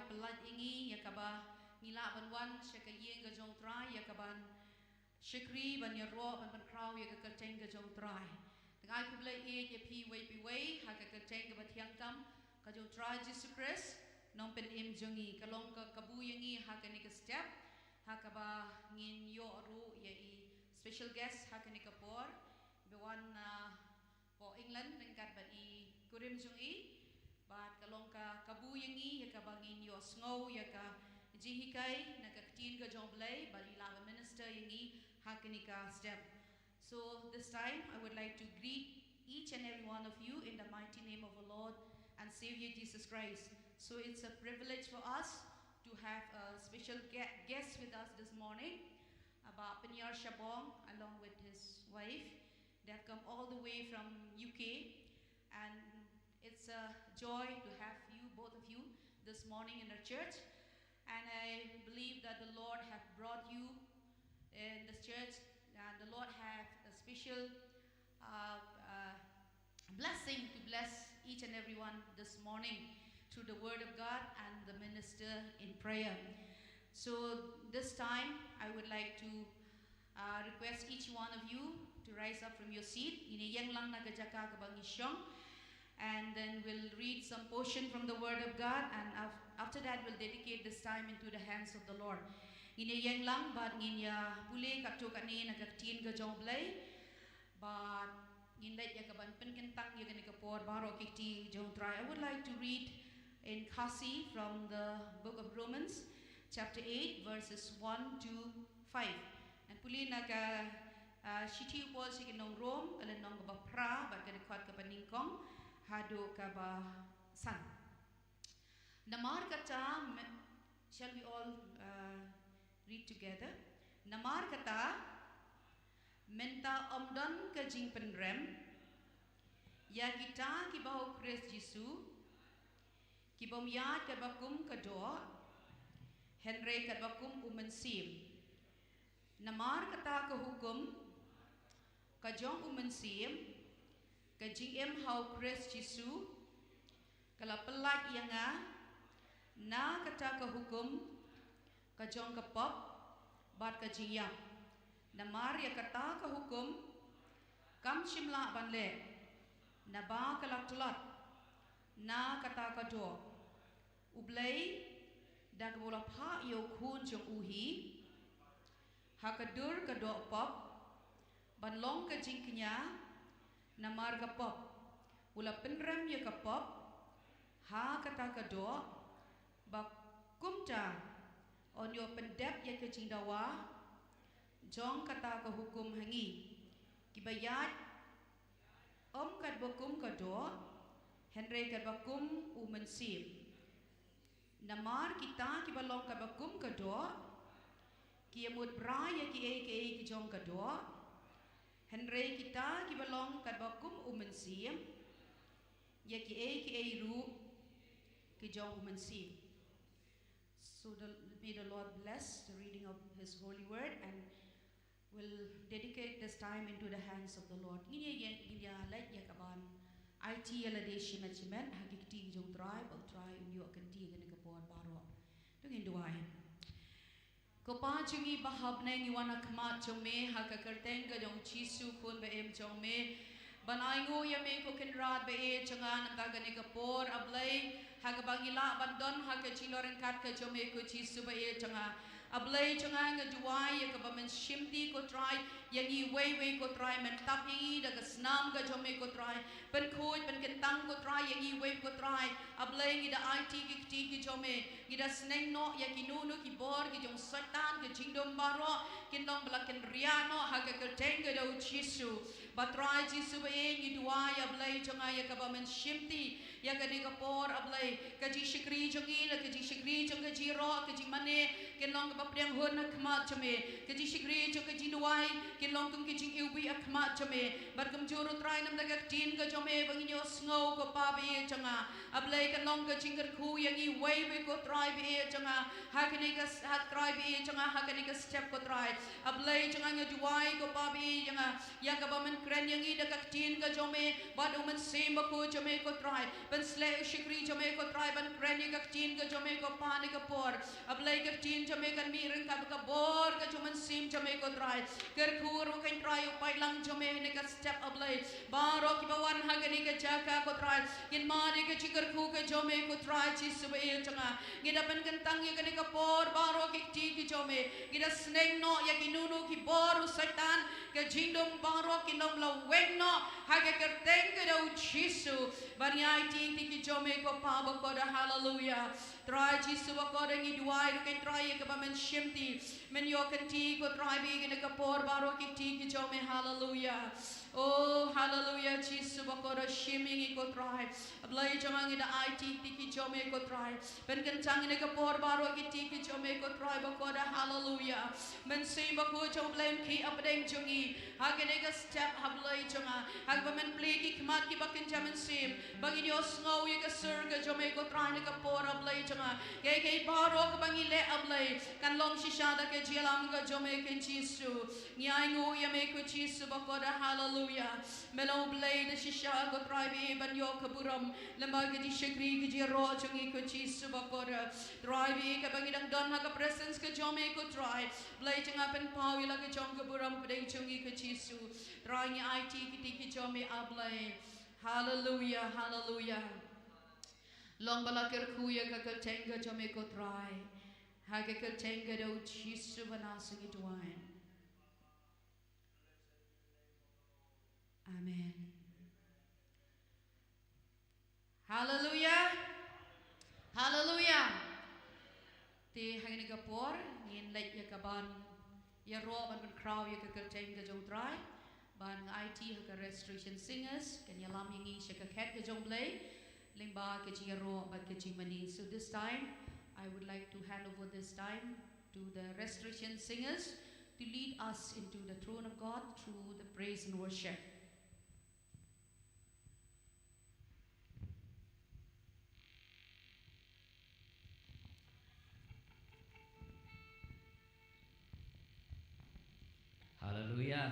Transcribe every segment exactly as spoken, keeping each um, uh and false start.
pyllait ïa ngi ïa kaba ngi lah ban wan sha ka ïing ka jong Trai ïa kaban shakri ban ïaroh ban pynkhraw ïa ka kyrteng ka jong Trai. Te nga ai khublei ïeit ïa phi uwei pa uwei ha ka kyrteng kaba thiang tam ka jong Trai Jisu Khrist, Nongpynim jong ngi. Ka long ka kabu ïa ngi ha kane ka step ha kaba ngin ïoh ruh ïa i special guest ha kane ka por ba wan na hapoh England ryngkat bad i kurim jong i. Bad ka long ka kabu ïa ngi ïa kaba ngin ïohsngew ïa ka jinghikai na ka ktien ka jong U Blei bad i lah ban minister ïa ngi ha kane ka step. So this time I would like to greet each and every one of you in the mighty name of our Lord and Savior Jesus Christ. So it's a privilege for us to have a special gue- guest with us this morning, Bah Pyniar Shabong, along with his wife. They have come all the way from U K, and it's a joy to have you, both of you, this morning in our church. And I believe that the Lord have brought you in this church, and the Lord have a special uh, uh, blessing to bless each and everyone this morning through the word of God and the minister in prayer. So this time, I would like to uh, request each one of you to rise up from your seat. Ngin ïeng lang na ka jaka kaba ngi shong. And then we'll read some portion from the Word of God, and af- after that, we'll dedicate this time into the hands of the Lord. Ngin ïeng lang bad ngin ïa pule katto katne na ka ktien ka jong U Blei. Bad ngin leit ïa kaban pynkyntang ïa kane ka por baroh ki kti jong U Trai. I would like to read in Khasi from the book of Romans, chapter eight, verses one to five. Ngan pule na ka uh, shithi u Paul sha ki nong Rom, ka lynnong kaba phra bad ka dkhot kaba nyngkong haduh kaba san. Namar kata, me- shall we all uh, read together? Namar kata, mynta ym don ka jingpynrem ïa kita kiba ha u Khrist Jisu, kibym ïaid katba kum ka doh, hynrei katba kum u Mynsiem. Namar kata ka hukum ka jong u Mynsiem, ka jingim ha u Khrist Jisu, ka la pyllait ïa nga na kata ka hukum ka jong ka pop bad ka jingïap. Namar ïa kata ka hukum kam shym lah ban leh naba ka la tlot na kata ka doh. U Blei da kaba u la phah ïa u Khun jong u hi ha ka dur ka doh pop, ban long ka jingkñia namar ka pop. U la pynrem ïa ka pop ha kata ka doh, ba kumta un ïoh pyndep ïa ka jingdawa jong kata ka hukum ha ngi kiba ïaid, ym katba kum ka doh, hynrei katba kum u Mynsiem. Namar kita kiba long katba kum ka doh ki ïamut bra ïa kiei kiei ki jong ka doh, hynrei kita kiba long katba kum u Mynsiem, ïa kiei kiei ruh ki jong u Mynsiem. So the, may the Lord bless the reading of His holy word, and we'll dedicate this time into the hands of the Lord. Ngin ïa, ngin ïa leit ïa kaban aiti ïa lade shimet shimet ha ki kti ki jong U Trai, ba U Trai un ïoh kynti ïa kane ka por baroh. To ngin duwai. Ko Pa jong ngi ba ha bneng, ngi wan ha khmat jong Me ha ka kyrteng ka jong U Jisu, Khun ba im jong Me, ban ainguh ïa Me, ko Kynrad ba ïeit jong nga, na kane ka por, A Blei, ha kaba ngi lah ban don ha ka jingïaryngkat ka jong Me, ko Jisu ba ïeit jong nga. A Blei jong nga, nga duwai ïa kaba Men shimti, ko Trai, ïa ngi iwei iwei, ko Trai. Men tap ïa ngi da ka snam ka jong Me, ko Trai. Pynkhuid, pynkyntang, ko Trai, ïa ngi iwei, ko Trai. A Blei, ngi da aiti ki kti ki jong Me, ngi da sneng noh ïa kino kino ki bor ki jong Soitan, ki jingdum baroh kin long ba la kynriah noh ha ka kyrteng ka jong U Jisu. Ba Trai Jisu ba ïeit, ngi duwai, A Blei jong nga, ïa kaba Men shimti ïa kane ka por, A Blei, ka jingshakri jong ngi, la ka jingshakri jong ka jingïaroh, ka jingmane, kin long kaba pdiang hun ha khmat jong Me. Ka jingshakri jong ka jingduwai kin long kum ka jingiwbih ha khmat jong Me. Bad kumjuh ruh, Trai, namar ka ktien ka jong Me ba ngin ïohsngew, ko Pa ba ïeit jong nga, A Blei, kan long ka jingkyrkhu ïa ngi iwei iwei, ko Trai ba ïeit jong nga. Ha kane ka s-, ha Trai ba ïeit jong nga, ha kane ka step ko Trai. A Blei jong nga, nga duwai ko Pa ba ïeit jong nga, ïa kaba men kren ïa ngi da ka ktien ka jong me, bad U Mynsiem Bakhuid jong me ko Trai. Pynshlur u shakri jong me ko Trai ban kren ïa ka ktien ka jong me ko Pa ha kane ka por. A Blei ka ktien jong me kan mih ryngkat bad ka bor ka jong U Mynsiem jong me ko Trai. Kyrkhu ruh ko Trai u paidlang jong me ha kane ka step A Blei. Baroh kiba wan ha kane ka jaka ko Trai. Kin mad ïa ka jingkyrkhu ka jong me ko Trai Jisu ba ïeit jong nga. Ngi da pynkyntang ïa kane ka por baroh ki kti ki jong me. Ngi da sneng noh ïa kino kino ki bor u Soitan. Ka jingdum baroh kin ym lah weng noh. Ha ka kyrteng ka jong U Jisu. Ban ïa aiti ki kti ki jong me ko Pa bakhuid, haleluya. Trai Jisu bakhuid ngi duwai ruh ko Trai ïa kaba men shimti. Men ïoh kynti ko Trai ba ïeit ha kane ka por baroh ki kti ki jong me, haleluya. Oh, haleluya, Jisu bakhuid shim ïa ngi ko Trai. A Blei jong nga ngi da aiti ki kti ki jong me ko Trai. Pynkyntang ïa kane ka por baroh ki kti ki jong me ko Trai bakhuid, haleluya. Mynsiem Bakhuid jong U Blei un khih hapdeng jong ngi. Ha kane ka step ha Blei jong nga. Ha kaba men plie ki khmat kiba kynja mynsiem. Ba ngin ïohsngew ïa ka sur ka jong me ko Trai ha kane ka por ha Blei jong nga. Kaei kaei baroh kaba ngi leh ha Blei. Kan long shisha da ka jingïalam ka jong me ko Jisu. Ngi ainguh ïa me ko Jisu bakhuid, haleluya. Me long U Blei da shisha ko Trai ba ïeit ban ïoh ka burom. Lyngba ka jingshakri ka jingïaroh jong ngi ko Jisu bakhuid. Trai ba ïeit kaba ngi dang don ha ka presence ka jong me ko Trai. Blei jong nga pynpaw ïa la ka jong ka burom hapdeng jong ngi ko Jisu. Trai ngi aiti ki kti ki jong me A Blei. Haleluya, haleluya. Long ba la kyrkhu ïa ka kyrteng ka jong me ko Trai. Ha ka kyrteng ka jong U Jisu ba na sa ngi duwai. Amen. Haleluya. Haleluya. Te ha kane ka por ngin leit ïa kaban ïaroh ban pynkhraw ïa ka kyrteng ka jong U Trai. Ban nga aiti ha ka Restoration Singers kan ïalam ïa ngi sha ka khet ka jong U Blei. Lyngba ka jingïaroh bad ka jingmane. So this time I would like to hand over this time to the Restoration Singers to lead us into the throne of God through the praise and worship. Haleluya.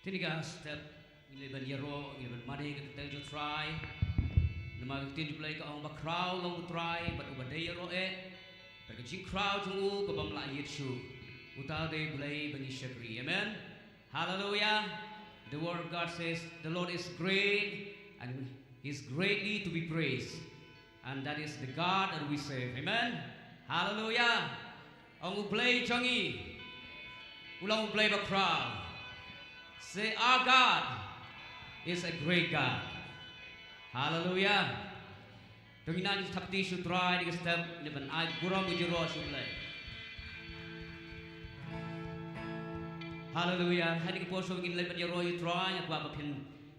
Te ha kane ka step ngin leit ban ïaroh, ngin leit ban mane ïa ka kyrteng jong U Trai. Namar ka ktien jong U Blei ka ong ba khraw long U Trai bad uba dei ïaroh eh. Bad ka jingkhraw jong u ka bym lah ïit shuh. Uta u dei U Blei ba ngi shakri. Amen. Hallelujah. The word of God says, "The Lord is great and He is greatly to be praised." And that is the God that we serve. Amen. Hallelujah. Ong U Blei jong ngi u long U Blei ba khraw. Say, "Our God is a great God." Hallelujah. To ngin ïa thap kti sha U Trai ha kane ka step, ngin ïa ban ai burom ïa U Trai sha U Blei. Hallelujah. Ha kane ka por shuh ngin leit ban ïaroh ïa U Trai, nga kwah ba phin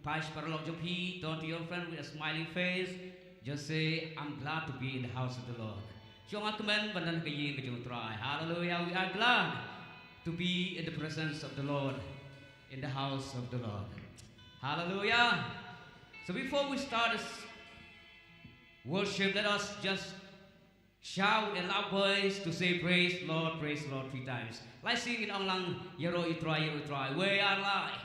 phai sha paralok jong phi, turn to your friend with a smiling face. Just say, "I'm glad to be in the house of the Lord." Shu ong, "Nga kmen ban don ha ka ïing ka jong U Trai." Hallelujah. We are glad to be in the presence of the Lord, in the house of the Lord. Hallelujah. So before we start this worship, let us just shout in a loud voice to say, "Praise the Lord, praise the Lord," three times. Lai sing in ong lang, "Ïaroh ïa U Trai, ïaroh ïa U Trai." We are live.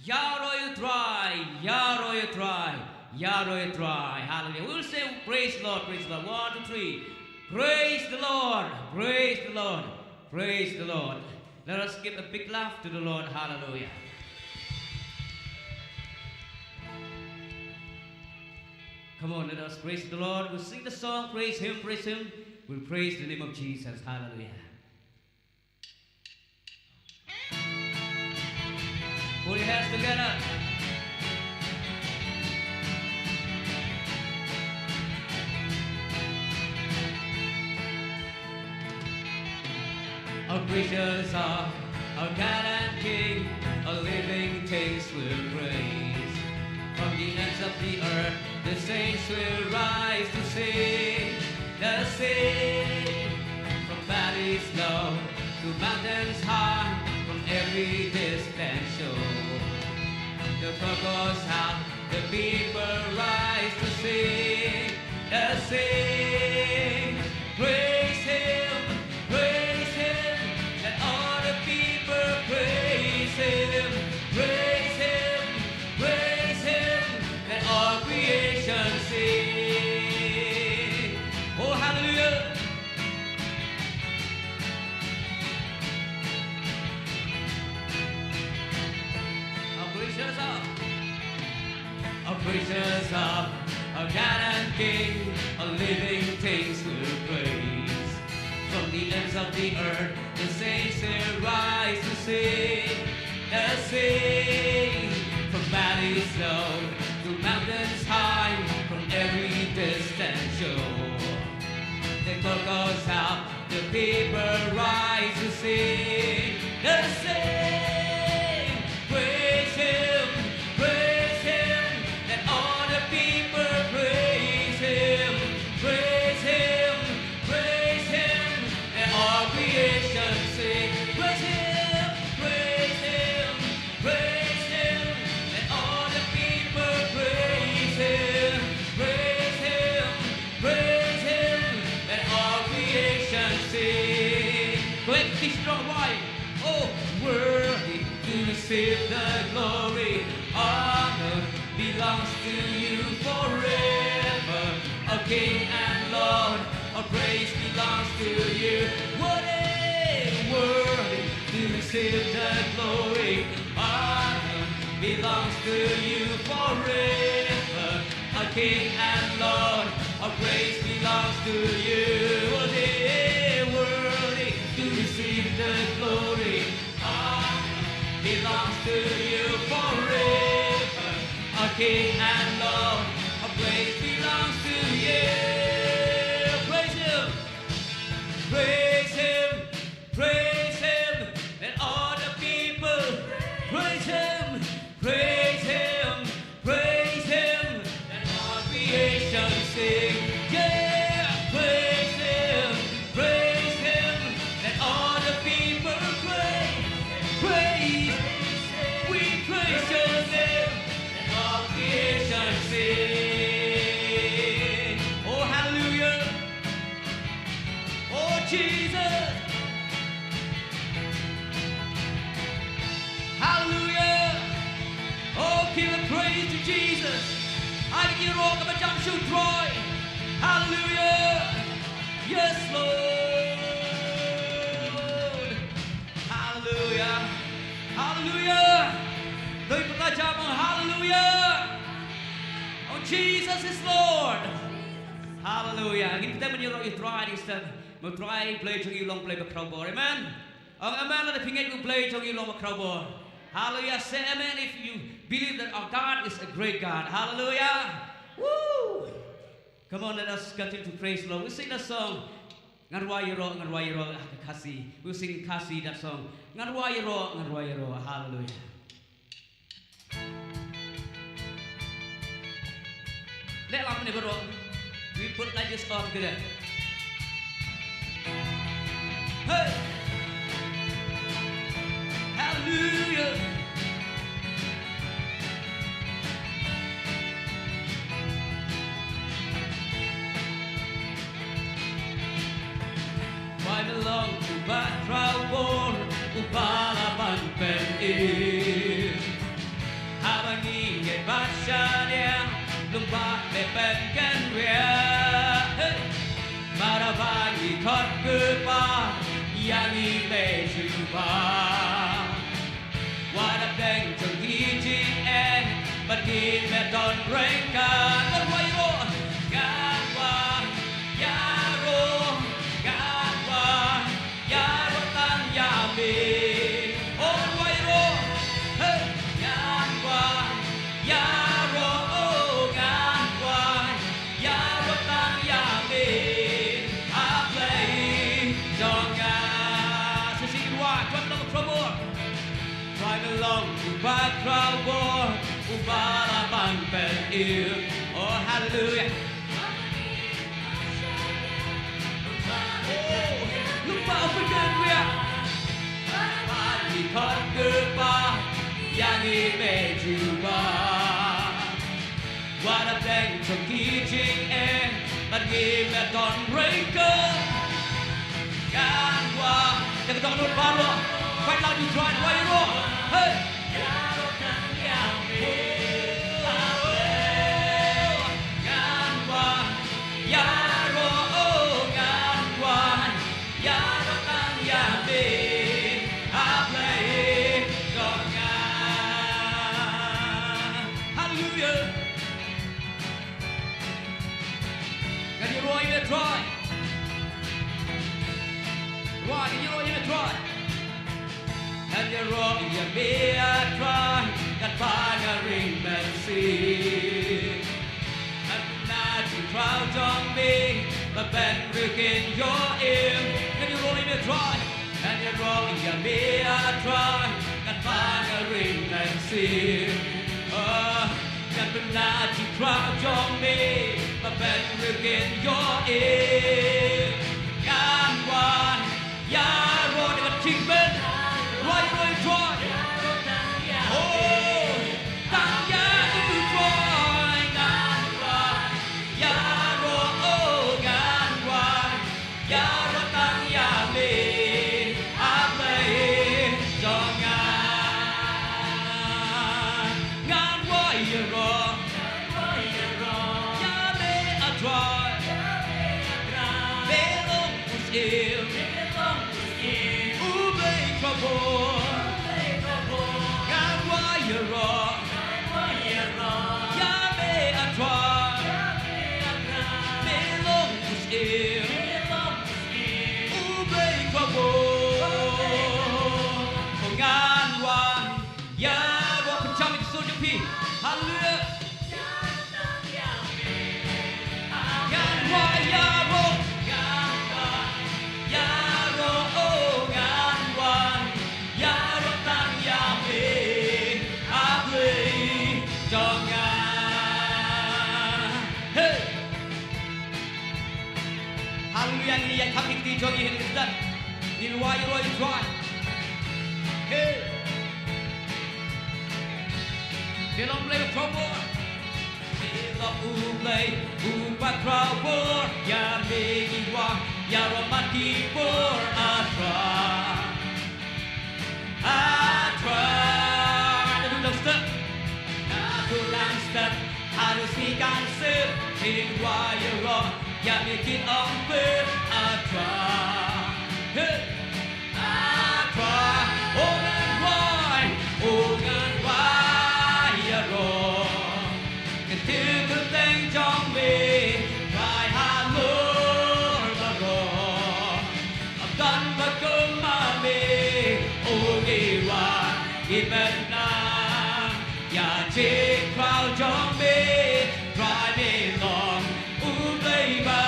"Ïaroh ïa U Trai, ïaroh ïa U Trai, ïaroh ïa U Trai." Hallelujah. We'll say, "Praise the Lord, praise the Lord." One, two, three. "Praise the Lord, praise the Lord, praise the Lord." Let us give a big laugh to the Lord. Hallelujah. Come on, let us praise the Lord. We'll sing the song, "Praise Him, praise Him." We'll praise the name of Jesus. Hallelujah. Put your hands together. Our precious are our God and King, our living things will praise. From the ends of the earth, the saints will rise to sing. Let us sing. From valleys low to mountains high, from This land show. The chorus out, the people rise to sing, to sing. Praise Him, praise Him, let all the people praise Him, praise Him, praise Him, let all creation sing. Oh, hallelujah. Our precious up. Our precious up. Our God and King. Our living things will praise. From the ends of the earth, the saints will rise to sing. To sing. From valleys low to mountains high, from every distant shore. The call goes out, the people rise to sing, to sing. Praise Him, praise Him, let all the people praise Him, praise Him, praise Him, let all creation sing. Praise Him, praise Him, praise Him, let all the people praise Him, praise Him, praise Him, let all creation sing. Go ahead, finish strong, why? Oh, worthy to receive the glory, honor belongs to you forever. Our King and Lord, our praise belongs to you. Worthy, worthy to receive the glory, honor belongs to you forever. Our King and Lord, our praise belongs to you. Worthy, worthy to receive the glory, honor belongs to you forever. Our King and Lord, our praise belongs to you. Praise Him, praise Him, praise Him. Let all the people praise Him, praise Him, praise Him. Let all creation sing, yeah, praise Him, praise Him. Let all the people praise, praise. We praise Your name. Let all creation sing. Oh, hallelujah. Oh, Jesus. Hallelujah. Oh, give a praise to Jesus. Ai ïaroh kaba jam shu troh. Hallelujah. Yes, Lord. Hallelujah. Hallelujah. Dei pynlait jam, hallelujah. Oh, Jesus is Lord. Hallelujah. Ngin bteng ban ïaroh ïa U Trai hangne step. Ma U Trai Blei jong ngi u long Blei bakhraw bor. Amen. Ong amen lada phi ngeit U Blei jong ngi u long bakhraw bor. Hallelujah. Say amen if you believe that our God is a great God. Hallelujah. Woo. Come on, let us continue to praise the Lord. We sing that song. Ngan rwai ïaroh, ngan rwai ïaroh, ha ka Khasi. We sing Khasi that song. Ngan rwai ïaroh, ngan rwai ïaroh. Hallelujah. Leh lang ne baroh. We put like this all together. Hey! Hallelujah. Bai me long u bakhraw bor, uba la ban pynim. Haba ngi ngeit bad shaniah, lyngba me pynkynriah. Hey! Bad haba ngi khot kyrpad ïa ngi, me Jehobah. Wat hapdeng jong ki jingeh, bad ki me don ryngkat. Ngan rwai ïaroh, ngan rwai ïaroh, ngan rwai ïaroh tang ïa me. Oh, ngan rwai ïaroh, hey, ngan rwai ïaroh, oh, ngan rwai ïaroh tang ïa me. A Blei jong nga. Sa shisien rwai, rwai me long bakhraw bor. Rwai me long u bakhraw bor, uba la ban pynim. Oh, hallelujah. Oh, lyngba u pynkynriah. Khot kyrpad ïa ngi, me Jehobah. Wat hapdeng jong ki jingeh, bad ngi me don ryngkat. Ngan wai ïa ka dohnud baroh. Peit lang, U Trai, wai ïaroh. Hey! Ngan wai ïaroh, oh, ngan wai ïaroh tang ïa me, A Blei jong nga. Haleluia. Ngan ïaroh ïa me, Trai. Wai, ngan ïaroh ïa me, Trai. Ngan ïaroh ïa me, A Trai, katba nga ring mynsiem. Ngan pyndap ïa ka jingkhraw jong me, ba ban briew kin ïoh im. Ngan ïaroh ïa me, Trai. Ngan ïaroh ïa me, A Trai, katba nga ring mynsiem. Ah, ngan pyndap ïa ka jingkhraw jong me, ba ban briew kin ïoh im. Ngan wai ïaroh da ka jingkmen. Wai ïaroh, Trai. Oh, tang ïa u Trai. Ngan wai ïaroh, oh, ngan wai ïaroh tang ïa me, A Blei jong nga. Ngan wai ïaroh ïa me, A Trai. Me long u syiem, U Blei khraw bor. Ngan wai ïaroh ïa me, A Trai. Me long u syiem, U Blei khraw bor. Ngan wai ïaroh, pynjam ïa ki sur jong phi. Haleluia. Ngan wai ïaroh, ngan wai ïaroh, oh, ngan wai ïaroh tang ïa me, A Blei jong nga. Hey! Haleluia, ngi ïaid kham ïa ki kti jong ngi ha kane ka step. Ngin wai ïaroh ïa u Trai. Hey! Me long Blei ba khraw bor. Me long U Blei uba khraw bor. Ïa me ngi wai ïaroh man ki por, A Trai. A Trai. Naduh dang step, naduh dang step, haduh sngi kan sep, ngin wai ïaroh ïa me kin ym pep, A Trai. Hey! A Trai, oh ngan wai, oh ngan wai ïaroh. Ka kyrteng jong me, Trai halor baroh. Ym don ba kum ma me, oh ngi wai, ngi pynbna ïa ka jingkhraw jong me, Trai me long U Blei ba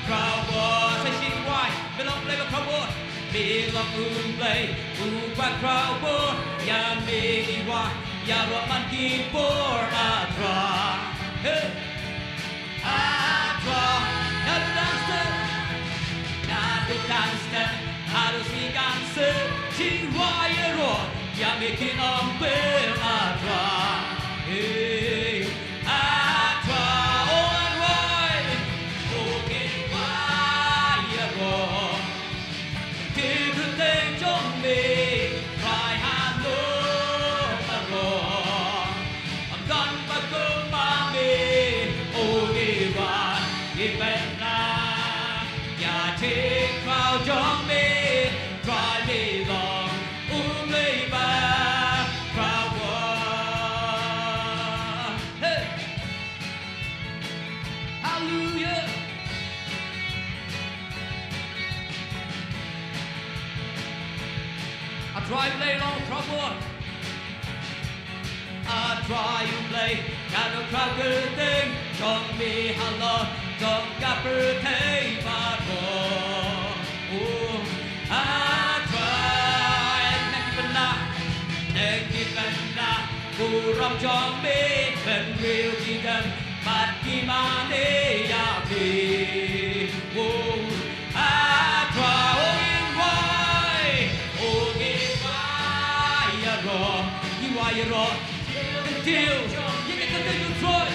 khraw bor. Sa shisien wai, me long Blei ba khraw bor. Me long U Blei uba khraw bor, ïa me ngi wai ïaroh man ki por, A Trai. Hey! A Trai, naduh dang step, naduh dang step, haduh sngi kan sep, ngin wai ïaroh ïa me kin ym pep, A Trai. Hey, A Trai, oh ngan wai, oh ngan wai ïaroh. Ka kyrteng jong me, Trai halor baroh. Ym don ba kum ma me, oh ngi wai, ngi pynbna ïa ka jingkhraw jong me, Trai me long U Blei ba khraw bor. Hey! Haleluia. A Trai Blei long khraw bor. A Trai U Blei, nga dang khraw kyrteng jong me halor jong ka pyrthei baroh. Oh, A Trai, nang ki pynbna, nang ki pynbna burom jong me, bynriew ki dem bad ki mane ïa me. Oh, A Trai, oh ngi wai, oh ngi wai Ïaroh, kyntiew, ïa ka kyrteng U Trai.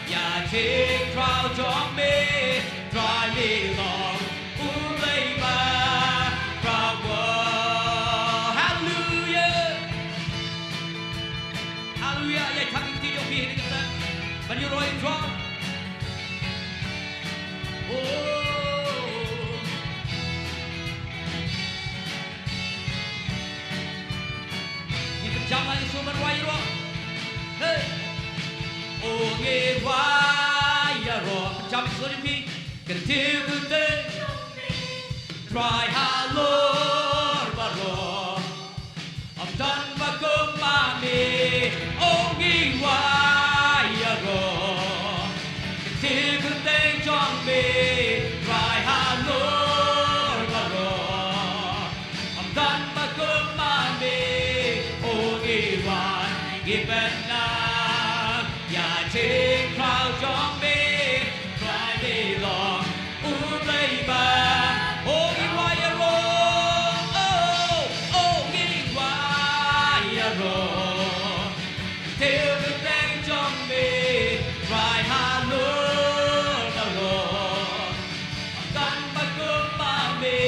Ïa ka jingkhraw jong me, Trai me long U Blei ba khraw. Haleluia. Haleluia. Ïa thang ïa ki jong phi ha kane ka step ban ïaroh ïa U Trai. Oh. Ngi pynjam ha ka sur ban rwai ïaroh. Hey. O ngi rwai ïaroh. Pynjam ha ka sur ïa phi. Kyntiew kyrteng Trai halor baroh. Ym don ba kum ma me, o ngi rwai ïaroh. Kyntiew kyrteng jong me, Trai halor baroh. Ym don ba kum ma me, o ngi rwai, ngi pynang ïa ka jingkhraw jong me. Trai me long U Blei ba, o ngi rwai ïaroh, o, o ngi rwai ïaroh. Kyntiew kyrteng jong me, Trai halor baroh. Ym don ba kum ma me,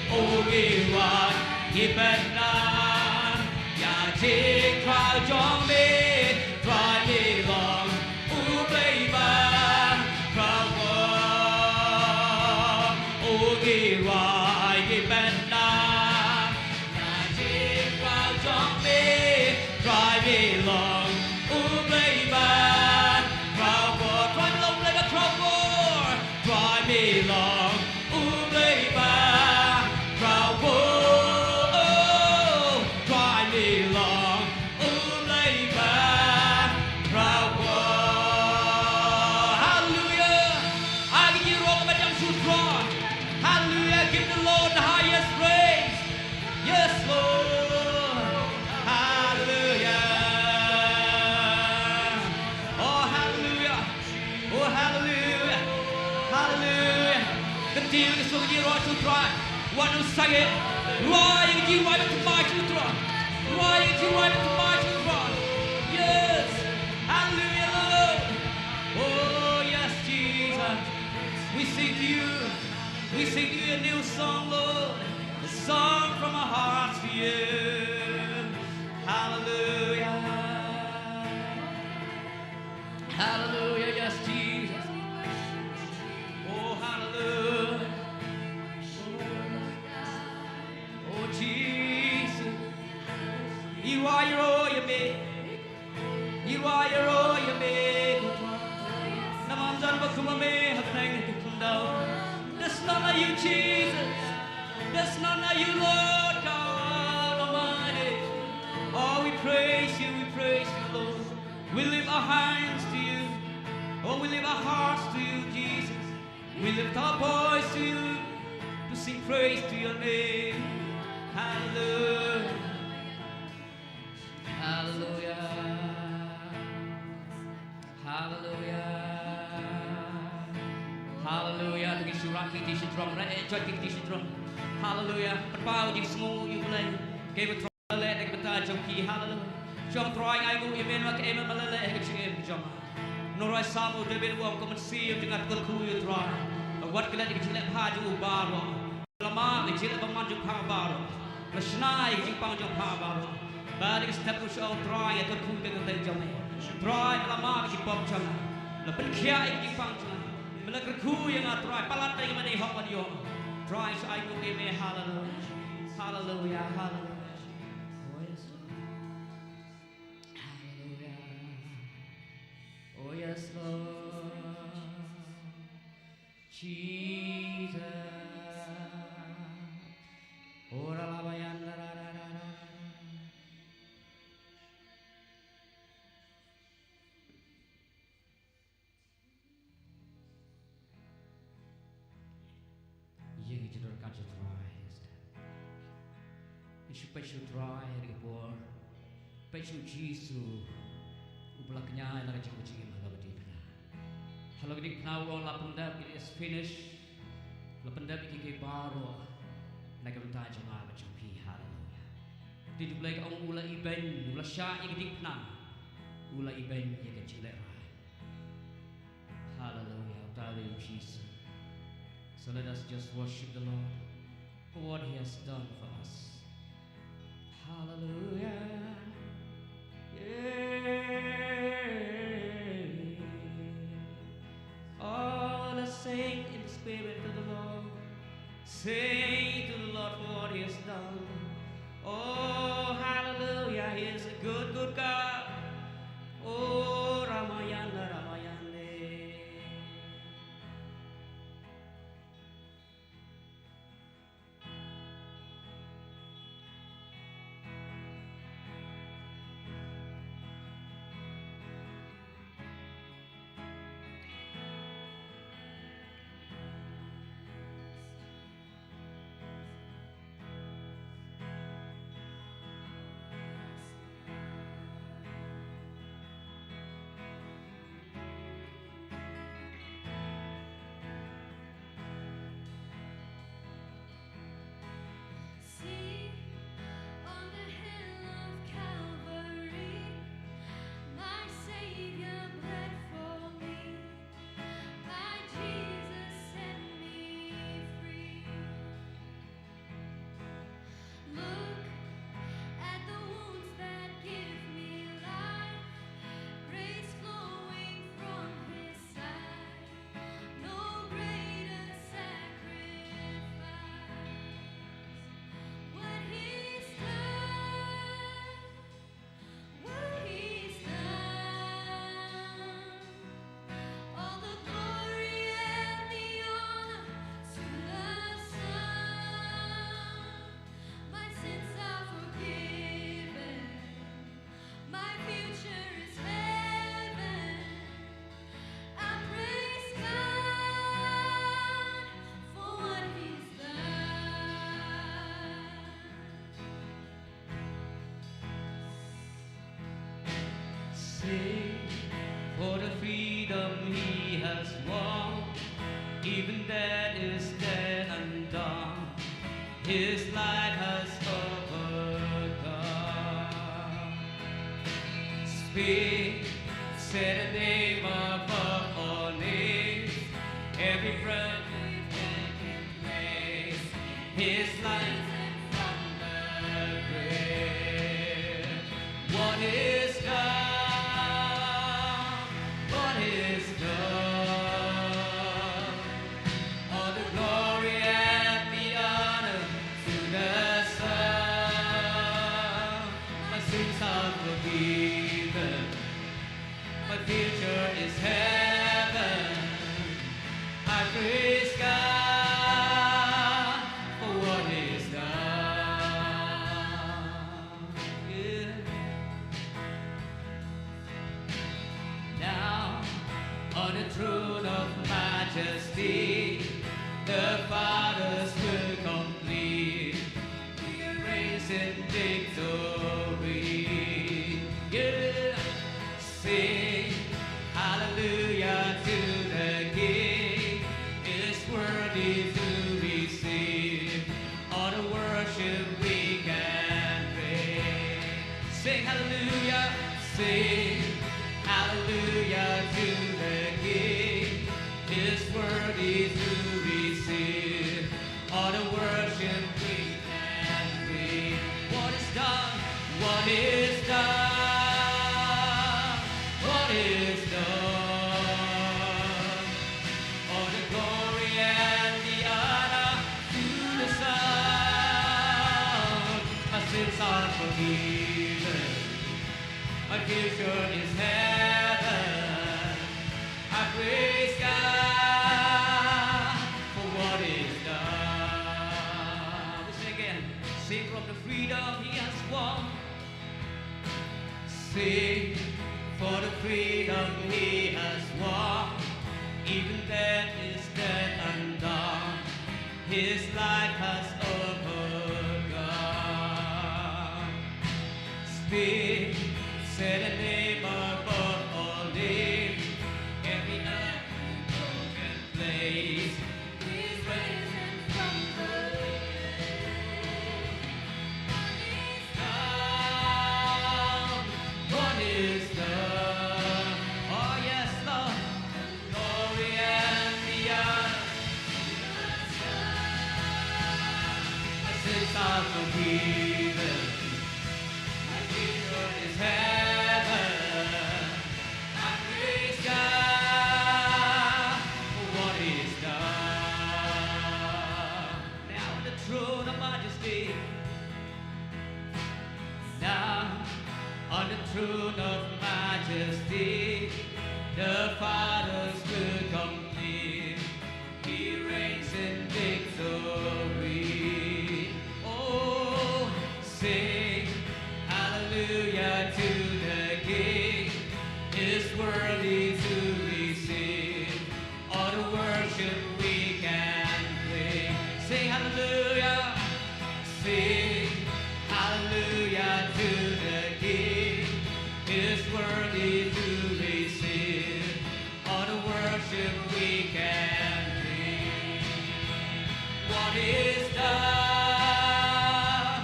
o ngi rwai, ngi pynang ïa ka jingkhraw jong me. Trai me long U Blei ba khraw. O ngi rwai, ngi pynang ïa ka jingkhraw jong me. Trai me long U Blei ba khraw. Trai me long U Blei ba khraw. Trai me long U Blei ba khraw. Oh, Trai me long U Blei ba khraw. Hallelujah. Ai ka jingïaroh kaba dang shu Trai. Hallelujah. Give the Lord the highest praise. Yes, Lord. Hallelujah. Oh, hallelujah. Oh, hallelujah. Hallelujah. Kyntiew ïa ka sur ka jingïaroh sha U Trai. Wat nym sangeh. Rwai ïa ka jingïaroh sha U Trai. Rwai ïa ka jingïaroh sha U Trai. Yes. Hallelujah, Lord. Oh, yes, Jesus. We sing to you. We sing to you a new song, Lord. A song from our hearts to you. Hallelujah. Hallelujah, yes, Jesus. Oh, hallelujah. Oh, Jesus. Ngi rwai ïaroh ïa me. Ngi rwai ïaroh ïa me. Namar ym don ba kum ma me ha bneng ne ha khyndew. There's none like you, Jesus. There's none like you, Lord God Almighty. Oh, we praise you, we praise you, Lord. We lift our hands to you. Oh, we lift our hearts to you, Jesus. We lift our voice to you to sing praise to your name. Hallelujah. Hallelujah. Hallelujah. Hallelujah. To ngin shu rah ki kti shi drong. Rah, eh, jot ki kti shi drong. Hallelujah. Pynpaw jingsngewnguh ïa U Blei. Kaei ba Trai leh da ki bynta jong ki. Hallelujah. Shong Trai, nga ainguh ïa me namar kaei ba me la leh ha ka jingim jong nga. Nongrwai Salm u David u ong, ko Mynsiem jong nga to kyrkhu ïa U Trai. Bad wat klet ïa ka jingleh bha jong u baroh. La map ïa ka jingleh bymman jong pha baroh. La shna ïa ka jingpang jong pha baroh. Bad da ka step ruh shu ong, Trai, nga kyrkhu ïa ka kyrteng jong me. Trai, me la map ïa ki pop jong nga. La pynkhiah ïa ka jingpang jong nga. Me la kyrkhu ïa nga, Trai, palat ïa nga ban ïehok ban ïoh. Trai, shu ainguh ïa me. Hallelujah. Hallelujah. Hallelujah. Oh, yes, Lord. Hallelujah. Oh, yes, Lord. Jesus. Oh, ra, la, ba, yan, ra, ra, ra. Ïa ka jingdonkam jong U Trai. Ngin shu peit sha U Trai ha kane ka por. Peit sha U Jisu uba la kñia ïa la ka jong ka jingim ha kaba dei bha. Ha La ka dikna u ong la pyndep, it is finished. La pyndep ïa kiei kiei baroh na ka bynta jong nga bad jong phi. Haleluya. Te U Blei ka ong u la ibeiñ, u la shah ïa ka dikna, u la ibeiñ ïa ka jinglehrai. Haleluya. Uta u dei u Jisu. So let us just worship the Lord for what he has done for us. Hallelujah. Yeah. Oh, let's sing in the spirit to the Lord. Sing to the Lord for what he has done. Oh, hallelujah. He is a good, good God. Oh, Ramayana, Ramayana. See, on the hill of Calvary, my Savior bled for me. My Jesus set me free. Look at the wounds that give me life, grace flowing from his side. No greater sacrifice. What he's done, what he's done. All the glory and the honor to the Son. My sins are forgiven. My future is heaven. I praise God for what he's done. Sing for the freedom he has won. Even death is dead and done. His life has overcome. Speak, say the name above all names. Every breath we can praise. His life from the grave. What is done? What is done? All the glory and the honor to the Son. My sins are forgiven. My future is heaven. I praise God for what he's done. Yeah. Now, on the throne of majesty, the Father's will complete. He reigns in victory. Yeah. Sing hallelujah to the King. He is worthy to receive all the worship we can bring. Sing hallelujah, sing hallelujah to the King. He is worthy to receive all the worship we can bring. What is done? What is done? What is done? All the glory and the honor to the Son. My sins are forgiven. My future is heaven. I praise God for what is done. Let's sing again. Sing from the freedom he has won. Sing for the freedom he has won. Even death is dead and done. His life has overcome. Speak, say the name above all names. Every knee are forgiven. My future is heaven. I praise God for what He's done. Now on the throne of majesty. Now on the throne of majesty, the Father's good complete. He reigns in victory. Oh, sing hallelujah to the King. Is worthy to receive all the worship we can bring. Sing hallelujah. Sing hallelujah to the King. Is worthy to receive all the worship we can bring. What is done?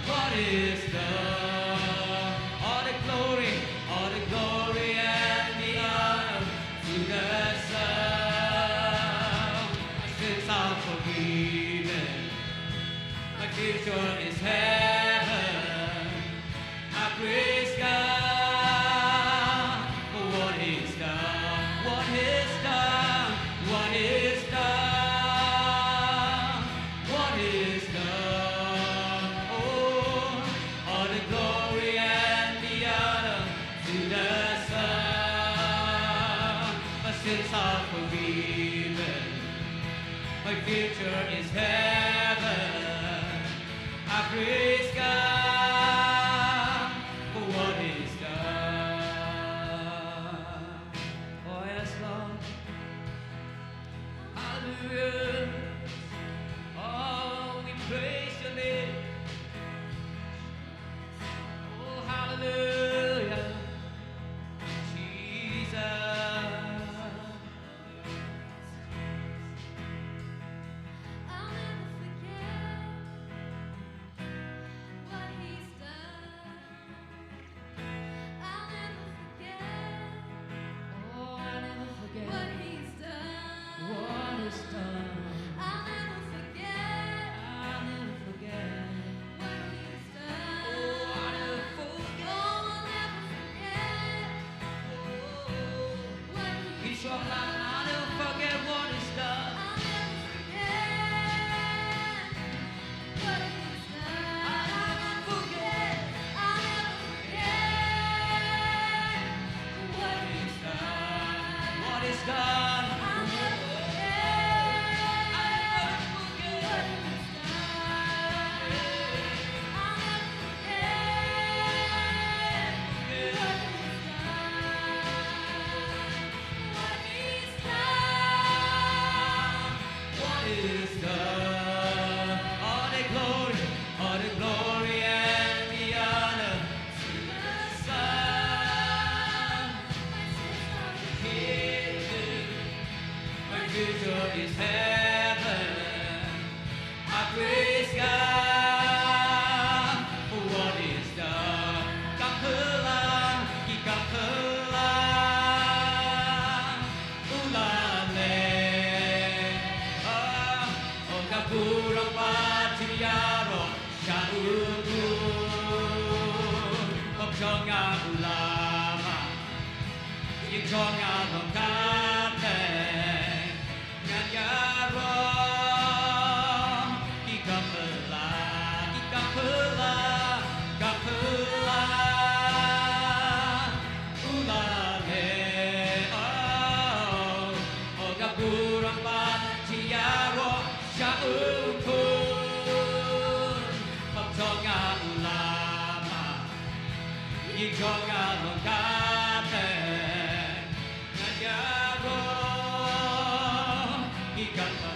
What is done? All the glory, all the glory and the honor to the Son. My sins are forgiven. My future is heaven. I praise God for what He's done, what He's done, what He's done, what He's done. Oh, all the glory and the honor to the Son. My sins are forgiven. My future is heaven. I praise God for what He's done. Oh, yes, Lord. Hallelujah. Oh, we praise your name. Oh, hallelujah. Jesus. I'll never forget what He's done. I'll never forget. Oh, I'll never forget what He's done. What He's done. I'll never forget. I'll never forget what He's done. Oh, I'll never forget. Oh, I'll never forget. Oh, what He's done. I'll never forget what He's done. I'll never forget. I'll never forget, I'll never forget what He's done, what He's done. I'll never forget, I'll never forget what He's done. I'll never forget what He's done. What He's done, what He's done. All the glory, all the glory and the honor to the Son. My sins are forgiven. My future is heaven. I praise God for what He's done. Kam phylla, ki kam phylla, u la leh. Ah, oh ka burom ba jingïaroh sha u khun. Pop jong nga u la mad, ïing jong nga long ka teng. Ngan ïaroh ki kam phylla, ki kam phylla, kam phylla u la leh. Oh, oh ka burom ba jingïaroh sha u khun. Pop jong nga u la mad, ïing jong nga long ka teng. Ngan ïaroh ki kam phylla.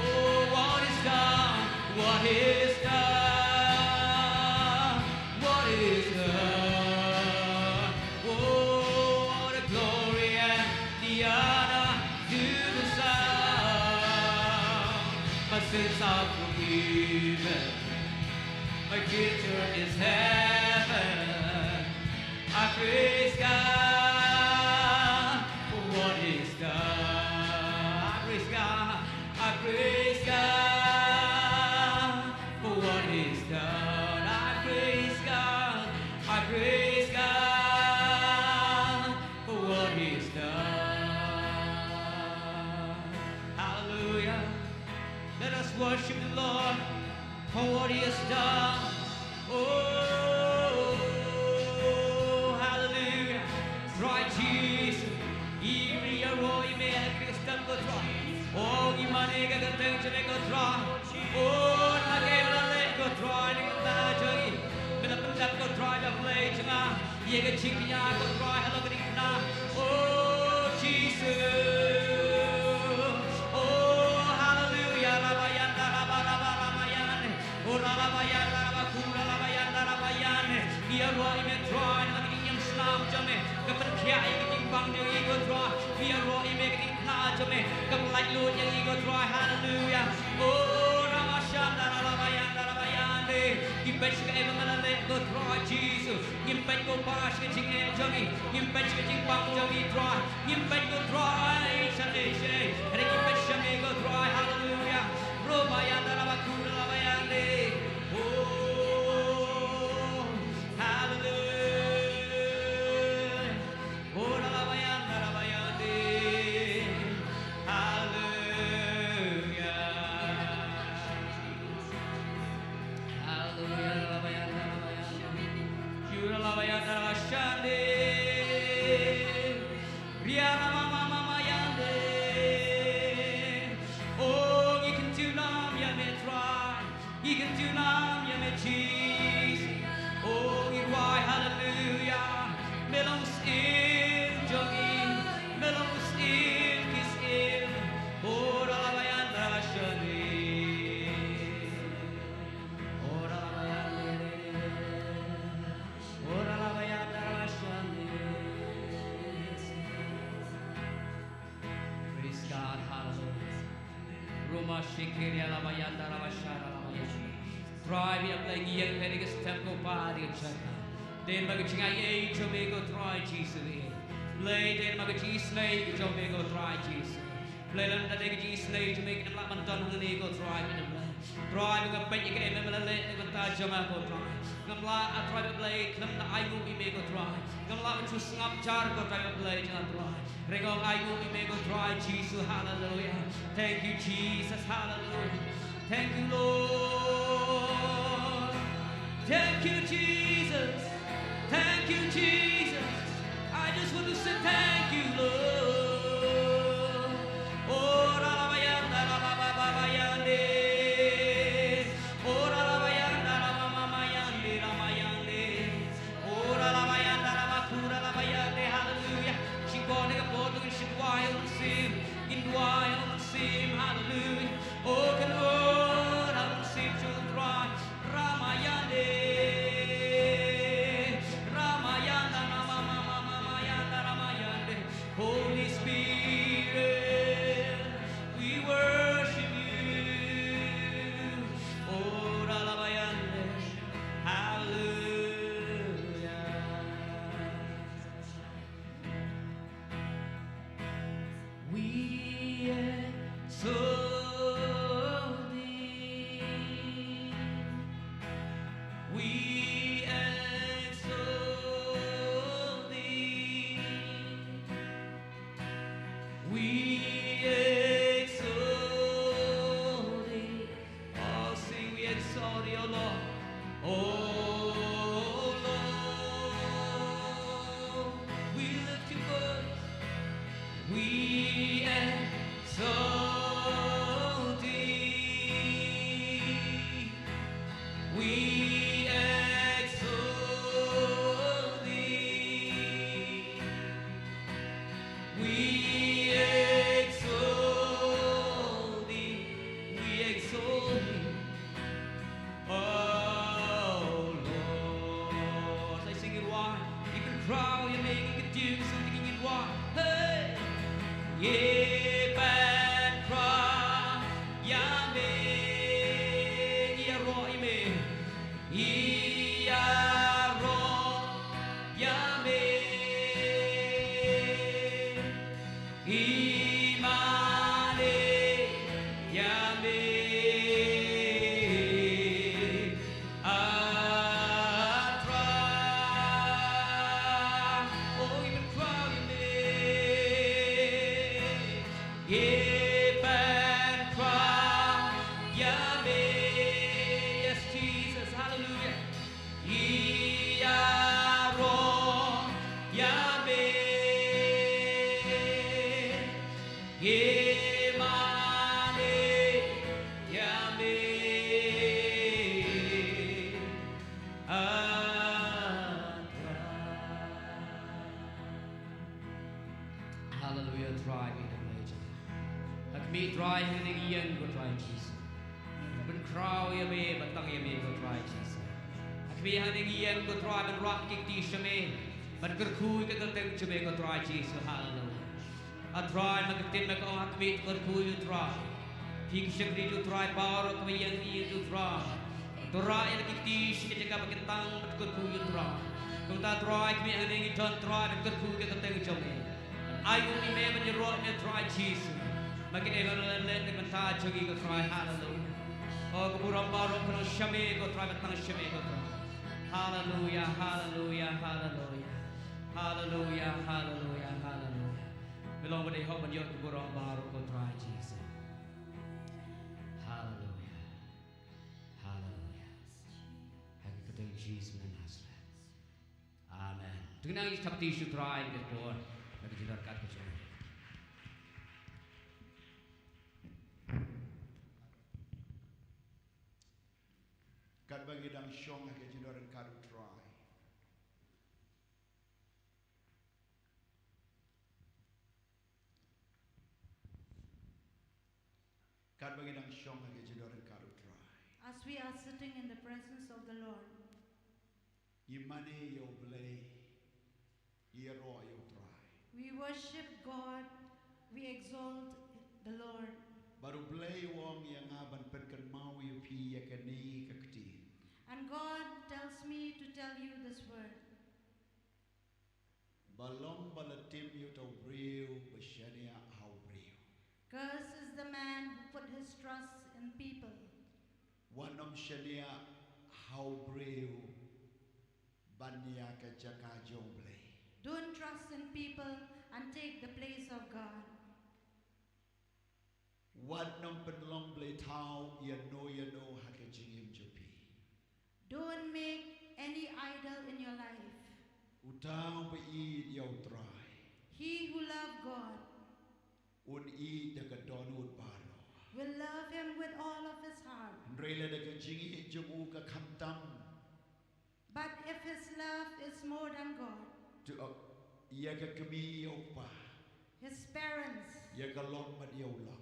Oh, what He's done, what He's done, what He's done. Oh, all the glory and the honor to the Son. My sins are forgiven. My future is heaven. I praise God for what He's done. I praise God. I praise God for Hallelujah. Let us worship the Lord for what he has done. Oh, hallelujah. Trai Jisu. Ïa ïaroh ïa me ha kane ka step ko Trai. Oh, ngi mane ïa ka kyrteng jong me ko Trai. Oh, na ka em la leh ko Trai, na ka bynta jong ngi. Me la pyndep ko Trai, ba Blei jong nga. Ïa ka jingkñia ko Trai, halor ka ding khynnah. Oh, Jisu. Oh, hallelujah. Rabayanda, raba, raba, rabayanda. Oh, ralabayanda, raba, ku, ralabayanda, rabayanda. Ïaroh ïa me Trai, na ka ding ïam snam jong me. Ka pynkhiah ïa ka jingbang jong ngi ko Trai. Ïaroh ïa me ka ding khynnah jong me. Ka pyllait lut ïa ngi ko Trai. Hallelujah. Oh, ramashanda, ralabayanda, rabayanda. Ngi peit sha kaei ba me la leh ko Trai Jisu. Ngim peit ko Kpa sha ka jingeh jong ngi. Ngim peit sha ka jingbam jong ngi Trai. Ngim peit ko Trai sha ei sha ei. Hynrei ngi peit sha me ko Trai. Hallelujah. Robayanda, rabaku, rabayande. Oh, hallelujah. Oh, rabayanda, rabayande. Hallelujah. Hallelujah, rabayanda, rabayande. Jura, rabayanda, rabashande. Ria, ramamamamayande. Oh, ngi kyntu nam ïa me Trai. Ngi kyntu nam ïa me Jisu. Oh, ngi rwai haleluya. Me long u syiem jong ngi. Me long u syiem ki syiem. Oh, rabayanda, rabashande. Oh, rabayanda, rabashande. Praise God, hallelujah. Roma shikiri alabayanda rabashara alabayanda. Trai, ba ïa Blei ngi ïeng ha kane ka step ko Pa ha kane ka jaka. Dei namar ka jingai ei jong me ko Trai Jisu. Blei, dei namar ka jingisynei jong me ko Trai Jisu. Blei, lada ym dei ka jingisynei jong me ngim lah ban don hangne ko Trai, ko Blei. Trai, ba nga peit ïa kaei ba me la leh na ka bynta jong nga ko Trai. Ngam lah, ah Trai ba Blei, khlem da ainguh ïa me ko Trai. Ngam lah ban shu sngap jar ko Trai ba Blei jong nga Trai. Hynrei nga ainguh ïa me ko Trai Jisu, haleluya. Thank you Jesus, haleluya. Thank you Lord. Thank you Jesus. Thank you Jesus. I just want to say thank you Lord. Oh, rabayanda, rababayande. Oh, rabayanda, rabamamayande, ramayande. Oh, rabayanda, rabakura, rabayande. Hallelujah. Shibun ka bor tu, shibun ïa u mynsiem. Ngin duwai ïa u mynsiem. Hallelujah. Oh, kan ora u mynsiem jong u Trai. Ramayande, Ramayanda, Rama, Mama, Ramayanda, Ramayande. Holy Spirit, we worship you. Oh, Ramayande, hallelujah. We exalt thee. We exalt thee. We exalt thee. Oh, sing, we exalt thee, O Lord. O Lord, we lift you up. We exalt thee. We exalt thee. We exalt thee, we exalt thee, O Lord. Sa sing it wide. Ngi pynkhraw ïa me, ngi kyntiew sngewthuh ngi wad. Hey! Ngi pynkhraw ïa me, ngi ïaroh ïa me. Ngi ïaroh ïa me, ngi mane ïa me, a Trai. Oh, ngi pynkhraw ïa me. Ngi mane ïa me, A Trai. Haleluia, Trai, ngi dang leit. Ha khmih, Trai, hangne ngi ïeng, ko Trai Jisu. Pynkhraw ïa me, ban tang ïa me, ko Trai Jisu. Ha khmih, hangne ngi ïeng, ko Trai, ban rah ki kti sha me, ban kyrkhu ïa ka kyrteng jong me, ko Trai Jisu. Haleluia. A Trai, ma ka ktien me ka ong, ha khmih to kyrkhu ïa u Trai. Phi ki shakri jong u Trai baroh kiba ïeng ïa u Trai, to rah ïa la ki kti sha ka jaka ba kin tang bad to kyrkhu ïa u Trai. Kumta Trai, khmih hangne ngi don Trai ban kyrkhu ïa ka kyrteng jong me. Ai u ïa me ban ïaroh ïa me Trai Jisu. Ma kine la la la la ka bynta jong ngi ko Trai. Haleluia. O ka burom baroh ka long sha me ko Trai, ban tang sha me ko Trai. Haleluia, haleluia, haleluia. Haleluia, haleluia, haleluia. Me long ba dei hok ban ïoh ka burom baroh ko Trai Jisu. Haleluia. Haleluia. Ha ka kyrteng Jisu na Nazareth. Amen. To ngin ïa thap kti sha u Trai ha kane ka por, na ka jingïaroh ka jong u. Katba ngi dang shong ha ka jingïaroh ka jong u Trai. Katba ngi dang shong ha ka jingïaroh ka jong u Trai. As we are sitting in the presence of the Lord, ngi mane ïa U Blei, ngi ïaroh ïa u Trai. We worship God, we exalt the Lord. Bad U Blei u ong ïa nga ban pynkynmaw ïa phi ïa kane ka ktien. And God tells me to tell you this word. Ba long ba la tim ïa uta u briew ba shaniah ha u briew. Curse is the man who put his trust in people. Wat nym shaniah ha u briew ban ïa ka jaka jong U Blei. Don't trust in people and take the place of God. Wat nym pynlong blei thaw ïano ïano ha ka jingim jong phi. Don't make any idol in your life. Uta uba ïeit ïa u Trai. He who love God. Un ïeit da ka dohnud baroh. Will love him with all of his heart. Hynrei lada ka jingïeit jong u ka khamtam. But if his love is more than God. To, uh, ïa ka kmie ïa u kpa. His parents. Ïa ka lok bad ïa u lok.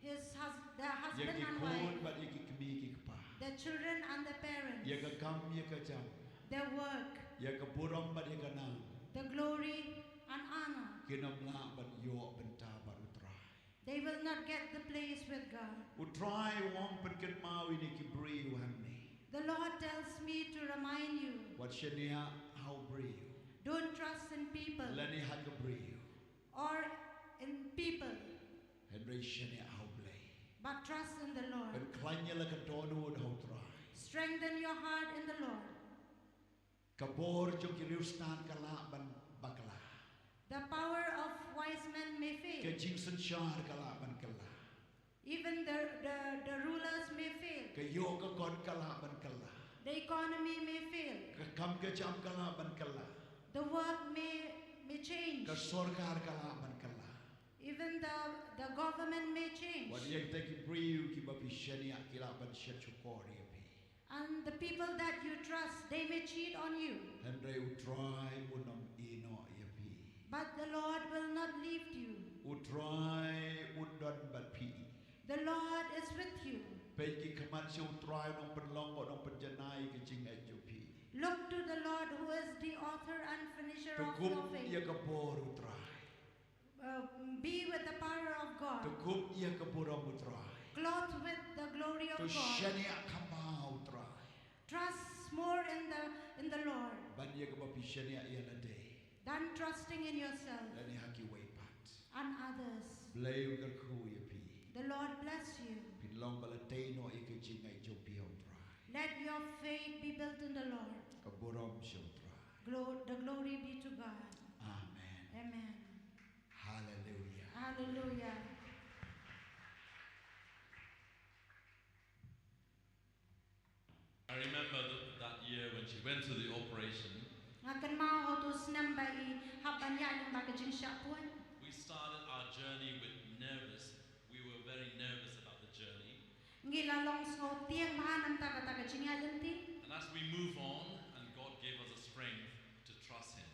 His hus-, the husband and wife. Ïa ki khun bad ïa ki kmie ki kpa. The children and the parents. Ïa ka kam ïa ka jam. Their work. Ïa ka burom bad ïa ka nam. The glory and honor. Kin ym lah ban ïoh bynta bad u Trai. They will not get the place with God. U Trai u ong pynkynmaw ïa ngi ki briew hangne. The Lord tells me to remind you. Wat shaniah ha u briew. Don't trust in people. Lane ha ka briew. Or in people. Hynrei shaniah ha u Blei. But trust in the Lord. Pynkhlaiñ ïa la ka dohnud ha u Trai. Strengthen your heart in the Lord. Ka bor jong ki riewstad ka lah ban bakla. The power of wise men may fail. Ka jingsynshar ka lah ban kylla. Even the, the, the rulers may fail. Ka ïoh ka kot ka lah ban kylla. The economy may fail. Ka kam ka jam ka lah ban kylla. The work may, may change. Ka sorkar ka lah ban kylla. Even the, the government may change. Wat ïa kita ki briew kiba phi shaniah ki lah ban shet shukor ïa phi. And the people that you trust, they may cheat on you. Hynrei u Trai un ym ïehnoh ïa phi. But the Lord will not leave you. U Trai un don bad phi. The Lord is with you. Peit ki khmat sha u Trai u nongpynlong bad u nongpynjanai ka jingngeit jong phi. Look to the Lord who is the author and finisher of your faith. To kup ïa ka bor u Trai. Uh, be with the power of God. To kup ïa ka burom u Trai. Clothed with the glory of God. To shaniah kham bha ha u Trai. Trust more in the, in the Lord. Ban ïa kaba phi shaniah ïa lade. Than trusting in yourself. Lane ha kiwei pat. And others. Blei un kyrkhu ïa phi. The Lord bless you. Phin long ba la tei noh ïa ka jingngeit jong phi ha u Trai. Let your faith be built in the Lord. Ka burom sha u Trai. Glo-, the glory be to God. Amen. Amen. Hallelujah. Hallelujah. I remember th-, that year when she went through the operation. Nga kynmaw ha uto u snem ba i hap ban ïaid lyngba ka jingshah phuid. We started our journey with nervous Ngi la long sngewtieng bha namar kata ka jingïaid lynti. And as we move on, and God gave us the strength to trust Him.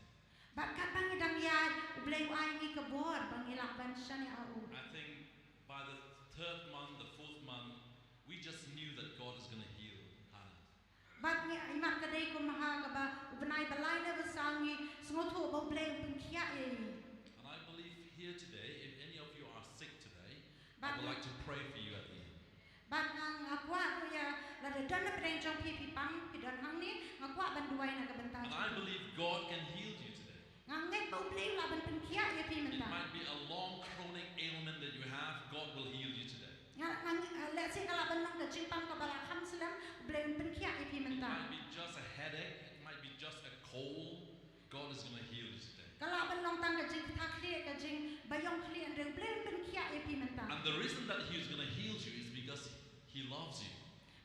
Bad katba ngi dang ïaid, U Blei u ai ngi ka bor ba ngi lah ban shaniah ha u. I think by the third month, the fourth month, we just knew that God is going to heal Hannah. Bad ngi imat ka dei kum ha kaba u bnai ba lai ne ba saw ngi sngewthuh ba U Blei u pynkhiah ïa ngi. And I believe here today, if any of you are sick today, I Bad would like to pray for you at the end. Bad nga nga kwah ruh ïa lada don na pdeng jong phi phi pang phi don hangne nga kwah ban duwai na ka bynta And jong I phi. Believe God can heal you today. Nga ngeit ba U Blei u lah ban pynkhiah ïa phi It mynta. Might be a long chronic ailment that you have, God will heal you today. Nga nga eh, lehse ka lah ban long ka jingpang kaba la kham slem U Blei un pynkhiah ïa phi It mynta. Might be just a headache, it might be just a cold. God is going to heal you today. Ka lah ban long tang ka jingtha khlieh ka jingbaïong khlieh hynrei U Blei un pynkhiah ïa phi mynta. And the reason that He is going to heal you is because He loves you.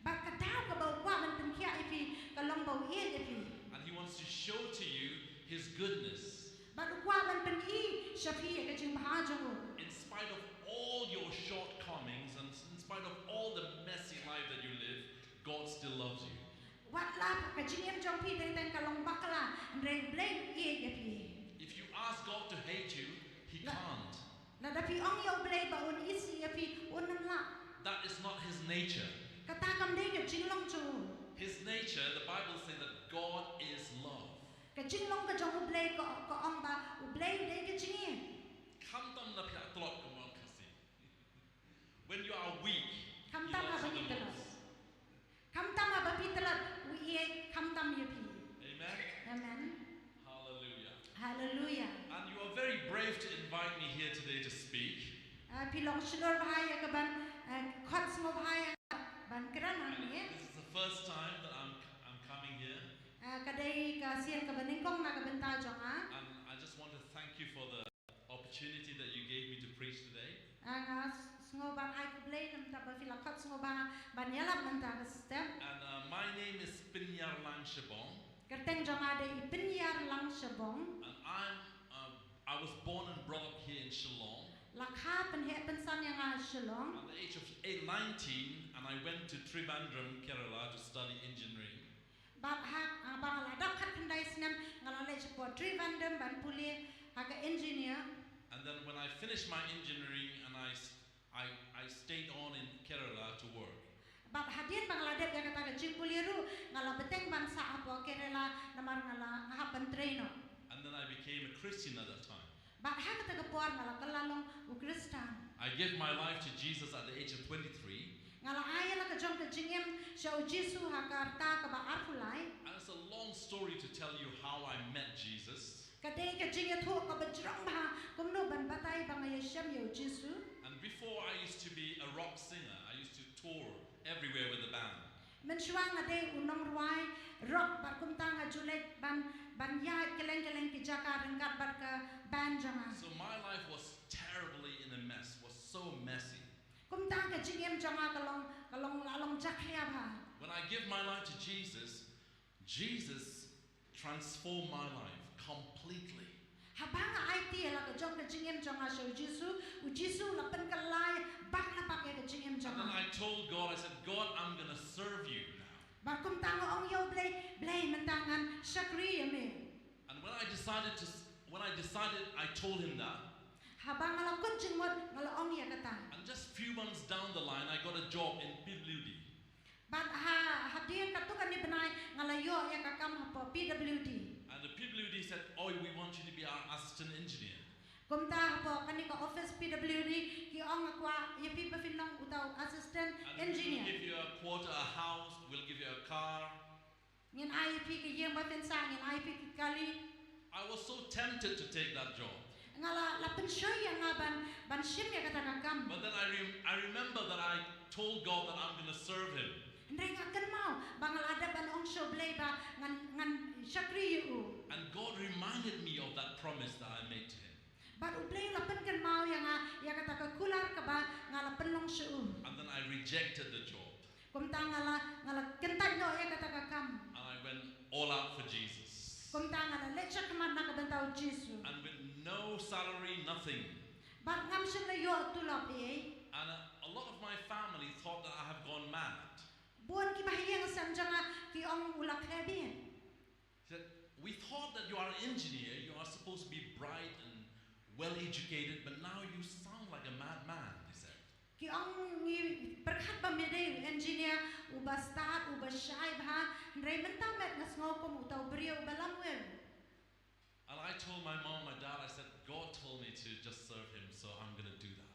Bad ka daw kaba u kwah ban pynkhiah ïa phi ka long ba u ïeit ïa phi. And He wants to show to you His goodness. Bad u kwah ban pyni sha phi ïa ka jingbha jong u. In spite of all your shortcomings and in spite of all the messy life that you live, God still loves you. Wat la ka jingim jong phi teng teng ka long bakla hynrei U Blei u ïeit ïa phi. If you ask God to hate you, He La- can't. Lada phi ong ïa U Blei ba un isih ïa phi un ym lah. That is not His nature. Kata kam dei ka jinglong jong u. His nature, the Bible says that God is love. Ka jinglong ka jong U Blei ka ka ong ba U Blei u dei ka jingïeit. Khamtam na phi tlot kumba ong Khasi. When you are weak, He Khamtam loves haba you phi the tlot. most. Khamtam haba phi tlot u ïeit khamtam ïa phi. Amen. Amen. Hallelujah. Hallelujah. And you are very brave to invite me here today to speak. Ah, phi long shlur bha ïa ka ban ah, khot sngewbha ïa ban kren hangne. This is the first time that I'm I'm coming here. Ah, ka dei ka sien kaba nyngkong na ka bynta jong nga. And I just want to thank you for the opportunity that you gave me to preach today. Ah, nga sngewbha ai khublei namar ba phi la khot sngewbha ban ïalap mynta ka step. And uh, my name is Pynïarlang Shabong. Kyrteng jong nga dei Pynïarlang Shabong. And I'm uh, I was born and brought up here in Shillong. La kha pynheh pynsan ïa nga Shillong. At the age of eight, nineteen, and I went to Trivandrum, Kerala to study engineering. Bad ha ah, ba nga la dap khatkhyndai snem nga la leit shapoh Trivandrum ban pule ha ka engineer. And then when I finished my engineering and I, I, I stayed on in Kerala to work. Bad hadien ba nga la dep ïa kata ka jingpule ruh nga la bteng ban sah hapoh Kerala namar nga la nga hap ban trei noh. And then I became a Christian at that time. Bad ha kata ka por nga la kylla long u Khristan. I gave my life to Jesus at the age of twenty-three. Nga la ai ïa la ka jong ka jingim sha u Jisu ha ka rta kaba arphew lai. And it's a long story to tell you how I met Jesus. Ka dei ka jingïathuh kaba jrong bha kumno ban batai ba nga ïashem ïa u Jisu. And before I used to be a rock singer, I used to tour everywhere with the band. Mynshuwa nga dei u nongrwai rock bad kumta nga ju leit ban ban ïaid kylleng kylleng ki jaka ryngkat bad ka band jong nga. So my life was terribly in a mess, was so messy. Kumta ka jingim jong nga ka long ka long la long jakhlia bha. When I give my life to Jesus, Jesus transformed my life completely. Haba nga aiti ïa la ka jong ka jingim jong nga sha u Jisu, u Jisu la pynkylla bak la bak ïa ka jingim jong And then nga. I told God, I said, God, I'm going to serve you now. Bad kumta nga ong ïa u Blei, Blei mynta ngan shakri ïa me. And when I decided to, when I decided, I told him that. Haba nga la kut jingmut nga la ong ïa kata. And just few months down the line, I got a job in P W D. Bad ha hadien katto katne bnai nga la ïoh ïa ka kam hapoh P W D. And the P W D said, oh, we want you to be our assistant engineer. Kumta hapoh kane ka office P W D ki ong nga kwah ïa phi ba phin long uta u assistant And we'll engineer. Give you a quarter, a house, we'll give you a car. Ngin ai ïa phi ka ïing ba phin sah, ngin ai ïa phi ki kali. I was so tempted to take that job. Nga la la pynshoi ïa nga ban ban shim ïa kata ka kam. But then I, rem- I remember that I told God that I'm going to serve him. Hynrei nga kynmaw ba nga la dep ban ong sha u Blei ba ngan ngan shakri ïa u. And God reminded me of that promise that I made to him. Bad u Blei u la pynkynmaw ïa nga ïa kata ka kular kaba nga la pynlong sha u. And then I rejected the job. Kumta nga la nga la kyntait noh ïa kata ka kam. And I went all out for Jesus. Kumta nga la leit shakhmat na ka bynta u Jisu. And with no salary, nothing. Bad ngam shym la ïoh tulop ei. And a, a lot of my family thought that I have gone mad. Bun kiba ha ïing sem jong nga ki ong u la khleh bit. He said, "We thought that you are an engineer, you are supposed to be bright and well educated, but now you sound like a madman," he said. Ki ong ngi pyrkhat ba me dei u engineer uba stad, uba shai bha, hynrei mynta met nga sngew kum uta u briew uba lamwir. And I told my mom, my dad, I said, "God told me to just serve him, so I'm going to do that."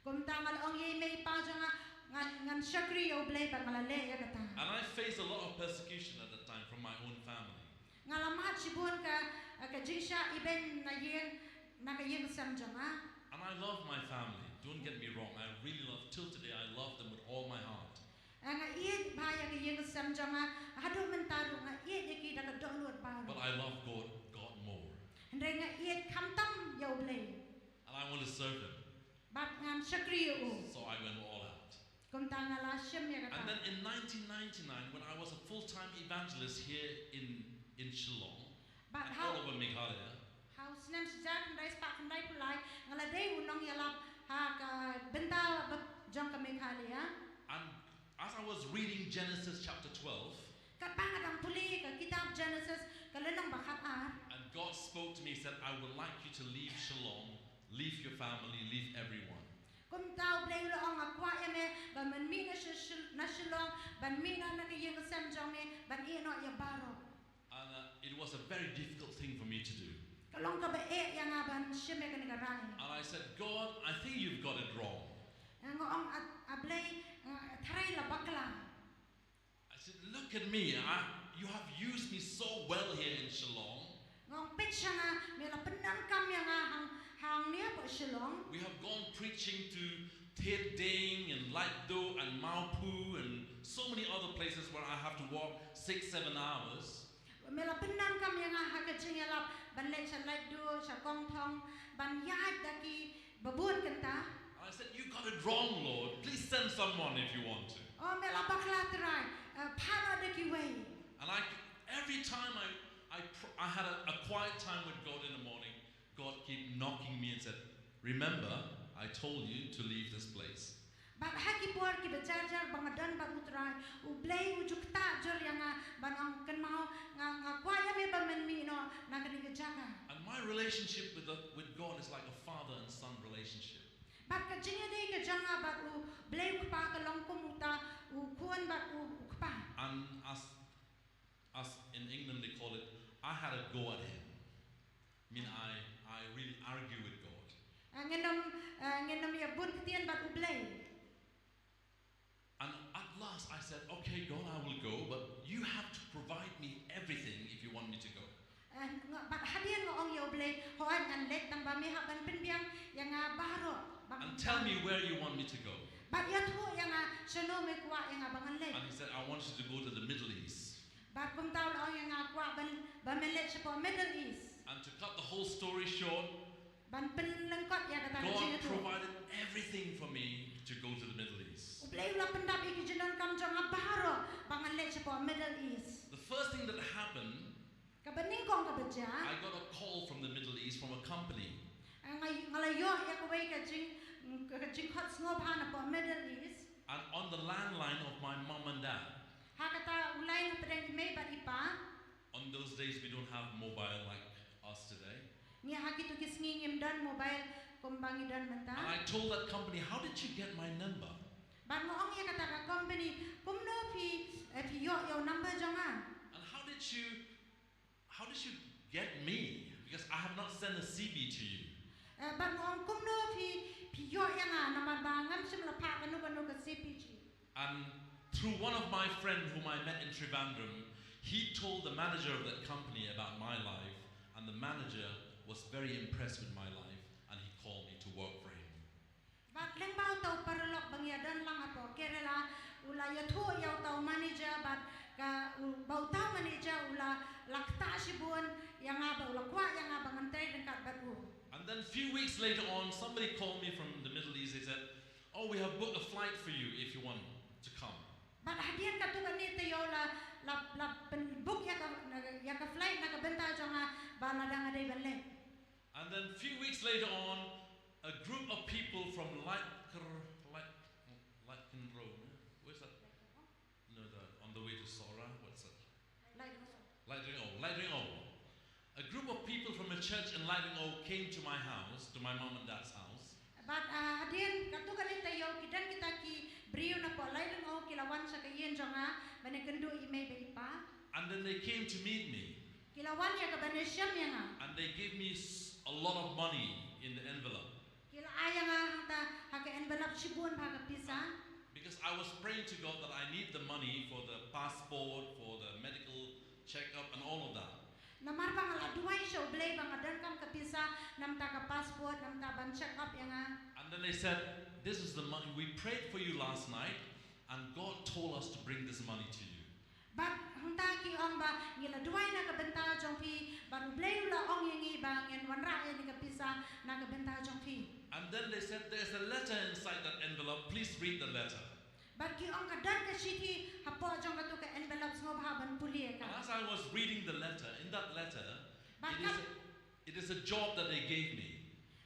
Kumta nga la ong ïa i mei i pa jong nga, ngan, ngan shakri ïa u Blei bad nga la leh ïa kata. And I faced a lot of persecution at that time from my own family. Nga la mad shibun ka, ka jingshah ibeiñ na ïing, na ka ïing sem jong nga. And I love my family, don't get me wrong. I really love, till today, I love them with all my heart. Eh, nga ïeit bha ïa ka ïing sem jong nga, haduh mynta ruh nga ïeit ïa ki da ka dohnud baroh. But I love God, God more. Hynrei nga ïeit khamtam ïa u Blei. And I want to serve him. Bad ngan shakri ïa u. So I went all out. Kumta nga la shim ïa kata. And then in nineteen ninety-nine, when I was a full-time evangelist here in, in Shillong, Bad and ha, all over Meghalaya, ha u snem shihajar khyndai spah khyndai phew lai nga la dei u nongïalap ha ka bynta ba jong ka Meghalaya. and as I was reading Genesis chapter twelve, Katba nga dang pule ka kitab Genesis ka lynnong ba khatar. And God spoke to me, said, "I would like you to leave Shillong, leave your family, leave everyone." Kumta u Blei u la ong, nga kwah ïa me ba men mih na Shi-, Shi-, na Shillong, ban mih na, na ka ïing sem jong me, ban ïeh noh ïa baroh. And uh, it was a very difficult thing for me to do. Ka long kaba eh ïa nga ban shim ïa kane ka rai. And I said, "God, I think you've got it wrong." Nga ong, a, a Blei, nga tharai la bakla. I said, "Look at me. I, you have used me so well here in Shillong." Nga ong, peit sha nga, me la pyndonkam ïa nga hang, hangne hapoh Shillong. We have gone preaching to Thied Ding and Laitduk and Mawphu and so many other places where I have to walk six, seven hours. Me la pyndonkam ïa nga ha ka jingïalap ban leit sha Laitduk, sha Kongthong, ban ïaid da ki babun kynta. And I said, "You got it wrong, Lord. Please send someone if you want to." Oh, me la bakla Trai, eh, phah noh da kiwei. And I, every time I, I, pr- I had a, a quiet time with God in the morning, God keep knocking me and said, "Remember, I told you to leave this place." Bad ha ki por kiba jar jar ba nga don bad u Trai, u Blei u ju ktah jur ïa nga ban ong, kynmaw, nga, nga kwah ïa me ba men mih noh na kane ka jaka. And my relationship with, the, with God is like a father and son relationship. Bad ka jingïadei ka jong nga bad u Blei u Kpa ka long kum uta u khun bad u, u kpa. And as, as in England they call it, I had a go at him. I mean, I, I really argue with God. Eh, ngin ym, eh, ngin ym ïa bun ktien bad u Blei. And at last I said, "Okay, God, I will go, but you have to provide me everything if you want me to go." Eh, nga, bad hadien nga ong ïa u Blei, hooid ngan leit, tang ba me hap ban pynbiang ïa nga baroh ba. And tell me where you want me to go. Bad ïathuh ïa nga shano me kwah ïa nga ba ngan leit. And he said, "I want you to go to the Middle East." Bad kumta u la ong ïa nga, kwah ban, ba men leit shapoh Middle East. And to cut the whole story short, Ban pynlyngkot ïa kata ka God jingïathuh. provided everything for me to go to the Middle East. U Blei u la pyndap ïa ki jingdonkam jong nga baroh ba ngan leit shapoh Middle East. The first thing that happened, Kaba nyngkong kaba jia, I got a call from the Middle East from a company. eh, nga, nga la ïoh ïa kawei ka jing, ka jingkhot sngewbha napoh Middle East. And on the landline of my mom and dad, Ha kata u line hapdeng i mei bad i pa. On those days, we don't have mobile like us today. Ngi ha kito ki sngi ngim don mobile kumba ngi don mynta. And I told that company, "How did you get my number?" Bad nga ong ïa kata ka company, kumno phi, eh, phi ïoh ïa u number jong nga? And how did you, how did you get me? Because I have not sent a C V to you. Eh, bad nga ong, kumno phi, phi ïoh ïa nga namar ba ngam shym la phah kano kano ka C V jong. And through one of my friend whom I met in Trivandrum, he told the manager of that company about my life, and the manager was very impressed with my life, and he called me to work for him. Bad lyngba uta u paralok ba ngi ïa don lang hapoh Kerala, u la ïathuh ïa uta u manager bad ka, u, ba uta u manager u la, la ktah shibun ïa nga bad u la kwah ïa nga ba ngan trei ryngkat bad u. And then few weeks later on, somebody called me from the Middle East. They said, "Oh, we have booked a flight for you if you want to come." Bad hadien katto katne taïew la, la, la pynbook ïa ka, ïa ka flight na ka bynta jong nga ba lada nga dei ban leit. And then few weeks later on, a group of people from Laitker, Lait, Laitkenro, eh? Where's that? church in Laitlyngau came to my house, to my mom and dad's house. Bad ah, hadien katto katne taïew ki don kita ki briew napoh Laitlyngau ki la wan sha ka ïing jong nga ban ïakynduh ïa i mei bad i pa. And then they came to meet me. Ki la wan ïa ka ban ïashem ïa nga. And they gave me s- a lot of money in the envelope. Ki la ai ïa nga hangta ha ka envelope shibun bha ka pisa. Because I was praying to God that I need the money for the passport, for the medical checkup, and all of that. Namar ba nga la duwai sha U Blei ba nga donkam ka pisa namta ka passport, namta ban check up ïa nga. And then they said, "This is the money. We prayed for you last night, and God told us to bring this money to you." Bad hangta ki ong ba ngi la duwai na ka bynta jong phi, bad U Blei u la ong ïa ngi ba ngin wanrah ïa kane ka pisa na ka bynta jong phi. And then they said, "There's a letter inside that envelope. Please read the letter." Bad ki ong ka don ka shithi hapoh jong kato ka envelope, sngewbha ban pule ïa ka. And as I was reading the letter, in that letter, Bad it is, kat- a, it is a job that they gave me.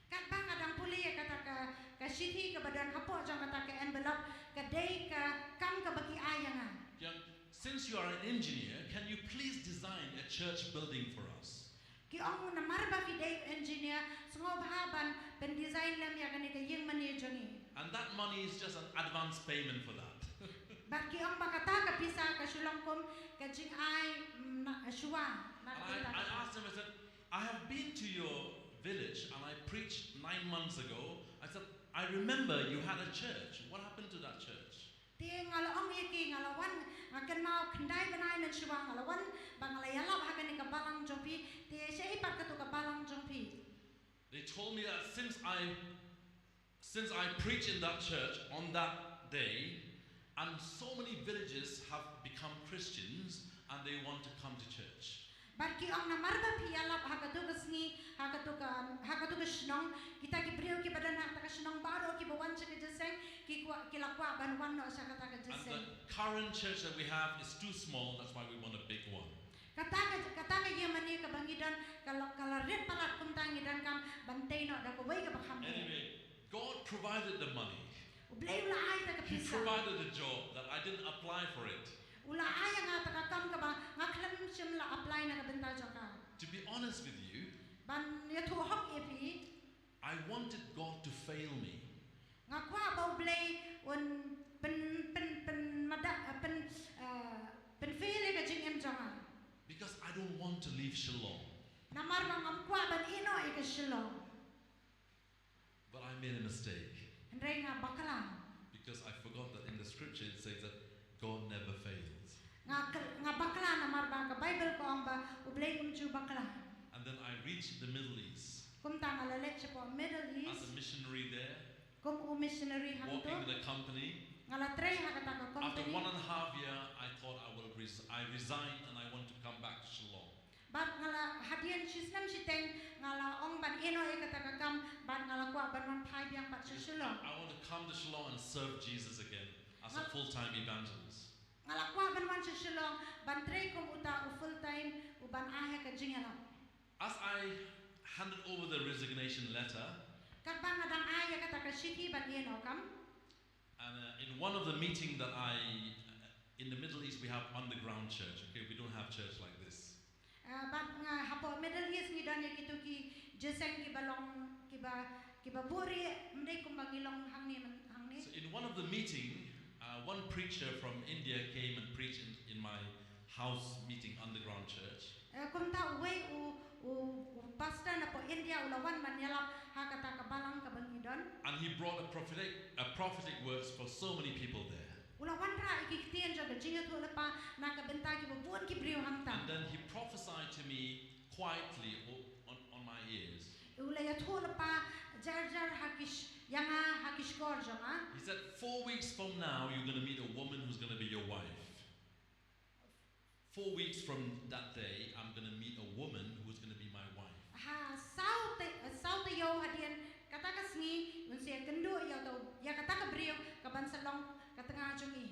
Katba nga dang pule ïa kata ka, ka shithi kaba don hapoh jong kata ka envelope, ka dei ka kam kaba ki ai ïa nga. Yeah, since you are an engineer, can you please design a church building for us? Ki ong namar ba phi dei engineer, sngewbha ban pyndesign lem ïa kane ka ïing mane jong ngi. And that money is just an advance payment for that. Bad ki ong ba kata ka pisa ka shu long kum ka jingai, mm, na shuwa na And ka I, bynta. I asked him, I said, "I have been to your village and I preached nine months ago." I said, "I remember you had a church. What happened to that church?" Te nga la ong ïa ki, nga la wan, nga kynmaw khyndai bnai mynshuwa nga la wan ba nga la ïalap ha kane ka balang jong phi. Te shaei pat kato ka balang jong phi? They told me that since I since I preached in that church on that day, and so many villages have become Christians and they want to come to church. Bad ki ong namar ba phi ïalap ha kato ka sngi, ha kato ka, ha kato ka shnong, kita ki briew kiba don ha kata ka shnong baroh kiba wan sha ka jingïaseng, ki kwah, ki la kwah ban wan noh sha kata ka And jingïaseng. The current church that we have is too small, that's why we want a big one. Kata ka, kata ka ïing mane kaba ngi don, ka la, ka la rit palat, kumta ngi donkam ban tei noh da kawei kaba kham bha. Anyway, God provided the money. U Blei u la ai ta ka He pisa. Provided the job that I didn't apply for it. U la ai ïa nga ta ka kam kaba nga khlem shym la apply na ka bynta jong ka. To be honest with you, Ban ïathuh hok ïa phi, I wanted God to fail me. Nga kwah ba U Blei un pyn, pyn, pyn mada, pyn, uh, pynfail ïa ka jingim jong nga. Because I don't want to leave Shillong. Namar ba ngam kwah ban ïeh noh ïa ka Shillong. But I made a mistake. Hynrei nga bakla. Because I forgot that in the scripture it says that God never fails. Nga, nga bakla namar ba ka Bible ka ong ba U Blei um ju bakla. And then I reached the Middle East. Kumta nga la leit shapoh Middle East. As a missionary there. Kum u missionary hangto. Working with a company. Nga la trei ha kata ka company. After one and a half year, I thought I will res I resigned and I want to come back to Shillong. Bad nga la hadien shisnem shiteng nga la ong ban ïeh noh ïa kata ka kam, bad nga la kwah ban wan phai biang pat sha Shillong. I want to come to Shillong and serve Jesus again as a full-time evangelist. Nga la kwah ban wan sha Shillong ban trei kum uta u full time u ban ai ha ka jingïalap. As I handed over the resignation letter, katba nga dang ai ïa kata ka shithi ban ïeh noh kam, and uh, in one of the meeting that I, uh, in the Middle East we have underground church. Okay, we don't have church like this. Uh, bad nga hapoh Middle East ngi don ïa kito ki jingïaseng kiba long kiba, kiba buhrieh, ym dei kumba ngi long hangne, hangne. So in one of the meeting, uh, one preacher from India came and preached in, in my house meeting, underground church. Uh, kumta uwei u, u, u pastor napoh India u la wan ban ïalap ha kata ka balang kaba ngi don. And he brought a prophetic, a prophetic words for so many people there. U la wanrah ïa ki ktien jong ka jingïathuhlypa na ka bynta kiba bun ki briew hangta. And then he prophesied to me quietly o- on, on my ears. U la ïathuhlypa jar jar ha ki sh- ïa nga ha ki shkor jong nga. He said, "Four weeks from now, you're going to meet a woman who's going to be your wife. Four weeks from that day, I'm going to meet a woman who's going to be my wife." Ha saw taïew, saw taïew hadien kata ka sngi un sa ïakynduh ïa uta, ïa kata ka briew ka ban sa long ka tnga jong ngi.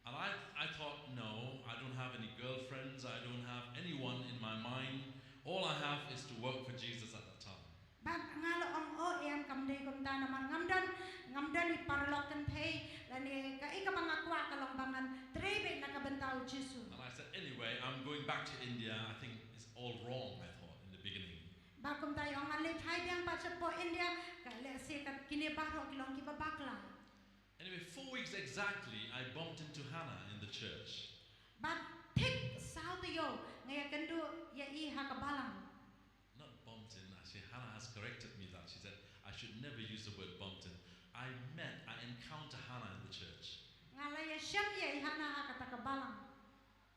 And I, I thought, "No, I don't have any girlfriends. I don't have anyone in my mind. All I have is to work for Jesus at that time." Bad nga la ong, "Oh em, kam dei kumta, namar ngam don, ngam don i paralok kynthei, lane kaei kaba nga kwah ka long ba ngan trei beit na ka bynta u Jisu." And I said, "Anyway, I'm going back to India. I think it's all wrong," I thought in the beginning. Bad kumta i ong, ngan leit phai biang pat shapoh India, ka lehse ka kine baroh ki long kiba bakla. Anyway, four weeks exactly, I bumped into Hannah in the church. Bad thik saw taïew nga ïakynduh ïa i ha ka balang. Not bumped in, actually, Hannah has corrected me that. She said, I should never use the word bumped in. I met, I encounter Hannah in the church. Nga la ïashem ïa i Hannah ha kata ka balang.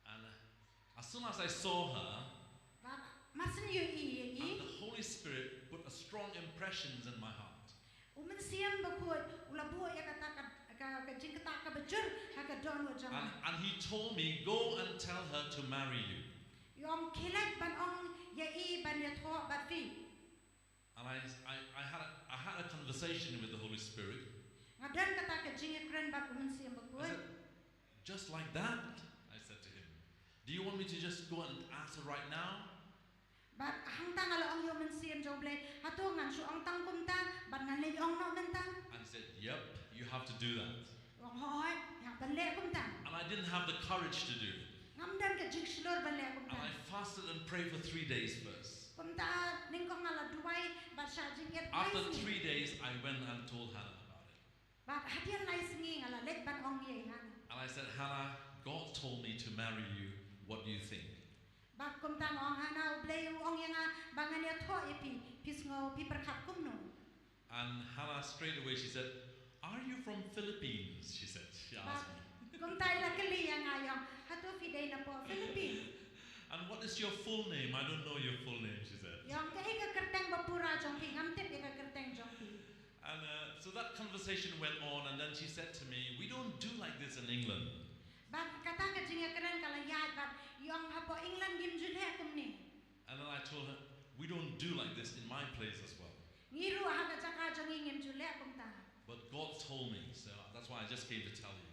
And uh, as soon as I saw her, Bad mar shen ïohi ïa i, and the Holy Spirit put a strong impressions in my heart. U Mynsiem Bakhuid u la buh ïa kata ka, ka, ka jingktah kaba jur ha ka dohnud jong nga. And, and he told me, go and tell her to marry you. I ong, khie leit ban ong ïa i ban ïathoh bad phi. And I, I, I, had a, I had a conversation with the Holy Spirit. Nga don kata ka jingïakren bad u Mynsiem I Bakhuid. said, just like that? I said to him, do you want me to just go and ask her right now? Bad hangta nga la ong ïa u Mynsiem jong U Blei, hato ngan shu ong tang kumta bad ngan leit ong noh mynta? And he said, yep, you have to do that. U ong, hooid, ïa ban leh kumta. And I didn't have the courage to do it. Ngam don ka jingshlur ban leh kumta. And I fasted and prayed for three days first. Kumta nyngkong nga la duwai bad shah jingit lai After sngi. Three days, I went and told Hannah about it. Bad hadien lai sngi nga la leit ban ong ïa i Hannah. And I said, Hannah, God told me to marry you. What do you think? Bad kumta nga ong, Hannah, U Blei u ong ïa nga ba ngan ïathoh ïa phi, phi sngew, phi pyrkhat kumno? And Hannah, straight away, she said, are you from Philippines? She said, she asked me. Bad kumta i la kylli ïa nga, i ong, hato phi dei napoh Philippines? And what is your full name? I don't know your full name, she said. I ong, kaei ka kyrteng ba pura jong phi, ngam tip ïa ka kyrteng jong phi. And uh, so that conversation went on, and then she said to me, we don't do like this in England. Bad kata ka jingïakren ka la ïaid bad i ong, hapoh England ngim ju leh kumne. And then I told her, we don't do like this in my place as well. Ngi ruh ha ka jaka jong ngi ngim ju leh kumta. But God told me, so that's why I just came to tell you.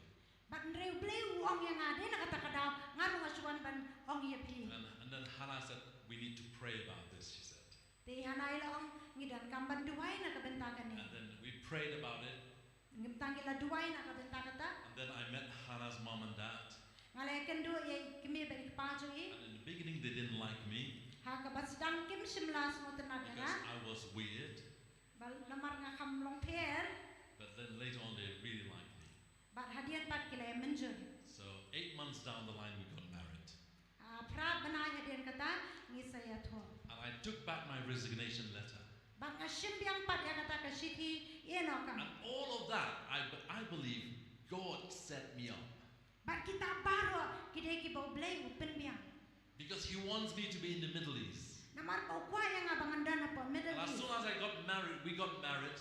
Bad hynrei U Blei u ong ïa nga, dei na kata ka daw nga ruh nga shu wan ban ong ïa phi. And, and then Hannah said, we need to pray about this, she said. Te i Hannah i la ong, ngi donkam ban duwai na ka bynta kane. And then we prayed about it. Ngim tang, ngi la duwai na ka bynta kata. And then I met Hannah's mom and dad. Nga la ïakynduh ïa i kmie bad i kpa jong i. And in the beginning, they didn't like me Ha kaba sdang kim shym la sngewtynnat ïa nga. because I was weird. Bad namar nga kham long pher. But then later on, they really liked me. Bad hadien pat ki la ïa mynjur. So eight months down the line, we got married. Ah, phra bnai hadien kata ngi sa ïathoh. And I took back my resignation letter. Bad nga shim biang pat ïa kata ka shithi ïeh noh kam. And all of that, I, I believe God set me up. Bad kita baroh ki dei kiba U Blei u pynbiang. Because He wants me to be in the Middle East. Namar ba u kwah ïa nga ba ngan don hapoh Middle And as East. Soon as I got married, we got married,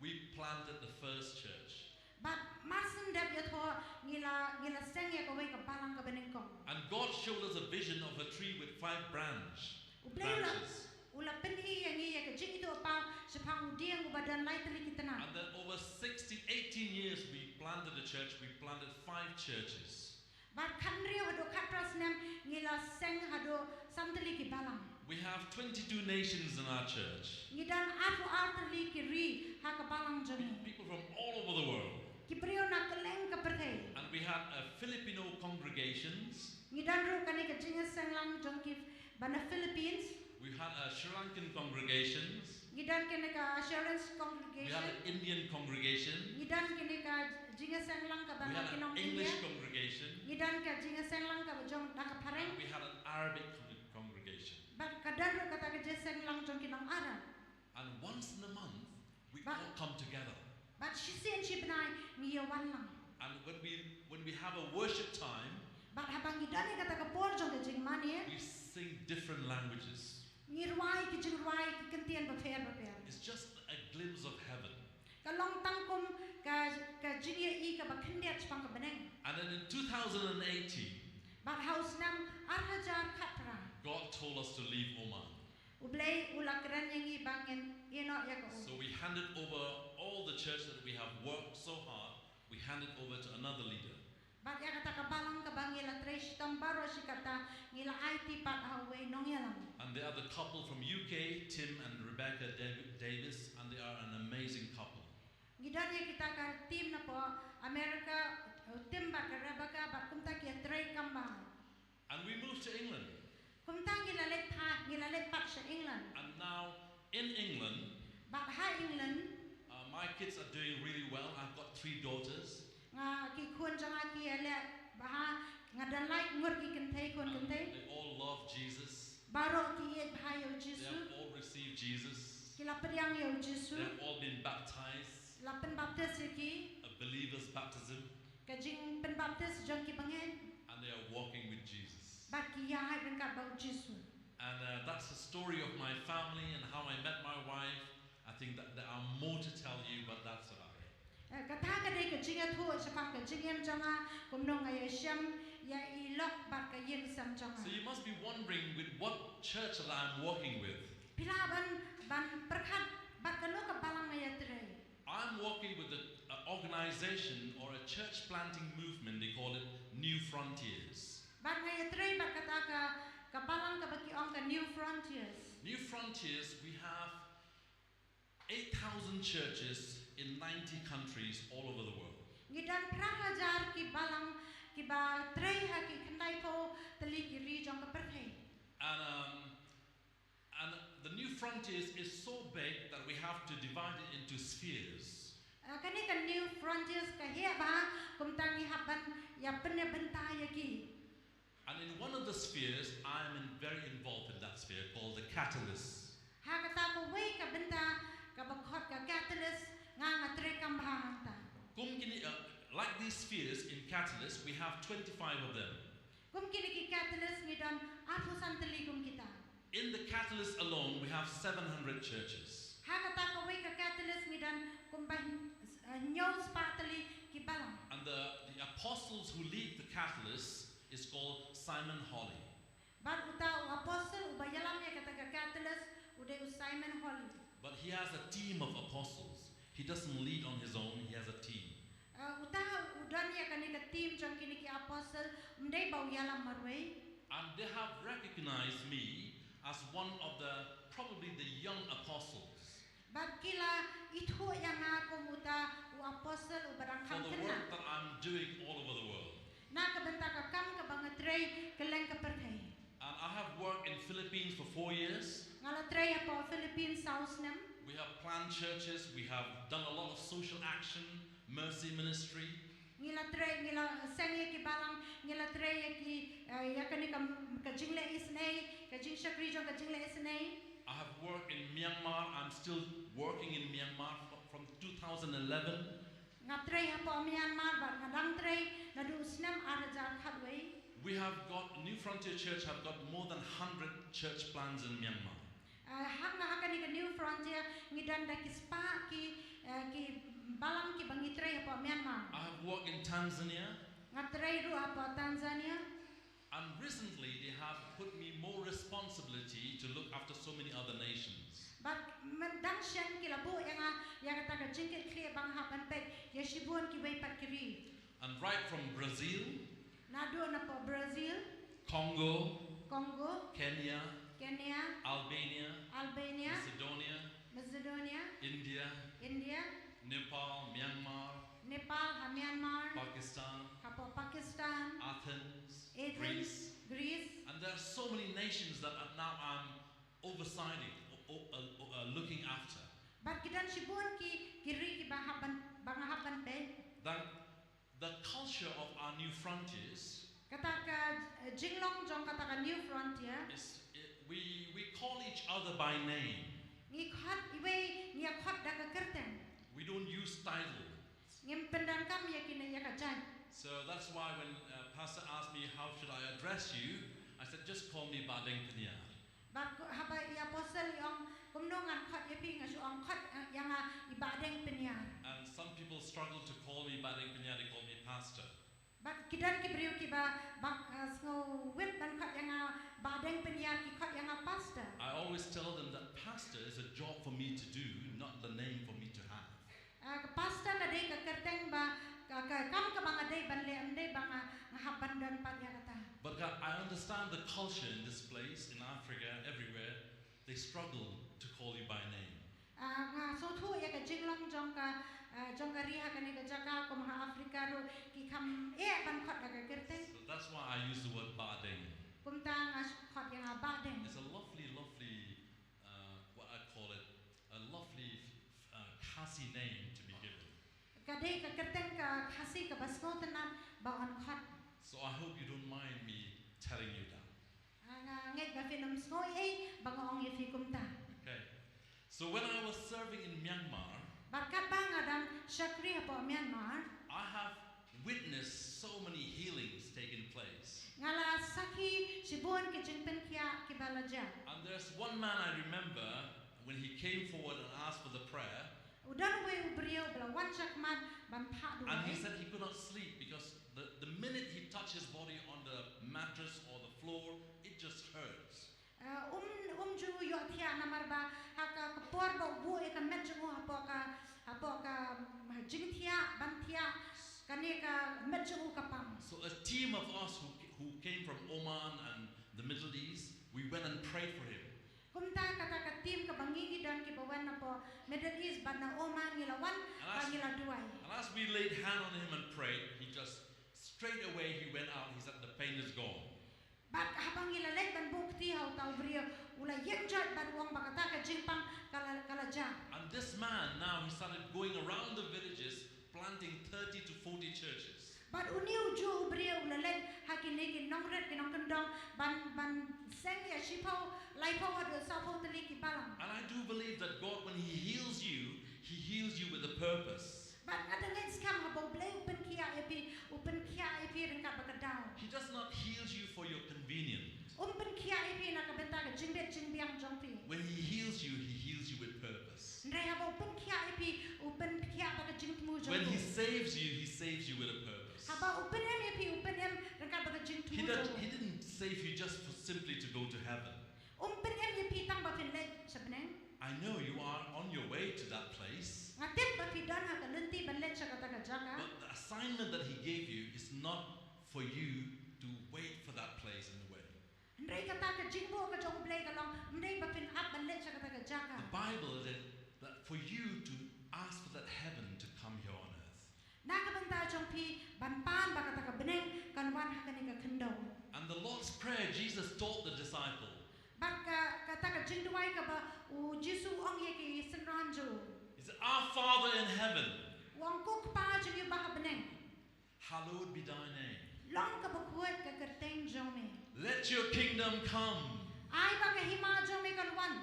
we planted the first church. Bad mar shen dep ïathoh ngi la, ngi la seng ïa kawei ka balang kaba nyngkong. And God showed us a vision of a tree with five branch, U Blei u la, branches. U la pyni ïa ngi ïa ka jingithuhpaw shaphang u dieng uba don lai tylli ki tnat. And then over sixteen, eighteen years, we planted a church, we planted five churches. Bad khathynriew haduh khatphra snem ngi la seng haduh san tylli ki balang. We have twenty-two nations in our church. Ngi don arphew ar tylli ki ri ha ka balang jong ngi. People from all over the world. Ki briew na kylleng ka pyrthei. And we had a Filipino congregations. Ngi don ruh kane ka jingïaseng lang jong ki ba na Philippines. We had a Sri Lankan congregations. Ngi don kane ka Assurance We congregation. Had an Indian congregation. Ngi don kane ka jingïaseng lang kaba We na had ki an nong English India. Congregation. Ngi don ka jingïaseng lang kaba jong na ka phareng. And we had an Arabic con- congregation. Bad ka don ruh kata ka jingïaseng lang jong ki nong Arab. And once in a month, we But- all come together. Bad shisien shi bnai ngi ïa wan lang. And when we when we have a worship time, Bad haba ngi don ïa kata ka por jong ka jingmane, we sing different languages. Ngi rwai ki jingrwai ki kyntien bapher bapher. It's just a glimpse of heaven. Ka long tang kum ka, ka jingïohi kaba khyndiat shaphang ka bneng. And then in two thousand eighteen, Bad ha u snem ar hajar khatphra, God told us to leave Oman. U Blei u la kren ïa ngi ba ngin ïeh noh ïa ka Oman. So we handed over all the church that we have worked so hard. We handed over to another leader. Bad ïa kata ka balang kaba ngi la trei shitom baroh shi katta ngi la aiti pat ha uwei nongïalam. And they are the couple from U K, Tim and Rebecca Dav- Davis, and they are an amazing couple. Ngi don ïa kita ka team napoh America, uh, Tim bad ka Rebecca bad kumta ki ïatrei kam ba. And we moved to England. Kumta ngi la leit pat, ngi la leit pat sha England. And now in England, Bad ha England, uh, my kids are doing really well. I've got three daughters. Nga ki khun jong nga ki ïaleh bha, nga don lai ngut ki kynthei, khun kynthei. They all love Jesus. Baroh ki ïeit bha ïa u Jisu. They have all received Jesus. Ki la pdiang ïa u Jisu. They have all been baptized. La pynbaptis ïa ki. A believer's baptism. Ka jingpynbaptis jong ki bangeit. And they are walking with Jesus. Bad ki ïaid ryngkat bad u Jisu. And uh, that's the story of my family and how I met my wife. I think that there are more to tell you, but that's about it. Eh, kata ka dei ka jingïathuh shaphang ka jingim jong nga, kumno nga ïashem ïa i lok bad ka ïing sem jong nga. So you must be wondering with what church that I'm working with. Phi lah ban ban pyrkhat bad kano ka balang nga ïatrei. I'm working with a, a organization or a church planting movement, they call it New Frontiers. Bad nga ïatrei bad kata ka ka balang kaba ki ong ka New Frontiers. New Frontiers, we have eight thousand churches in ninety countries all over the world. Ngi don phra hajar ki balang kiba trei ha ki khyndai phew tylli ki ri jong ka pyrthei. And um, and the New Frontiers is so big that we have to divide it into spheres. Uh, kane ka New Frontiers ka heh bha, kumta ngi hap ban ïa pynbynta ïa ki. And in one of the spheres, I am in, very involved in that sphere called the catalyst. Ha kata kawei ka bynta kaba khot ka catalyst, nga nga trei kam bha hangta. Kum kine, uh, like these spheres in catalyst, we have twenty-five of them. Kum kine ki catalyst ngi don arphew san tylli kum kita. In the catalyst alone, we have seven hundred churches. Ha kata kawei ka catalyst ngi don kumba hynñiew spah tylli ki balang. And the, the apostles who lead the catalyst is called Simon Holley. Bad uta u apostle uba ïalam ïa kata ka catalyst u dei u Simon Holley. But he has a team of apostles. He doesn't lead on his own, he has a team. Uh, uta u don ïa kane ka team jong kine ki apostle, ym dei ba u ïalam marwei. And they have recognized me as one of the, probably the young apostles. Bad ki la ithuh ïa nga kum uta u apostle uba dang kham khynnah. For the work that I'm doing all over the world. Na ka bynta ka kam kaba nga trei kylleng ka pyrthei. And I have worked in Philippines for four years. Nga la trei hapoh Philippines saw snem. We have planned churches, we have done a lot of social action, mercy ministry. Ngi la trei, ngi la seng ïa ki balang, ngi la trei ïa ki, eh, ïa kane ka, ka jingleh isynei, ka jingshakri jong ka jingleh isynei. I have worked in Myanmar. I'm still working in Myanmar fr- from two thousand eleven. Nga trei hapoh Myanmar bad nga dang trei naduh u snem ar hajar khatwei. We have got, New Frontier Church have got more than hundred church plants in Myanmar. Eh, ha nga ha kane ka New Frontier ngi don da ki spah ki, eh, ki balang kiba ngi trei hapoh Myanmar. I have worked in Tanzania. Nga trei ruh hapoh Tanzania. And recently they have put me more responsibility to look after so many other nations. Bad myn- dang shen ki la buh ïa nga ïa kata ka jingkitkhlieh ba nga hap ban peit ïa shibun kiwei pat ki ri. And right from Brazil, naduh napoh Brazil, Congo, Congo, Kenya, Kenya, Albania, Albania, Macedonia, Macedonia, India, India, Nepal, Myanmar, Nepal ha Myanmar, Pakistan, hapoh Pakistan, Athens, Athens, Greece, Greece. And there are so many nations that are now I'm overseeing, or, or, uh, uh, looking after. Bad ki don shibun ki ki ri kiba hap ban ba nga hap ban peit. That the culture of our New Frontiers Kata ka, eh, jinglong jong kata ka New Frontier. Is, it, we, we call each other by name. Ngi khot iwei, ngi ïa khot da ka kyrteng. We don't use title. Ngim pyndonkam ïa kine ïa ka jait. So that's why when, uh, Pastor asked me, "How should I address you?" I said, "Just call me Bah Deng Pynïar." Bad haba i apostle i ong, kumno ngan khot ïa phi, nga shu ong khot, eh, ïa nga i Bah Deng Pynïar. And some people struggle to call me Bah Deng Pynïar, they call me Pastor. Bad ki don ki briew kiba, ba, eh, sngewwit ban khot ïa nga Bah Deng Pynïar, ki khot ïa nga Pastor. I always tell them that pastor is a job for me to do, not the name for me to have. Ah, ka pastor ka dei ka kyrteng ba, ka, ka kam kaba nga dei ban leh, ym dei ba nga, nga hap ban don pat ïa kata. But ka, I understand the culture in this place, in Africa, everywhere. They struggle to call you by name. Ah, nga sngewthuh ïa ka jinglong jong ka, ah, jong ka ri ha kane ka jaka, kum ha Africa ruh ki kham eh ban khot da ka kyrteng. So that's why I use the word Bah Deng. Kumta nga khot ïa nga Bah Deng. It's a lovely, lovely, uh, what I call it, a lovely uh, Khasi name to be given. Ka dei ka kyrteng ka Khasi kaba sngewtynnat ba yn khot. So I hope you don't mind me telling you that. Ah, nga ngeit ba phin ym sngew ei ba nga ong ïa phi kumta. Okay. So when I was serving in Myanmar, bad katba nga dang shakri hapoh Myanmar, I have witnessed so many healings taking place. Nga la sakhi shibun ki jingpynkhiah kiba la jia. And there's one man I remember when he came forward and asked for the prayer. U don uwei u briew ba la wan shakhmat ban phah duwai. And he said he could not sleep because the, the minute he touched his body on the mattress or the floor, it just hurts. Uh, um um ju ïoh thiah namar ba ha ka por ba u buh ïa ka met jong u hapoh ka hapoh ka jingthiah ban thiah kane ka met jong u ka pang. So a team of us who, who came from Oman and the Middle East, we went and prayed for him. Kumta kata ka team kaba ngi ngi don kiba wan napoh Middle East bad na Oman ngi la wan bad ngi la duwai. And as we laid hand on him and prayed, he just straight away he went out. He said the pain is gone. Bad haba ngi la leit ban buh kti ha uta u briew u la ïeng joit bad u ong ba kata ka jingpang ka la ka la jia. And this man now he started going around the villages planting thirty to forty churches. Bad une u ju u briew u la leit ha kine ki nongrit ki nongkyndong ban ban seng ïa shiphew laiphew haduh sawphew tylli ki balang. And I do believe that God, when He heals you, He heals you with a purpose. Bad nga da ngeit skhem haba u Blei u pynkhiah ïa phi, u pynkhiah ïa phi ryngkat bad ka daw. He does not heal you for your convenience. Um pynkhiah ïa phi na ka bynta ka jingbit jingbiang jong phi. When He heals you, He heals you with purpose. Hynrei haba u pynkhiah ïa phi, u pynkhiah bad ka jingthmu jong u. When He saves you, He saves you with a purpose. Haba u pynim ïa phi, u pynim ryngkat bad ka jingthmu jong u. He didn't save you just for simply to go to heaven. Um pynim ïa phi tang ba phin leit sha bneng. I know you are on your way to that place. Nga tip ba phi don ha ka lynti ban leit sha kata ka jaka. But the assignment that He gave you is not for you to wait for that place and wait. Hynrei kata ka jingbuh ka jong u Blei ka long ym dei ba phin ap ban leit sha kata ka jaka. The Bible said that for you to ask for that heaven to come here on earth. Na ka bynta jong phi ban pan ba kata ka bneng kan wan ha kane ka khyndew. And the Lord's Prayer, Jesus taught the disciple. Bad ka kata ka jingduwai kaba u Jisu u ong ïa ki synran jong u. He said, Our Father in heaven. U ong, Ko Kpa jong ngi ba ha bneng. Hallowed be thy name. Long kaba khuid ka kyrteng jong me. Let your kingdom come. Ai ba ka hima jong me kan wan.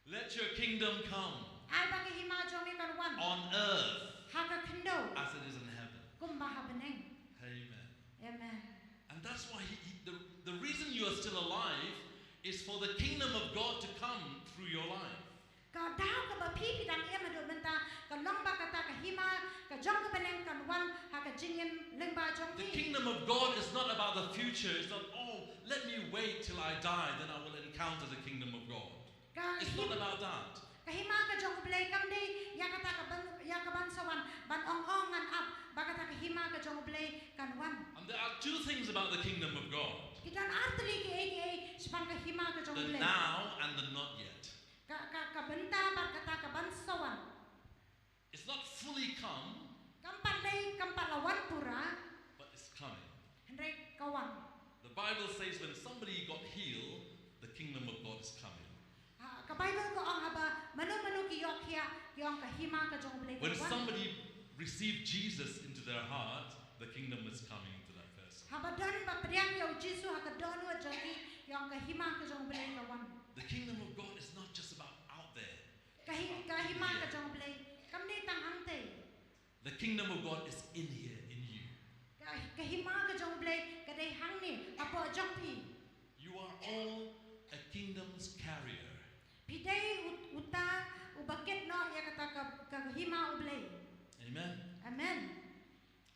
Let your kingdom come. Ai ba ka hima jong me kan wan. On earth. Ha ka khyndew. As it is in heaven. Kumba ha bneng. Amen. Amen. And that's why he, he- the, the reason you are still alive is for the kingdom of God to come through your life. Ka daw kaba phi phi dang im haduh mynta ka long ba kata ka hima ka jong ka bneng kan wan ha ka jingim lyngba jong phi. The kingdom of God is not about the future. It's not, oh, let me wait till I die, then I will encounter the kingdom of God. Ka him- It's not about that. Ka hima ka jong u Blei kam dei ïa kata ka ban ïa ka ban sa wan ban ong ong ngan ap ba kata ka hima ka jong u Blei kan wan. And there are two things about the kingdom of God. Ki don ar tylli ki ei ki ei shaphang ka hima ka jong u Blei. The now and the not yet. Ka ka ka bynta bad kata ka ban sa wan. It's not fully come. Kam pat dei kam pat la wan pura. But it's coming. Hynrei ka wan. The Bible says when somebody got healed, the kingdom of God is coming. Ha, ka Bible ka ong haba mano mano ki ïoh khiah ki ong ka hima ka jong u Blei ka wan. When somebody received Jesus into their heart, the kingdom is coming to that person. Haba don ba pdiang ïa u Jisu ha ka dohnud jong ki ki ong ka hima ka jong u Blei ka wan. The kingdom of God is not just about out there. Ka hi ka hima ka jong u Blei kam dei tang hangtei. The kingdom of God is in here, in you. Ka ka hima ka jong u Blei ka dei hangne hapoh jong phi. You are all a kingdom's carrier. Phi dei u- uta uba kit noh ïa kata ka ka hima u Blei. Amen. Amen.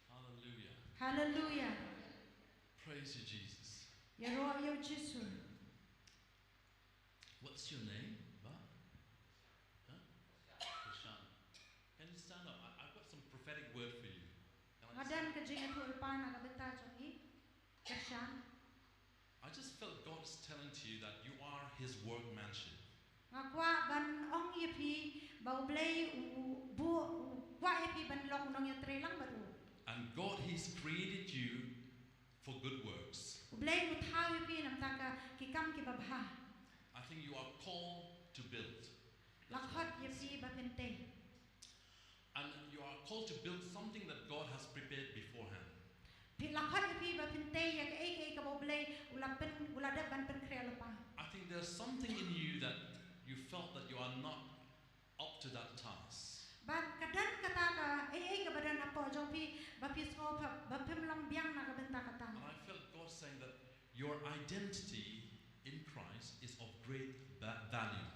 Hallelujah. Hallelujah. Praise you, Jesus. Ïaroh ïa u Jisu. What's your name, Bah? Huh? Krishan. Can you stand up? I, I've got some prophetic word for you. Can I Nga just don ka jingïathuhlypa na ka bynta jong phi. Krishan. I just felt God's telling to you that you are His workmanship. Nga kwah ban ong ïa phi ba u Blei u buh u kwah ïa phi ban long u nongïatreilang bad u. And God, He's created you for good works. U Blei u thaw ïa phi namar ka ki kam kiba bha. I think you are called to build. La khot ïa phi ba pyntei. And you are called to build something that God has prepared beforehand. Phi la khot ïa phi ba pyntei ïa kaei kaei kaba U Blei u la pyn, u la dep ban pynkhreh lypa. I think there's something in you that you felt that you are not up to that task. Bad ka don kata kaei kaei kaba don hapoh jong phi ba phi sngew ba phim long biang na ka bynta kata. And I felt God saying that your identity in Christ is of great value.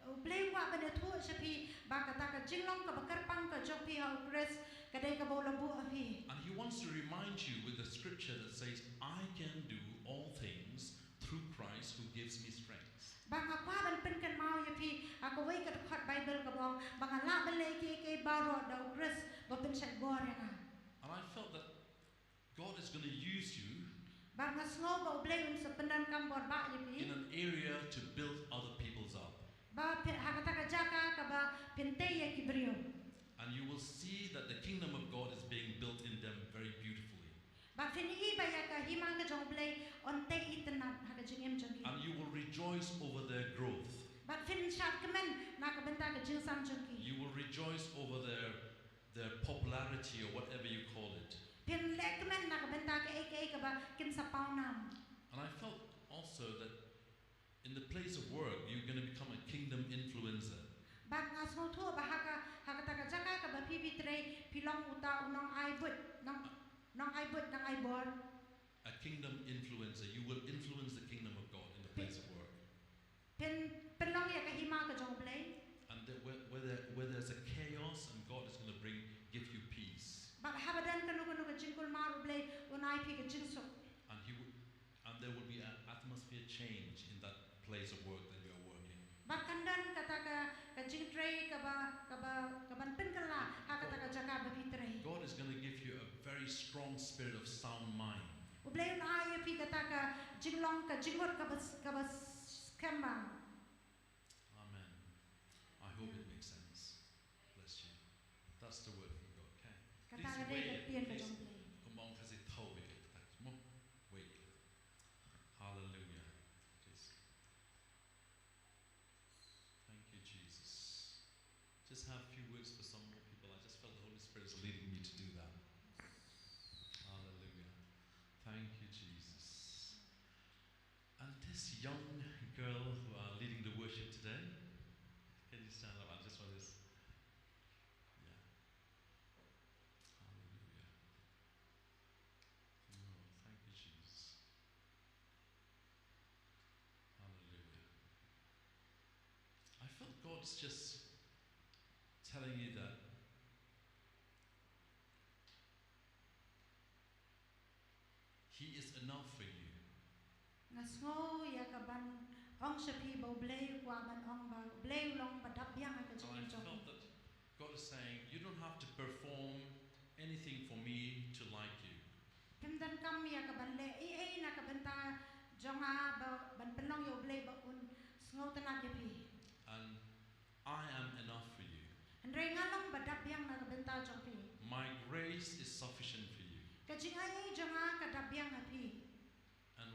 U Blei u kwah ban ïathuh sha phi ba kata ka jinglong kaba kyrpang ka jong phi ha U Khrist ka dei kaba u la buh ha phi. And He wants to remind you with the scripture that says, "I can do all things through Christ who gives me strength." Bad nga kwah ban pynkynmaw ïa phi ha kawei ka dkhot Baibl kaba ong ba nga lah ban leh kiei kiei baroh da U Khrist ba u pynshait bor ïa nga. And I felt that God is going to use you Bad nga sngew ba U Blei un sa pyndonkam bor bha ïa phi. In an area to build other people's up. Ba phi, ha kata ka jaka kaba pyntei ïa ki briew. And you will see that the kingdom of God is being built in them very beautifully. Bad phin i ba ïa ka hima ka jong U Blei yn tei itynnad ha ka jingim jong ki. And you will rejoice over their growth. Bad phin shad kmen na ka bynta ka jingsam jong ki. You will rejoice over their their popularity or whatever you call it. Phin leh kmen na ka bynta kaei kaei kaba kin sa pawnam. And I felt also that in the place of work, you're going to become a kingdom influencer. Bad nga sngewthuh ba ha ka, ha kata ka jaka kaba phi phi trei phi long uta u nongai buit, nong, nongai buit, nongai bor. A kingdom influencer. You will influence the kingdom of God in the place of work. Phin pynlong ïa ka hima ka jong U Blei. And that where, where, there, where there's a chaos, and God is going to bring, give you peace. Bad haba don kano kano ka jingkulmar, U Blei un ai phi ka jingsuk. And he will, and there will be an atmosphere change in that place of work that you are working. Bad kan don kata ka, ka jingtrei kaba, kaba, kaban pynkylla ha kata ka jaka ba phi trei. God is going to give you a very strong spirit of sound mind. U Blei un ai ïa phi kata ka jinglong, ka jingmut kaba, kaba skhem bha. Amen. I hope it makes sense. Bless you. That's the word from God, okay? Kata ka dei ka ktien ka jong U Blei. Kumba ong Khasi, thaw wei ka tak mo. Wei. Hallelujah. Please. Thank you, Jesus. Just have a few words for some more people. I just felt the Holy Spirit is leading me to do that. Hallelujah. Thank you, Jesus. And this young girl who are leading the worship today, can you stand up? I just want this. Yeah. Hallelujah. Oh, thank you, Jesus. Hallelujah. I felt God's just telling you that He is enough for you. Nga sngew ïa kaban ong sha phi ba U Blei u kwah ban ong ba U Blei u long ba dap biang ha ka jingim jong phi. God is saying, you don't have to perform anything for me to like you. Phim donkam ïa kaban leh ei ei na ka bynta jong nga ba ban pynlong ïa U Blei ba un sngewtynnad ïa phi. And I am enough for you. Hynrei nga long ba dap biang na ka bynta jong phi. My grace is sufficient for you. Ka jingai ei jong nga ka dap biang ha phi. And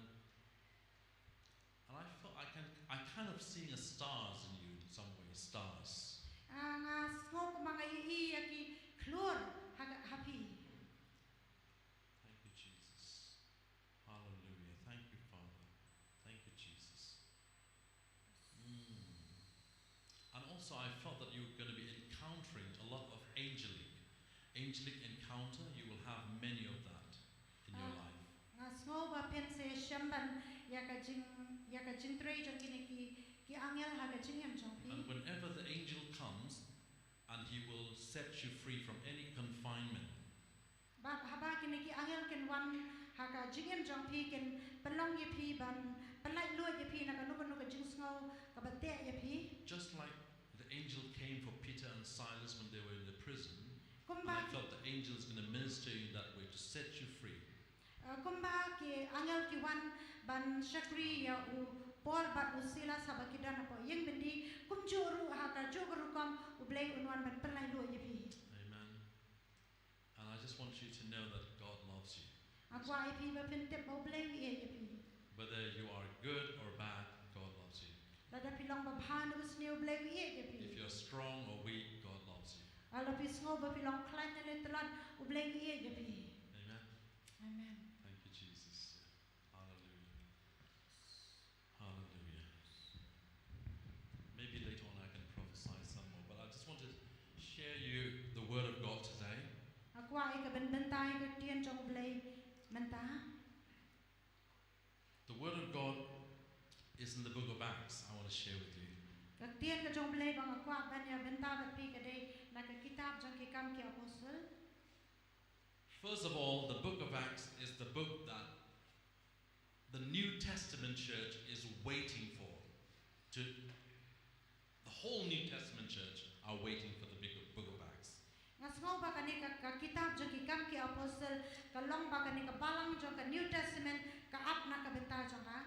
and I felt I can I kind of seeing a stars in you in some way, stars. Ah, nga sngew kumba nga ïohi ïa ki khlur ha, ha phi. Thank you, Jesus. Hallelujah. Thank you, Father. Thank you, Jesus. Mm. And also, I felt that you're going to be encountering a lot of angelic, angelic encounter. You will have many of that in your life. Nga sngew ba phin sa shem ban ïa ka jing, ïa ka jingtrei jong kine ki, ki angel ha ka jingim jong phi. And whenever the angel comes, and he will set you free from any confinement. Bad haba kine ki angel kin wan ha ka jingim jong phi kin pynlong ïa phi ban pynlait luid ïa phi na kano kano ka jingsngew kaba teh ïa phi. Just like the angel came for Peter and Silas when they were in the prison. Kumba, and I felt the angel is going to minister you in that way to set you free. Uh, kumba ki angel ki wan ban shakri ïa u Paul bad u Silas haba ki don hapoh ïing byndi, kumjuh ruh ha kajuh ka rukom U Blei un wan ban pynlait luid ïa phi. Amen. And I just want you to know that God loves you. Nga kwah ïa phi ba phin tip ba U Blei u ïeit ïa phi. Whether you are good or bad, God loves you. Lada phi long babha ne basniew, U Blei u ïeit ïa phi. If you're strong or weak, God loves you. Lada phi sngew ba phi long khlaiñ ne tlot, U Blei u ïeit ïa phi. Amen. Amen. Thank you, Jesus. Hallelujah. Hallelujah. Maybe later on I can prophesy some more, but I just want to share you the word of God today. Nga kwah ïa ka ban bynta ïa ka ktien jong U Blei mynta. The word of God is in the book of Acts. I want to share with you. Ka ktien ka jong U Blei ba nga kwah ban ïa bynta bad phi ka dei na ka kitab jong ki Kam ki Apostle. First of all, the book of Acts is the book that the New Testament church is waiting for. To, the whole New Testament church are waiting for the big- book of Acts. Nga sngew ba kane ka, ka kitab jong ki Kam ki Apostle ka long ba kane ka balang jong ka New Testament ka ap na ka bynta jong ka.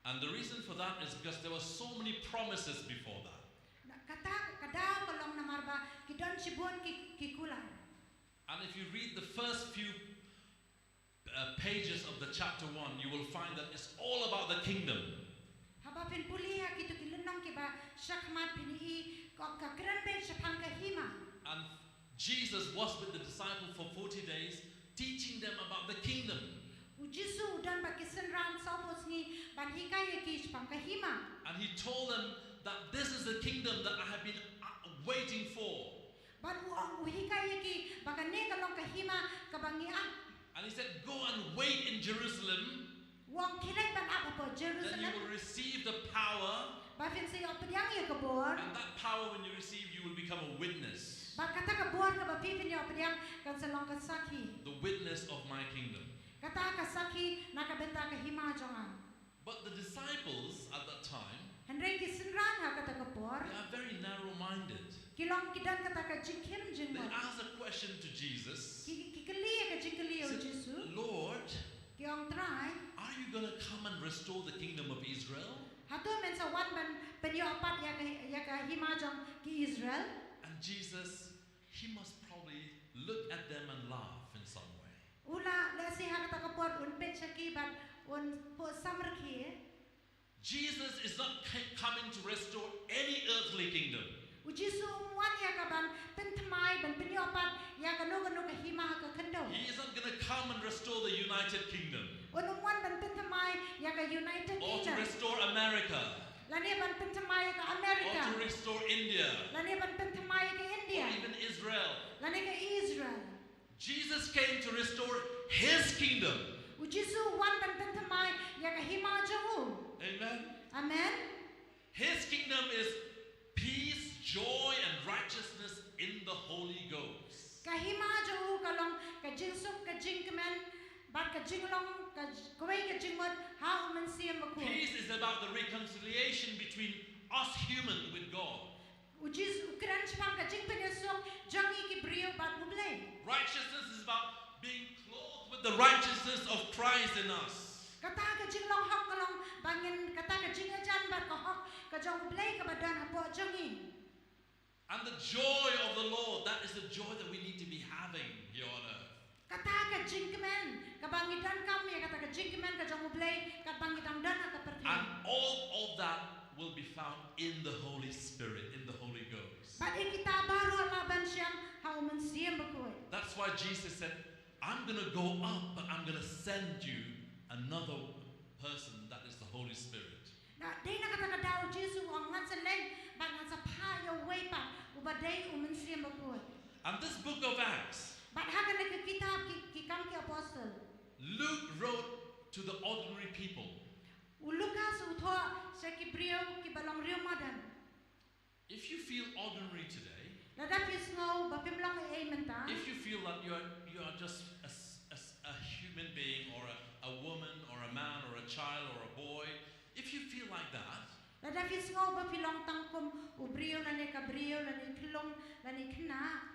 And the reason for that is because there were so many promises before that. Na kata ka daw ka long namar ba ki don shibun ki, ki kular. And if you read the first few uh, pages of the chapter one, you will find that it's all about the kingdom. Haba phin pule ha kito ki lynnong kiba shakhmat phin ïohi ka, ka kren beit shaphang ka hima. And Jesus was with the disciple for forty days, teaching them about the kingdom. U Jisu u don bad ki synran sawphew sngi ban hikai ïa ki shaphang ka hima. And he told them that this is the kingdom that I have been uh, waiting for. Bad u ong, u hikai ïa ki ba kane ka long ka hima kaba ngi ap. And he said, "Go and wait in Jerusalem. U ong, khie leit ban ap hapoh Jerusalem. Then you will receive the power. Ba phin sa ïoh pdiang ïa ka bor. And that power, when you receive, you will become a witness. Bad kata ka bor kaba phi phin ïoh pdiang kan sa long ka sakhi. The witness of my kingdom." Kata ka sakhi na ka bynta ka hima jong nga. But the disciples at that time, hynrei ki synran ha kata ka por, they are very narrow-minded. Ki long ki don kata ka jingkhim jingmut. They ask a question to Jesus. Ki, ki kylli ïa ka jingkylli ïa u Jisu. Lord, ki ong, Trai, are you going to come and restore the kingdom of Israel? Hato men sa wan ban pynïoh pat ïa ka, ïa ka hima jong ki Israel? And Jesus, he must probably look at them and laugh in some way. U la leh shi ha kata ka por un peit sha ki bad un pynsamrkhie. Jesus is not coming to restore any earthly kingdom. U Jisu um wan ïa ka ban pynthymmai ban pynïoh pat ïa kano kano ka hima ha ka khyndew. He is not going to come and restore the United Kingdom. Un um wan ban pynthymmai ïa ka United Kingdom. Or to restore America. Lane ban pynthymmai ïa ka America. Or to restore India. Lane ban pynthymmai ïa ka India. Or even Israel. Lane ka Israel. Jesus came to restore his kingdom. U Jisu u wan ban pynthymmai ïa ka hima jong u. Amen. Amen. His kingdom is peace, joy, and righteousness in the Holy Ghost. Ka hima jong u ka long ka jingsuk, ka jingkmen bad ka jinglong, ka j- kawei ka jingmut ha u Mynsiem Bakhuid. Peace is about the reconciliation between us human with God. U Jisu u kren shaphang ka jingpynïasuk jong ngi ki briew bad U Blei. Righteousness is about being clothed with the righteousness of Christ in us. Kata ka jinglong hok ka long ba ngin kata ka jingïajan bad ka hok ka jong U Blei kaba don hapoh jong ngi. And the joy of the Lord, that is the joy that we need to be having here on earth. Kata ka jingkmen kaba ngi donkam ïa kata ka jingkmen ka jong U Blei katba ngi dang don ha ka pyrthei. And all of that will be found in the Holy Spirit, in the Holy Ghost. Bad ïa kita baroh la ban shem ha u Mynsiem Bakhuid. That's why Jesus said, "I'm going to go up, but I'm going to send you another person, that is the Holy Spirit." Na dei na kata ka daw u Jisu u ong, ngan sa leit bad ngan sa phah ïa uwei pat uba dei u Mynsiem Bakhuid. And this book of Acts, bad ha kane ka kitab ki, ki Kam ki Apostle, Luke wrote to the ordinary people. U Lukas u thoh sha ki briew kiba long riewmadan. If you feel ordinary today, lada phi sngew ba phim long ei ei mynta, if you feel that you are, you are just a, s- a s- a human being or a, a woman or a man or a child or a boy, if you feel like that, lada phi sngew ba phi long tang kum u briew lane ka briew lane khlung lane khynnah,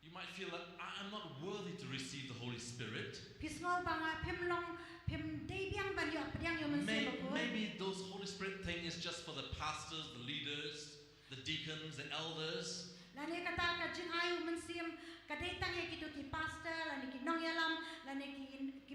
you might feel that I am not worthy to receive the Holy Spirit. Phi sngew ba nga phim long, phim dei biang ban ïoh pdiang ïa u Mynsiem Bakhuid. Maybe those Holy Spirit thing is just for the pastors, the leaders, the deacons, the elders. Lane kata ka jingai u Mynsiem ka dei tang ïa kito ki pastor, lane ki nongïalam, lane ki, ki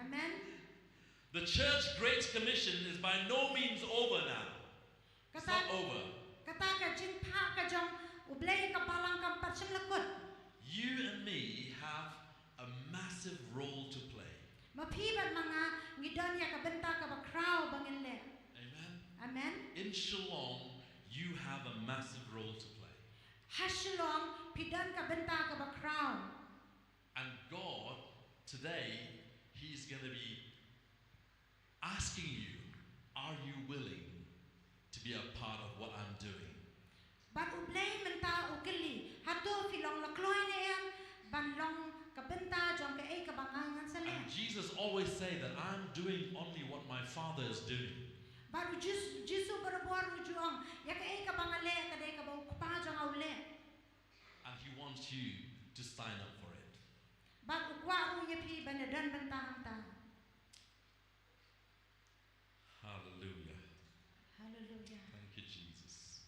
Amen. The church Great Commission is by no means over now. It's not over. Kata ka jingphah ka jong U Blei ka balang kam pat shym la kut. You and me have a massive role to play. Ma phi bad ma nga ngi don ïa ka bynta kaba khraw ba ngin leh. Amen. Amen. In Shillong, you have a massive role to play. Ha Shillong phi don ka bynta kaba khraw. And God, today, He's going to be asking you, are you willing to be a part of what I'm doing? Bad U Blei mynta u kylli, hato phi long la kloi ne em ban long ka bynta jong kaei kaba nga ngan sa leh. And Jesus always say that I'm doing only what my Father is doing. Bad u Jis- Jisu barabor u ju ong, ïa kaei kaba nga leh ka dei kaba u Kpa jong nga u leh. And He wants you to sign up for it. Bad u kwah ruh ïa phi ban ïa don bynta hangta. Hallelujah. Hallelujah. Thank you, Jesus.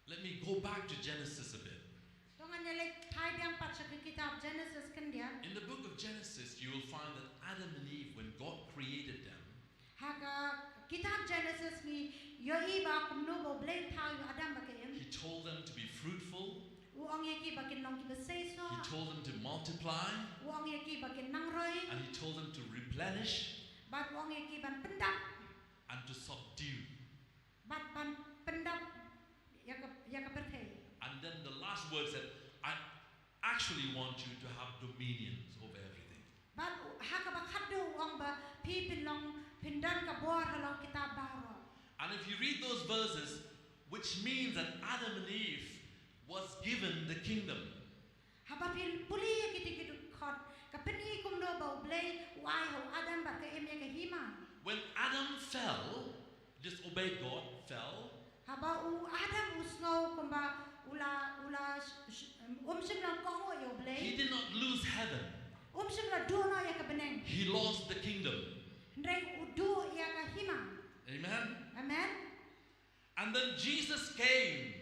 Let me go back to Genesis a bit. To ngan ïa leit phai biang pat sha ka kitab Genesis khyndiat. In the book of Genesis, you will find that Adam and Eve, when God created them, Ha ka kitab Genesis ngi ïohi ba kumno ba U Blei u thaw ïa u Adam bad ka Im. He told them to be fruitful, U ong ïa ki ba kin long kiba seisoh. He told them to multiply, U ong ïa ki ba kin nang roi. And He told them to replenish Bad u ong ïa ki ban pyndap. And to subdue. Bad ban pyndap ïa ka, ïa ka pyrthei. And then the last word said, I actually want you to have dominions over everything. Bad u- ha kaba khatduh u ong ba phi phin long, phin don ka bor halor kita baroh. And if you read those verses, which means that Adam and Eve was given the kingdom. Haba phi pule ïa kiti ki dkhot, ka pyni kumno ba U Blei u ai ha u Adam bad ka Im ïa ka hima. When Adam fell, disobeyed God, fell, Haba u Adam u sngew kumba u la, u la sh- sh- um shym la kohnguh ïa U Blei. He did not lose heaven. Um shym la duh noh ïa ka bneng. He lost the kingdom. Hynrei u duh ïa ka hima. Amen. Amen. And then Jesus came.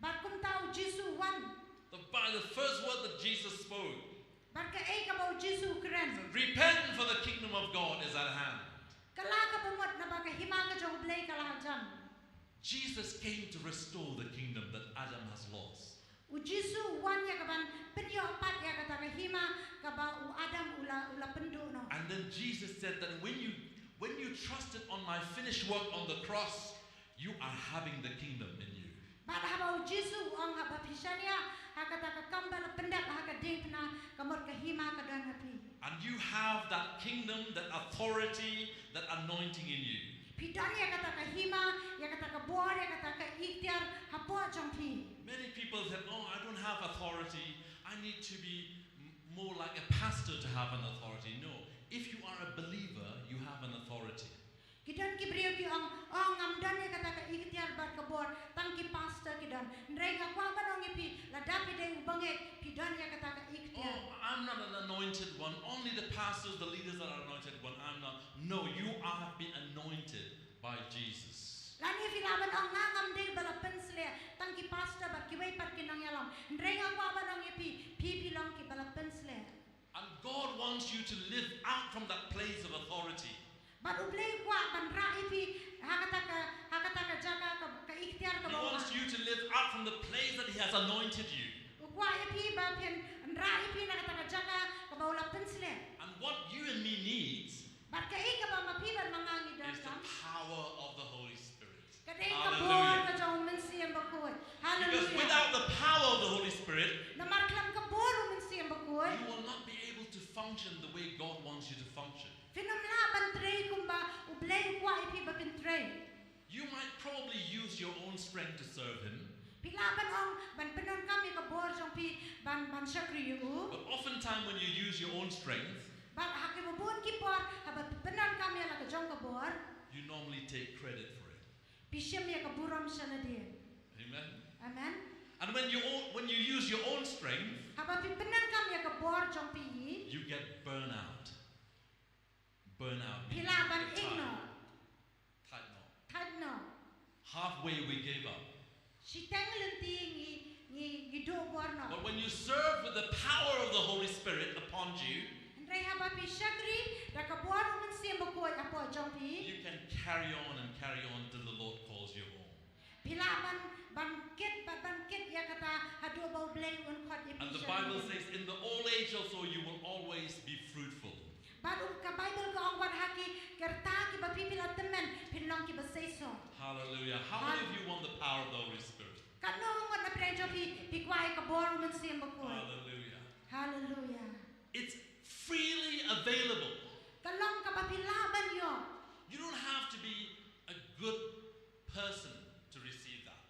Bad kumta u Jisu u wan. The, by the first word that Jesus spoke, Bad kaei kaba u Jisu u kren. Repent, for the kingdom of God is at hand. Kylla kaba mut naba ka hima ka jong U Blei ka la hajan. Jesus came to restore the kingdom that Adam has lost. U Jisu u wan ïa kaban pynïoh pat ïa kata ka hima kaba u Adam u la, u la pynduh noh. And then Jesus said that when you when you trusted on my finished work on the cross, you are having the kingdom in you. Bad haba u Jisu u ong haba phi shaniah ha kata ka kam ba la pyndep ha ka diengphna, ka mut ka hima ka don ha phi. And you have that kingdom, that authority, that anointing in you. Phi don ïa kata ka hima, ïa kata ka bor, ïa kata ka iktiar hapoh jong phi. Many people said, oh, I don't have authority. I need to be m- more like a pastor to have an authority. No. If you are a believer, you have an authority. Ki don don. Hynrei nga kwah ban ong ïa phi, lada phi dei u bangeit, phi don ïa kata ka iktiar. Oh, I'm not an anointed one. Only the pastors, the leaders are anointed one. I'm not. No, you have been anointed by Jesus. Lane phi lah ban ong nga ngam dei ba la pynsleh, tang ki pastor bad kiwei pat ki nongïalam. Hynrei nga kwah ban ong ïa phi, phi phi long ki ba la pynsleh. And God wants you to live out from that place of authority. Bad U Blei u kwah ban rah ïa phi ha kata ka, ha kata ka jaka ka, ka iktiar ka He ba u wants ai. You to live out from the place that He has anointed you. U kwah ïa phi ba phin rah ïa phi na kata ka jaka ka ba u la pynsleh. And what you and me needs Bad kaei ka ba ma phi bad ma nga ngi is the donkam power of the Holy Spirit. Ka dei ka bor ka jong u Mynsiem Bakhuid. Because Haleluia. Without the power of the Holy Spirit, Namar khlem ka bor u Mynsiem Bakhuid, you will not be able to function the way God wants you to function. Phin ym lah ban trei kumba U Blei u kwah ïa phi ba phin trei. You might probably use your own strength to serve Him, Phi lah ban ong ban pyndonkam ïa ka bor jong phi ban, ban shakri ïa u. But oftentimes, when you use your own strength, Bad ha kiba bun ki por haba phi pyndonkam ïa la ka jong ka bor, you normally take credit for it. Phi shim ïa ka burom sha lade. Amen. Amen. And when you own, when you use your own strength, Haba phi pyndonkam ïa ka bor jong phi, you get burnout. Burnout. Phi lah ban You're ing tired. noh. Tired now. Thait noh. Halfway we gave up. Shiteng lynti ngi, ngi, ngi duh bor noh. But when you serve with the power of the Holy Spirit upon you, Hynrei haba phi shakri da ka bor u Mynsiem Bakhuid hapoh jong phi, you can carry on and carry on till the Lord calls you home. Phi lah ban, ban kit, ban, ban kit ïa kata haduh ba U Blei un khot ïa phi. And the Bible says, in the old age also, you will always be fruitful. Bad u ka Bible ka ong wat ha ki, ki rta kiba phi phi la tymmen, phin long kiba seisoh. Hallelujah. How many of you want the power of the Holy Spirit? Katno ngut na pdeng jong phi, phi kwah ïa ka bor u Mynsiem Bakhuid. Hallelujah. Haleluia. It's freely available. Ka long kaba phi lah ban ïoh. You don't have to be a good person to receive that.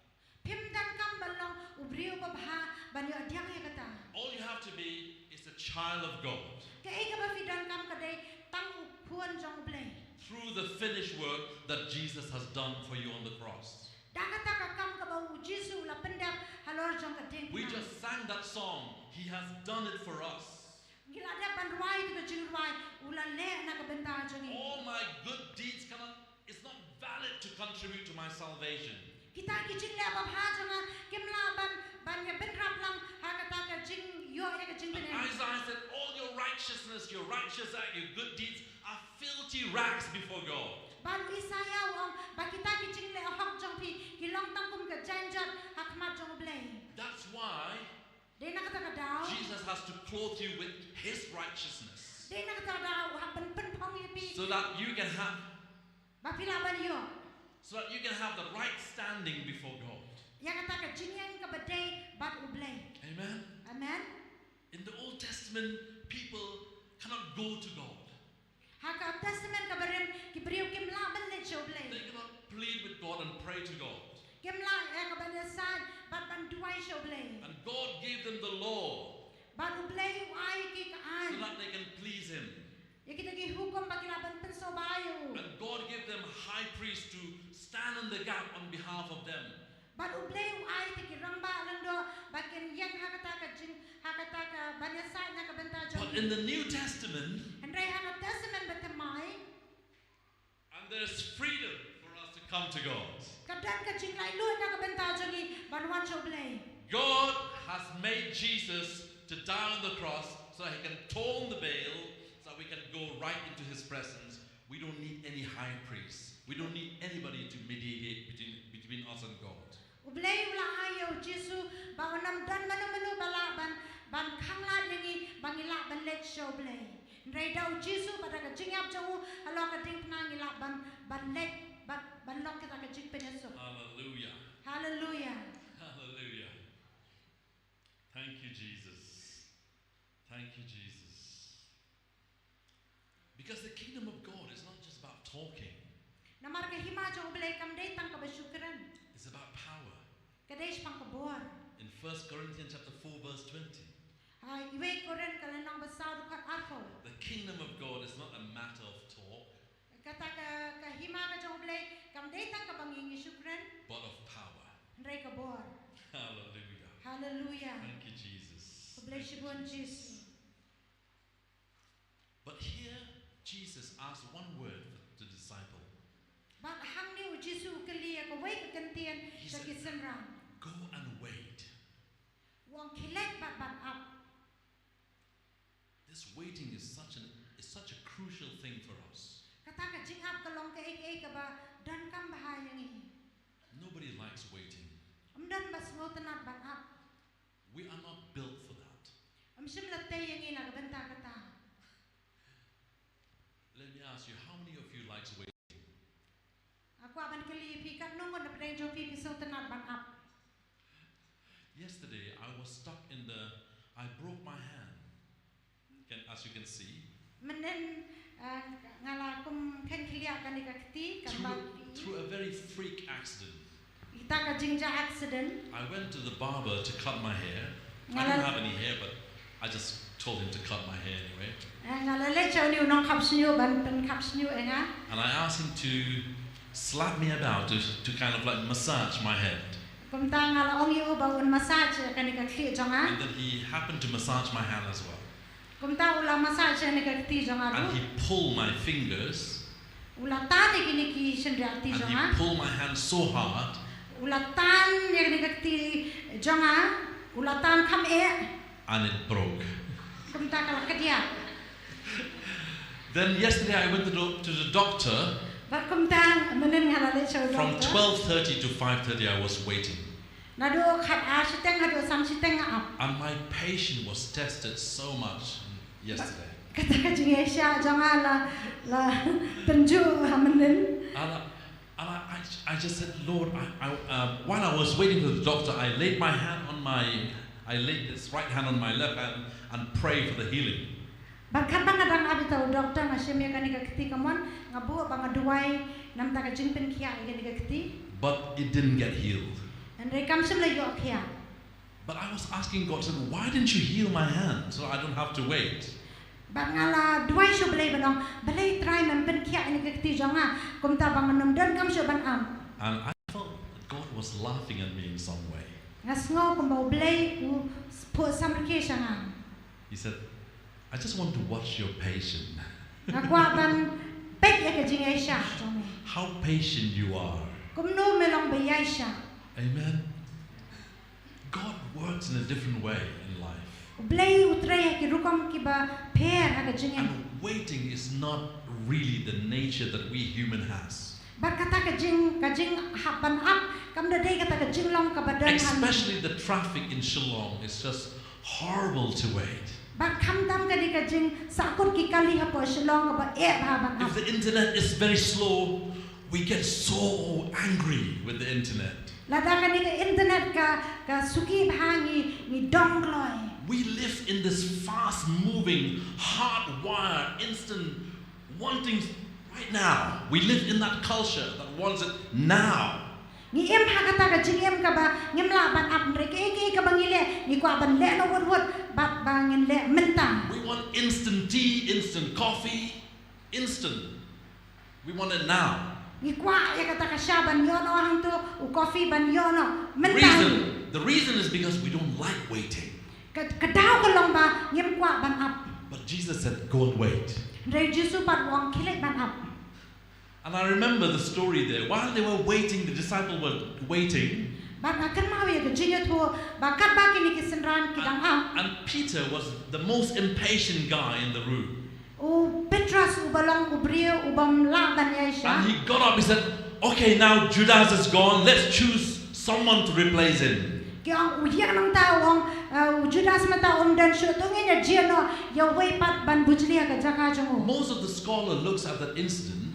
Phim donkam ban long u briew babha ban ïoh diang ïa kata. All you have to be is a child of God. Kaei kaba phi donkam ka dei tang u khun jong U Blei. Through the finished work that Jesus has done for you on the cross. Da kata ka kam kaba u Jisu u la pyndep halor jong ka diengphna. We just sang that song, He has done it for us. Ngi la dep ban rwai ïa ka jingrwai, u la leh na ka bynta jong ngi. All my good deeds cannot, it's not valid to contribute to my salvation. Kita ki jingleh babha jong nga kim lah ban, ban ïa bynrap lang ha kata ka jingïoh ïa ka jingpynim. And Isaiah said, all your righteousness, your righteous act, your good deeds are filthy rags before God. Bad u Isaïah u ong ba kita ki jingleh hok jong phi ki long tang kum ka jaiñjot ha khmat jong U Blei. That's why Dei na kata ka daw. Jesus has to clothe you with His righteousness. Dei na kata ka daw u hap ban pynphong ïa phi. So that you can have, Ba phi lah ban ïoh. So that you can have the right standing before God. Ïa kata ka jingïeng kaba dei bad U Blei. Amen. Amen. In the Old Testament, people cannot go to God. Ha ka Testament kaba rim ki briew kim lah ban leit sha U Blei. They cannot plead with God and pray to God. Kim lah ïa ka ban ïasaid bad ban duwai sha U Blei. And God gave them the law. Bad U Blei u ai ki ka aiñ. So that they can please Him. Ïa kita ki hukum ba ki lah ban pynsngewbha ïa u. And God gave them a high priest to stand in the gap on behalf of them. Bad U Blei u ai ïa ki rangbah lyngdoh ba kin ïeng ha kata ka jing, ha kata ka ban ïasaid na ka bynta jong ki. But in the New Testament, Hynrei ha ka Testament bathymmai, and there's freedom for us to come to God. Ka don ka jinglaitluid na ka bynta jong ngi ban wan sha U Blei. God has made Jesus to die on the cross so that He can torn the veil, so that we can go right into His presence. We don't need any high priest. We don't need anybody to mediate between, between us and God. U Blei u la ai ïa u Jisu ba un ym don mano mano ba lah ban, ban khanglad ïa ngi ba ngi lah ban leit sha U Blei. Hynrei da u Jisu bad da ka jingïap jong u halor ka diengphna ngi lah ban, ban leit bad ban long kita ka jingpynïasuk. Hallelujah. Hallelujah. Hallelujah. Thank you, Jesus. Thank you, Jesus. Because the kingdom of God is not just about talking. Namar ka hima jong U Blei kam dei tang kaba shu kren. It's about power. Ka dei shaphang ka bor. In First Corinthians chapter four verse twenty. Ha, Iwei Korinth ka lynnong ba saw dkhot arphew. The kingdom of God is not a matter of talk. Kata ka, ka hima ka jong U Blei kam dei tang kaba ngi ngi shu kren. But of power. Hynrei ka bor. Khublei shibun Jisu. But here, Jesus asked one word to the disciple. Bad hangne u Jisu u kylli ïa kawei ka kyntien sha ki synran. Go and wait. U ong khie leit bad ban ap. This waiting is such an is such a crucial thing for us. Kata ka jingap ka long kaei kaei kaba donkam bha ïa ngi. Nobody likes waiting. Ym don ba sngewtynnat ban ap. We are not built for that. Ym shym la tei ïa ngi na ka bynta kata. Let me ask you, how many of you likes waiting? Nga kwah ban kylli ïa phi, katno ngut na pdeng jong phi phi sngewtynnat ban ap? Yesterday, I was stuck in the. I broke my hand. Can, as you can see. Mynnin uh, nga la kum khein khlieh kane ka kti kan ba through, through a very freak accident. Ita ka jingjia accident. I went to the barber to cut my hair. I don't have any hair, but I just told him to cut my hair anyway. Eh, nga la leit sha une u nongkhap shñiuh ban pynkhap shñiuh ïa nga. And I asked him to slap me about to, to kind of like massage my head. Kumta nga la ong ïa u ba un massage ïa kane ka khlieh jong nga. And then he happened to massage my hand as well. Kumta u la massage ïa kane ka kti jong nga ruh. And he pulled my fingers. U la tan ïa kine ki shynriahkti jong nga. And he pulled my hand so hard. U la tan ïa kane ka kti jong nga. U la tan kham eh. And it broke. Kumta ka la kdiah. Then yesterday I went to the, to the doctor. Bad kumta mynnin nga la leit sha u doctor. From twelve thirty to five thirty I was waiting. Naduh khat ar shiteng haduh san shiteng nga ap. And my patience was tested so much yesterday. Kata ka jingïaishah jong nga la la tynjuh ha mynnin. And I, and I, I, I just said, Lord, I, I, uh, while I was waiting for the doctor, I laid my hand on my, I laid this right hand on my left hand and prayed for the healing. Bad katba nga dang ap ïa uta u doctor nga shim ïa kane ka kti kamon, nga buh ba nga duwai namar ka jingpynkhiah ïa kane ka kti. But it didn't get healed. Hynrei kam shym la ïoh khiah. But I was asking God, said, why didn't you heal my hand so I don't have to wait? Bad nga la duwai sha U Blei ban ong, balei Trai mem pynkhiah ïa kane ka kti jong nga kumta ba ngan ym donkam shuh ban ap. And I felt that God was laughing at me in some way. Nga sngew kumba U Blei u phuh samrkhie sha nga. He said, I just want to watch your patience. Nga kwah ban peit ïa ka jingïaishah jong me. How patient you are. Kumno me long ba ïaishah. Amen. God works in a different way in life. U Blei u trei ha ki rukom kiba pher ha ka jingim. And waiting is not really the nature that we human has. Bad kata ka jing, ka jinghap ban ap kam da dei kata ka jinglong kaba don ha ngi. Especially the traffic in Shillong is just horrible to wait. Bad khamtam kane ka jingsahkut ki kali hapoh Shillong kaba eh bha ban ap. If the internet is very slow, we get so angry with the internet. Lada kane ka internet ka, ka suki bha ngi, ngi dong kloi. We live in this fast moving, hardwired, instant, wanting right now. We live in that culture that wants it now. Ngi im ha kata ka jingim kaba ngim lah ban ap, hynrei kaei kaei kaba ngi leh ngi kwah ban leh noh wut wut bad ba ngin leh mynta. We want instant tea, instant coffee, instant. We want it now. Ngi kwah ïa kata ka sha ban ïoh noh hangto, u coffee ban ïoh noh mynta. Reason, the reason is because we don't like waiting. Ka, ka daw ka long ba ngim kwah ban ap. But Jesus said, go and wait. Hynrei Jisu pat u ong khie leit ban ap. And I remember the story there. While they were waiting, the disciples were waiting. Bad nga kynmaw ïa ka jingïathuh ba katba kine ki synran ki dang ap. And Peter was the most impatient guy in the room. U Petros uba long u briew ubym lah ban ïaishah. And he got up, he said, okay, now Judas is gone, let's choose someone to replace him. Ki ong, u ïeng nangta u ong, eh, u Judas mynta um don shuh, to ngin ïa jia noh ïa uwei pat ban bujli ha ka jaka jong u. Most of the scholar looks at that incident.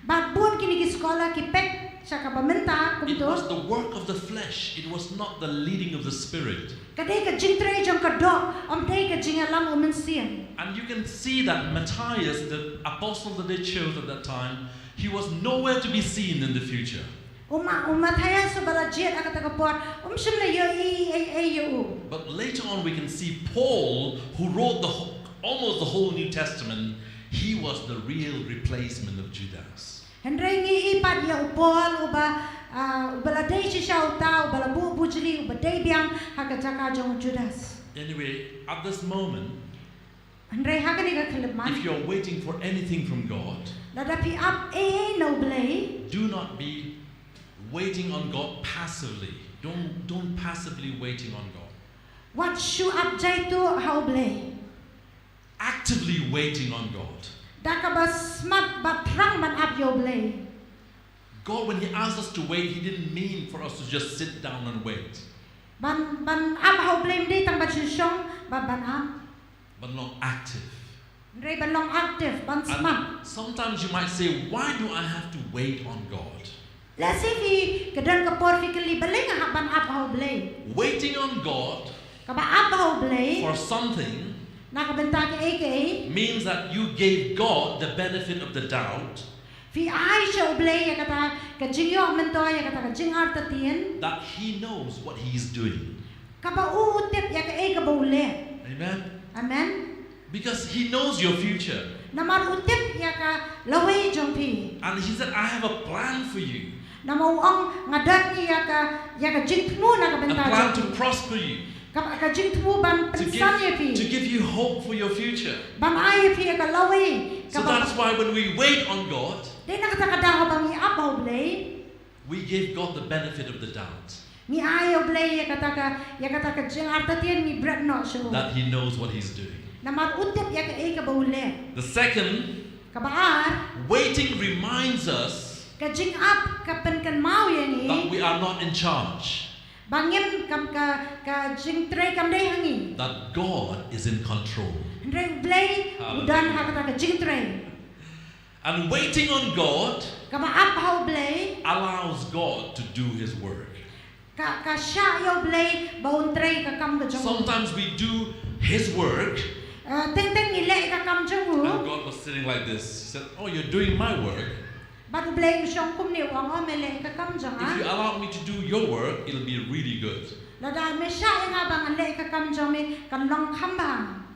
Bad bun kine ki scholar ki peit sha kaba mynta kumto. It was the work of the flesh, it was not the leading of the Spirit. Ka dei ka jingtrei jong ka doh, ym dei ka jingïalam u Mynsiem. And you can see that Matthias, the apostle that they chose at that time, he was nowhere to be seen in the future. U Ma, u Matthias uba la jied ha kata ka por, um shym la ïohi ei ei ïa u. But later on we can see Paul, who wrote the wh-, almost the whole New Testament, he was the real replacement of Judas. Hynrei ngi i pat ïa u Paul uba, ah, uba la dei shisha uta, uba la buh bujli, uba dei biang ha ka jaka jong u Judas. Anyway, at this moment, Hynrei ha kane ka khyllipmat, if you're waiting for anything from God, lada phi ap ei ei na U Blei, do not be waiting on God passively. Don't don't passively waiting on God. wat shu ap jaitu ha U Blei. Actively waiting on God. Da kaba smat bad thrang ban ap ïa U Blei. God, when He asked us to wait, He didn't mean for us to just sit down and wait. Ban ban ap ha U Blei ym dei tang ban shu shong bad ban ap. Ban long active. Hynrei ban long active, ban smat. And sometimes you might say, "Why do I have to wait on God?" Lehse phi ka don ka por phi kylli balei nga hap ban ap ha U Blei. Waiting on God Kaba ap ha U Blei for something na ka bynta kaei kaei means that you gave God the benefit of the doubt phi ai sha U Blei ïa kata ka jingïoh myntoi, ïa kata ka jingartatien, that He knows what He is doing. kaba u u tip ïa kaei kaba u leh. Amen. Amen. Because He knows your future. Namar u tip ïa ka lawei jong phi. And He said, "I have a plan for you." Namar u ong nga don ïa ka, ïa ka jingthmu na ka A bynta plan jong to phi. prosper you. Ka, ka jingthmu ban To pynsan ïa give, to phi. Give you hope for your future. Ban ai ïa phi ïa ka lawei. So that's why when we wait on God, Dei na kata ka daw haba ngi ap ha U Blei, we give God the benefit of the doubt ngi ai ïa U Blei ïa kata ka, ïa kata ka jingartatien, ngi bret noh sha u. That He knows what He's doing. Namar u tip ïa kaei kaba u leh. The second, Kaba ar, waiting reminds us ka jingap ka pynkynmaw ïa ngi that we are not in charge, ba ngim kam, ka, ka jingtrei kam dei ha ngi. That God is in control. Hynrei U Blei u don ha kata ka jingtrei. And waiting on God Kaba ap ha U Blei allows God to do His work. ka, ka shah ïa U Blei ba un trei ka kam ka jong u. Sometimes we do His work, Eh, teng teng ngi leh ka kam jong u. And God was sitting like this. He said, "Oh, you're doing my work. Bad U Blei u shong kumne, u ong, "Oh, me leh ka kam jong nga. If you allow me to do your work, it'll be really good." Lada me shah ïa nga ba ngan leh ka kam jong me, kan long kham bha."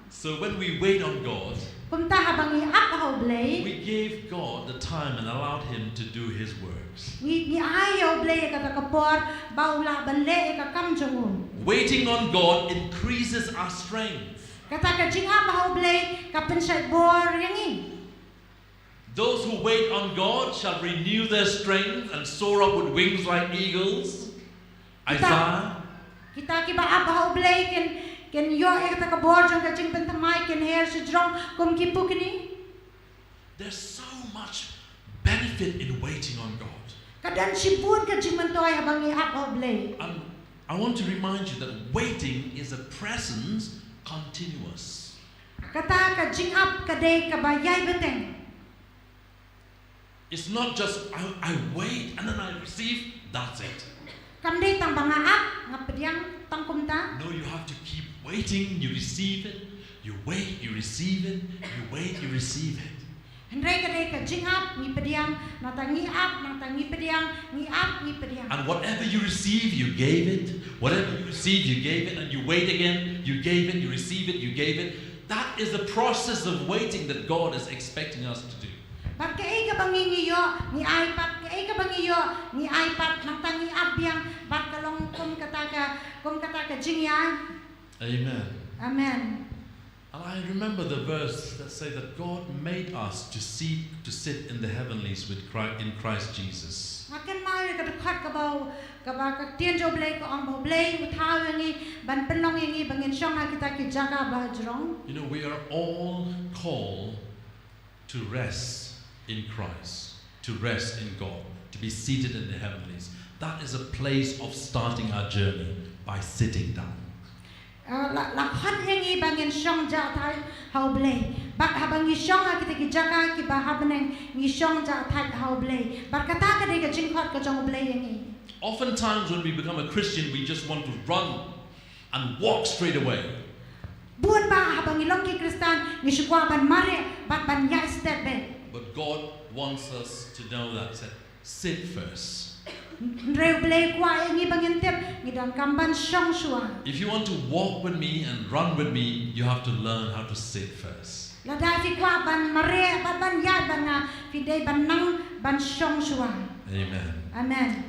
So when we wait on God, Kumta haba ngi ap ha U Blei, we gave God the time and allowed Him to do His works. ngi, ngi ai ïa U Blei ïa kata ka por ba u lah ban leh ïa ka kam jong u. Waiting on God increases our strength. Kata ka jingap ha U Blei ka pynshait bor ïa ngi. Those who wait on God shall renew their strength and soar up with wings like eagles. Isaiah. Kita kiba ap ha U Blei kin, kin ïoh ïa kata ka bor jong ka jingpynthymmai, kin her shajrong kum ki pukni. There's so much benefit in waiting on God. Ka don shibun ka jingmyntoi haba ngi ap ha U Blei. And I want to remind you that waiting is a presence continuous. Kata ka jingap ka dei kaba ïai bteng. It's not just, "I, I wait and then I receive, that's it." Kam dei tang ba nga ap, nga pdiang, tang kumta. No, you have to keep waiting, you receive it, you wait, you receive it, you wait, you receive it. Hynrei ka dei ka jingap, ngi pdiang, nangta ngi ap, nangta ngi pdiang, ngi ap, ngi pdiang. And whatever you receive, you gave it. Whatever you receive, you gave it, and you wait again, you gave it, you receive it, you gave it. That is the process of waiting that God is expecting us to do. Bad kaei kaba ngi, ngi ïoh, ngi ai pat, kaei kaba ngi ïoh, ngi ai pat, nangta ngi ap biang, bad ka long kum kata ka, kum kata ka jingïaid. Amen. Amen. And I remember the verse that said that God made us to seek, to sit in the heavenlies with Christ, in Christ Jesus. Nga kynmaw ïa ka dkhot kaba, kaba ka ktien jong U Blei ka ong ba U Blei u thaw ïa ngi ban pynlong ïa ngi ba ngin shong ha kita ki jaka ba hajrong. You know, we are all called to rest in Christ, to rest in God, to be seated in the heavenlies. That is a place of starting our journey by sitting down. Uh, la, la khot ïa ngi ba ngin shong jah thait ha U Blei. Bad haba ngi shong ha kita ki jaka kiba ha bneng ngi shong jah thait ha U Blei. Bad kata ka dei ka jingkhot ka jong U Blei ïa ngi. Oftentimes when we become a Christian, we just want to run and walk straight away. Bun ba haba ngi long ki Khristan ngi shu kwah ban mareh bad ban ïaid stet beit. But God wants us to know that, said, "Sit first." Hynrei U Blei u kwah ïa ngi ba ngin tip ngi donkam ban shong shuwa. If you want to walk with me and run with me, you have to learn how to sit first. Lada phi kwah ban mareh bad ban ïaid bad nga, phi dei ban nang ban shong shuwa. Amen. Amen.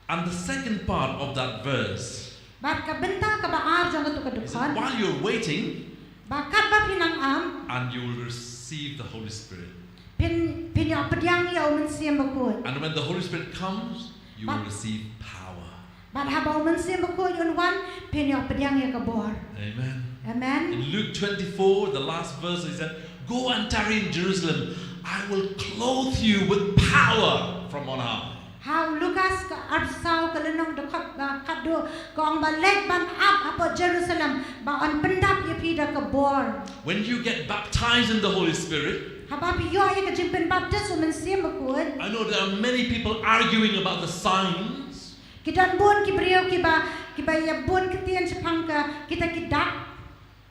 And the second part of that verse Bad ka bynta kaba ar jong katu ka dkhot. He said, while you're waiting, ba katba phi nang am, and you will receive the Holy Spirit. Phin, phin ïoh pdiang ïa u Mynsiem Bakhuid. And when the Holy Spirit comes, you will receive power. Bad haba u Mynsiem Bakhuid un wan, phin ïoh pdiang ïa ka bor. Amen. Amen. In Luke twenty-four, the last verse, he said, go and tarry in Jerusalem. I will clothe you with power from on high. Ha u Lukas ka arphew saw ka lynnong dkhot ba khatduh ka ong ba leit ban ap hapoh Jerusalem ba yn pyndap ïa phi da ka bor. When you get baptized in the Holy Spirit, haba phi ïoh ïa ka jingpynbaptis u Mynsiem Bakhuid. I know there are many people arguing about the signs. Ki don bun ki briew kiba, kiba ïa bun ktien shaphang ka, kita ki dak.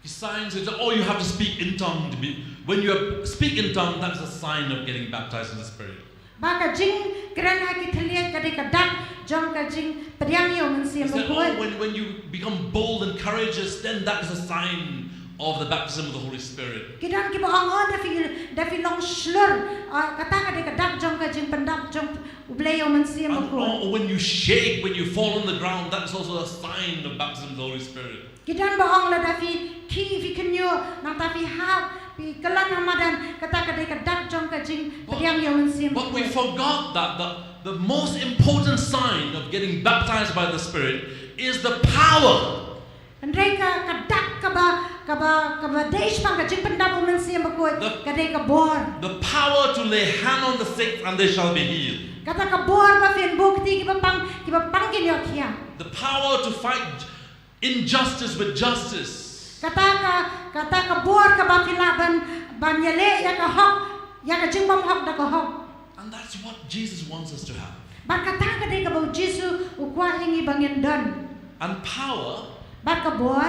The signs is, oh, you have to speak in tongue to be. When you have, speak in tongue, that's a sign of getting baptized in the Spirit. Ba ka jingkren ha ki thylliej ka dei ka dak jong ka jingpdiang ïa u Mynsiem Bakhuid. They said, oh, when, when you become bold and courageous, then that is a sign of the baptism of the Holy Spirit. Ki don kiba ong, oh, da phi, da phi long shlur, ah, kata ka dei ka dak jong ka jingpyndap jong U Blei ïa u Mynsiem Bakhuid. And, or, or when you shake, when you fall on the ground, that is also a sign of baptism of the Holy Spirit. Ki don ba ong lada phi khih, phi khynñiuh, nangta phi hap, phi kyllon ha madan, kata ka dei ka dak jong ka jingpdiang ïa u Mynsiem Bakhuid. But we forgot that the, the most important sign of getting baptized by the Spirit is the power. Hynrei ka, ka dak kaba, kaba, kaba dei shaphang ka jingpyndap u Mynsiem Bakhuid, ka dei ka bor. The power to lay hand on the sick and they shall be healed. Kata ka bor ba phin buh kti kiba pang, kiba pang kin ïoh thiah. The power to fight injustice with justice. Kata ka, kata ka bor kaba phi lah ban, ban ïaleh ïa ka hok, ïa ka jingbymhok da ka hok. And that's what Jesus wants us to have. Bad kata ka dei kaba u Jisu u kwah ïa ngi ba ngin don. And power, bad ka bor,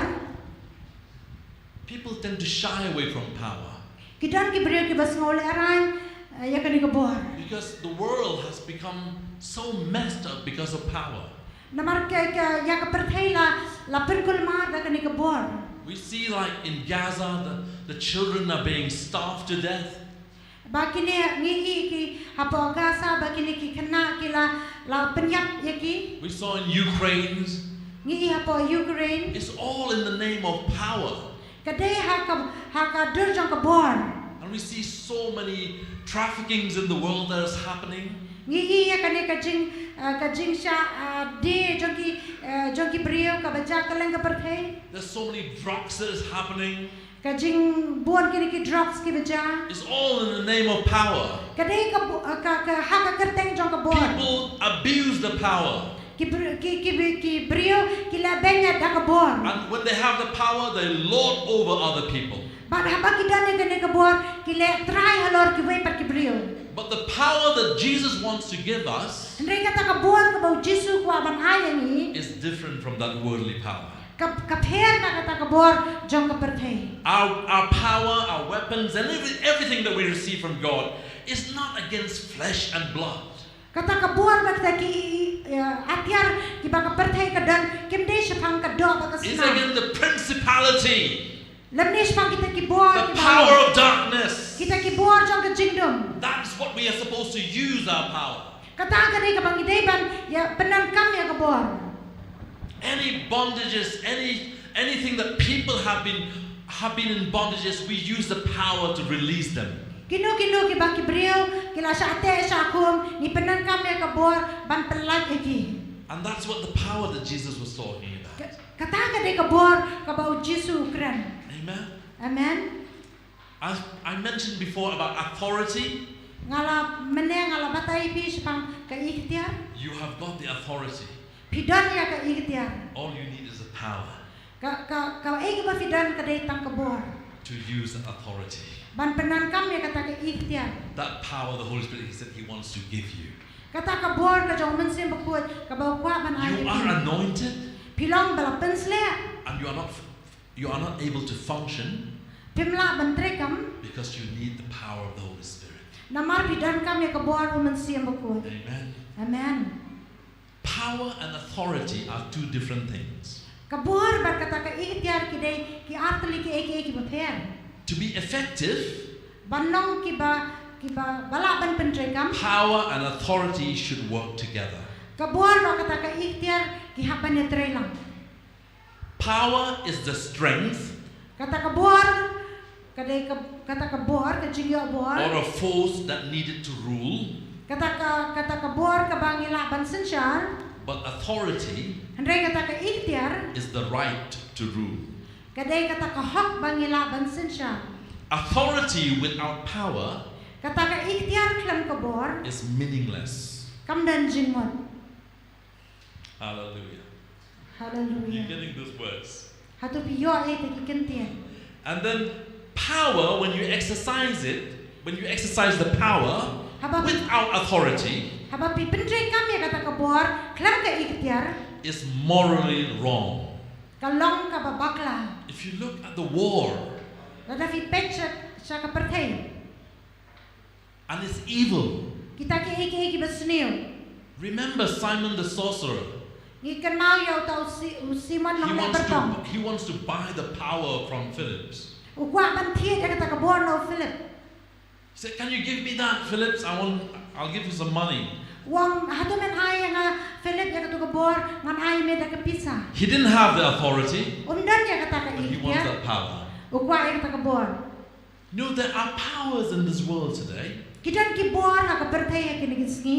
people tend to shy away from power. Ki don ki briew kiba sngew lehraiñ, eh, ïa kane ka bor. Because the world has become so messed up because of power. Namar ka, ka, ïa ka pyrthei la, la pynkulmar da kane ka bor. We see, like, in Gaza, the, the children are being starved to death. Ba kine ngi ïohi ki hapoh Gaza, ba kine ki khynnah ki la, la pynïap ïa ki. We saw in Ukraine. Ngi ïohi hapoh Ukraine. It's all in the name of power. Ka dei ha ka, ha ka dur jong ka bor. And we see so many traffickings in the world that is happening. Ngi ïohi ïa kane ka jing, eh, ka jingshah, eh, die jong ki, eh, jong ki briew kaba jia kylleng ka pyrthei. There's so many drugs that is happening. Ka jingbun kine ki drugs kiba jia. It's all in the name of power. Ka dei ka bu-, ka, ka, ha ka kyrteng jong ka bor. People abuse the power. Ki br-, ki, ki, ki briew ki leh beiññat da ka bor. And when they have the power, they lord over other people. Bad haba ki don ïa kane ka bor, ki leh trai halor kiwei pat ki briew. But the power that Jesus wants to give us, hynrei kata ka bor kaba u Jisu u kwah ban ai ïa ngi, is different from that worldly power. Ka, ka pher na kata ka bor jong ka pyrthei. Our, our power, our weapons, and every, everything that we receive from God is not against flesh and blood. Kata ka bor bad kita ki, eh, atiar kiba ka pyrthei ka don kim dei shaphang ka doh bad ka snam. It's against the principality. Lymne shaphang kita ki bor, the power of darkness. Kita ki bor jong ka jingdum. That's what we are supposed to use our power. Kata ka dei kaba ngi dei ban ïa pyndonkam ïa ka bor. Any bondages, any, anything that people have been, have been in bondages, we use the power to release them. Kino kino kiba ki briew ki la shah teh shah khum, ngi pyndonkam ïa ka bor ban pyllait ïa ki. And that's what the power that Jesus was talking about. Ka-, kata ka dei ka bor kaba u Jisu u kren. Amen. Amen. I, I mentioned before about authority. Nga la mynne nga la batai ïa phi shaphang ka iktiar. You have got the authority. Phi don ïa ka iktiar. All you need is the power. Ka, ka, kaei kaba phi don ka dei tang ka bor. To use that authority. Ban pyndonkam ïa kata ka iktiar. That power the Holy Spirit, he said he wants to give you. Kata ka bor ka jong u Mynsiem Bakhuid kaba u kwah ban ai ïa phi. You are anointed. Phi long ba la pynsleh. And you are not You are not able to function. Phim lah ban treikam. Because you need the power of the Holy Spirit. Namar phi donkam ïa ka bor u Mynsiem Bakhuid. Amen. Amen. Power and authority are two different things. Ka bor bad kata ka iktiar ki dei ki ar tylli kiei kiei kiba pher. To be effective, ban long kiba, kiba, ba lah ban pyntreikam. Power and authority should work together. Ka bor bad kata ka iktiar ki hap ban ïatrei lang. Power is the strength Kata ka bor, ka dei ka, kata ka bor, ka jingïoh bor. or a force that needed to rule, Kata ka, kata ka bor kaba ngi lah ban synshar. but authority Hynrei kata ka iktiar, is the right to rule. ka dei kata ka hok ba ngi lah ban synshar. Authority without power Kata ka iktiar khlem ka bor, is meaningless. kam don jingmut. Hallelujah. You're Haleluya. Getting those words. Hato phi ïoh ïa kita ki kyntien. And then power, when you exercise it, when you exercise the power Haba phi, without authority, haba phi pyntreikam ïa kata ka bor khlem ka iktiar, is morally wrong. ka long kaba bakla. If you look at the war, Lada phi peit sha, sha ka pyrthei, and it's evil. kita kiei kiei kiba sniew. Remember Simon the sorcerer. Ngi kynmaw ïa uta u Si-, u Simon He nongleh wants byrtong. to he wants to buy the power from Philip. U kwah ban thied ïa kata ka bor na u Philip. He said, "Can you give me that, Philip? I want I'll give you some money." U ong, hato men ai ïa nga Philip ïa kata ka bor, ngan ai ïa me da ka pisa. He didn't have the authority, Um don ïa kata ka but he wants iktiar. That power. U kwah ïa kata ka bor. You know, there are powers in this world today. Ki don ki bor ha ka pyrthei ha kine ki sngi.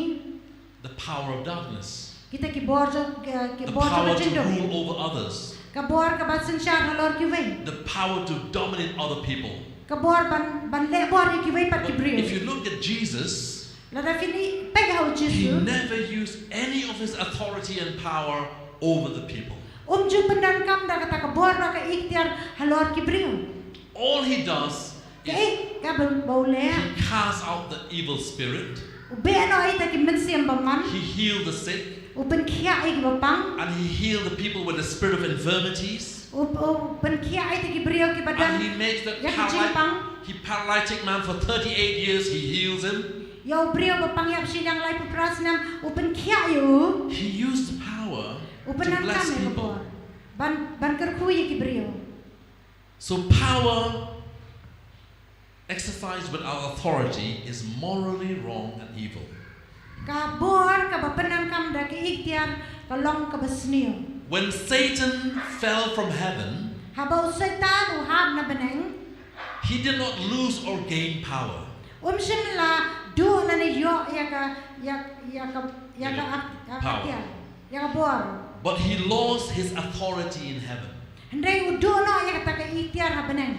The power of darkness. Kita ki bor jong, ki, ki The bor jong power ka to jingdum. Rule over others. Ka bor kaba synshar halor kiwei. The power to dominate other people. Ka bor ban, ban leh bor ïa kiwei pat ki But briew. If you look at Jesus, Lada phi peit ha u he Jisu, never used any of his authority and power over the people. Um ju pyndonkam da kata ka bor bad ka iktiar halor ki briew. All he does is Kaei kaba u leh? He casts out the evil spirit. U beh noh ïa kita ki mynsiem bymman. He healed the sick. U pynkhiah ïa kiba pang. And he healed the people with the spirit of infirmities. U, u pynkhiah ïa kita ki briew kiba don. And he makes the Ïa ki jingpang. Paralytic, he paralytic man for thirty-eight years, he heals him. Ïa u briew ba pang ïap shiliang laiphew phra snem, u pynkhiah ïa u. He used the power U to bless pyndonkam ïa ka people. Bor ban, ban kyrkhu ïa ki briew. So power exercised without authority is morally wrong and evil. Ka bor kaba pyndonkam da ka iktiar ka long kaba sniew. When Satan fell from heaven, Haba u Soitan u hap na bneng, he did not lose or gain power. Um shym la duh lane ïoh ïa ka, ïa, ïa ka, ïa ka, Ïa ka ak-, ïa ka power. Iktiar, ïa ka bor. But he lost his authority in heaven. Hynrei u duh noh ïa kata ka iktiar ha bneng.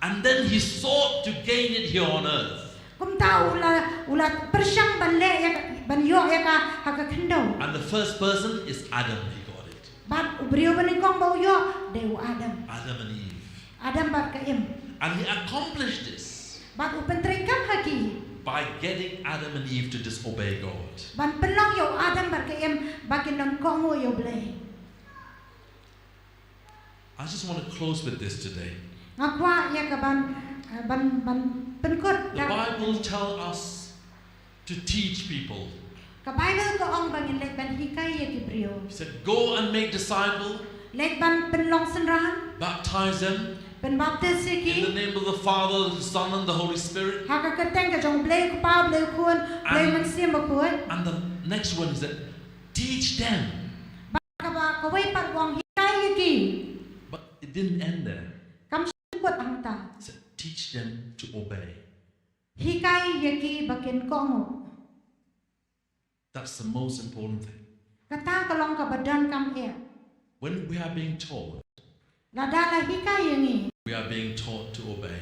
And then he sought to gain it here on earth. Kumta u la, u la pyrshang ban leh ïa ka, ban ïoh ïa ka ha ka khyndew. And the first person is Adam, he got it. Bad u briew ba nyngkong ba u ïoh dei u Adam. Adam and Eve. Adam bad ka Im. And he accomplished this. Bad u pyntreikam ha ki. By getting Adam and Eve to disobey God. Ban pynlong ïa u Adam bad ka Im ba kin nang kohnguh ïa u Blei. I just want to close with this today. Nga kwah ïa ka ban, eh, ban, ban pynkut. The Bible tell us to teach people. Ka Bible ka ong ba ngin leit ban hikai ïa ki briew. He said, "Go and make disciple." Leit ban pynlong synran. Baptize them. Pynbaptis ïa ki. In the name of the Father, the Son, and the Holy Spirit. Ha ka kyrteng ka jong u Blei u Kpa, Blei u Khun, Blei u Mynsiem Bakhuid. And the next one is that teach them. Bad kaba kawei pat u ong hikai ïa ki. But it didn't end there. Kam shym kut hangta. He said, "Teach them to obey." Hikai ïa ki ba kin kohnguh. That's the most important thing. Kata ka long kaba donkam eh. When we are being taught, Lada la hikai ïa ngi. We are being taught to obey.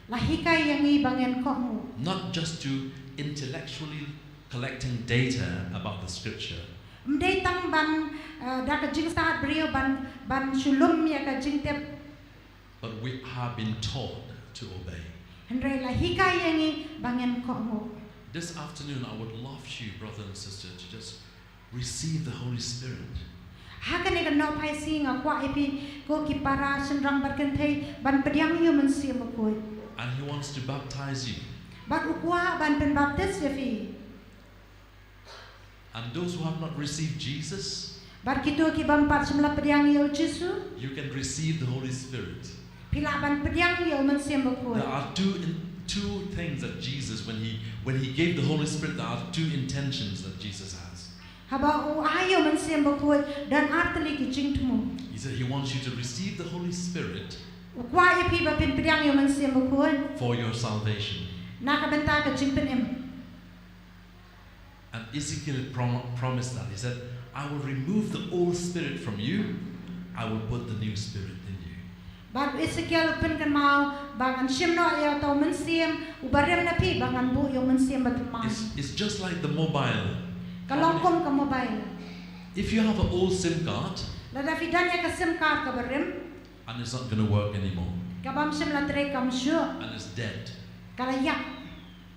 La hikai ïa ngi ba ngin kohnguh. Not just to intellectually collecting data about the scripture. Ym dei tang ban, eh, da ka jingstad briew ban, ban shu lum ïa ka jingtip. But we have been taught to obey. Hynrei la hikai ïa ngi ba ngin kohnguh. This afternoon, I would love you, brother and sister, to just receive the Holy Spirit. Ha kane ka nohphai sngi nga kwah ïa phi ko ki para shynrang bad kynthei ban pdiang ïa u Mynsiem Bakhuid. And he wants to baptize you. Bad u kwah ban pynbaptis ïa phi. And those who have not received Jesus, bad kito ki bym pat shym la pdiang ïa u Jisu, you can receive the Holy Spirit. Phi lah ban pdiang ïa u Mynsiem Bakhuid. There are two in, two things that Jesus, when he, when he gave the Holy Spirit, there are two intentions that Jesus has. Haba u ai ïa u Mynsiem Bakhuid, don ar tylli ki jingthmu. He said he wants you to receive the Holy Spirit U kwah ïa phi ba phin pdiang ïa u Mynsiem Bakhuid for your salvation. Na ka bynta ka jingpynim. And Ezekiel prom- promised that. He said, "I will remove the old spirit from you, I will put the new spirit in you." Bad Ezekiel u pynkynmaw ba ngan shim noh ïa uta u mynsiem u barim na phi, ba ngan buh ïa u mynsiem bathymmai. It's, it's just like the mobile. Ka long kum ka mobile. If you have an old SIM card, lada phi don ïa ka SIM card ka barim, and it's not going to work anymore, ka bym shym la trei kam shuh, and it's dead, ka la ïap.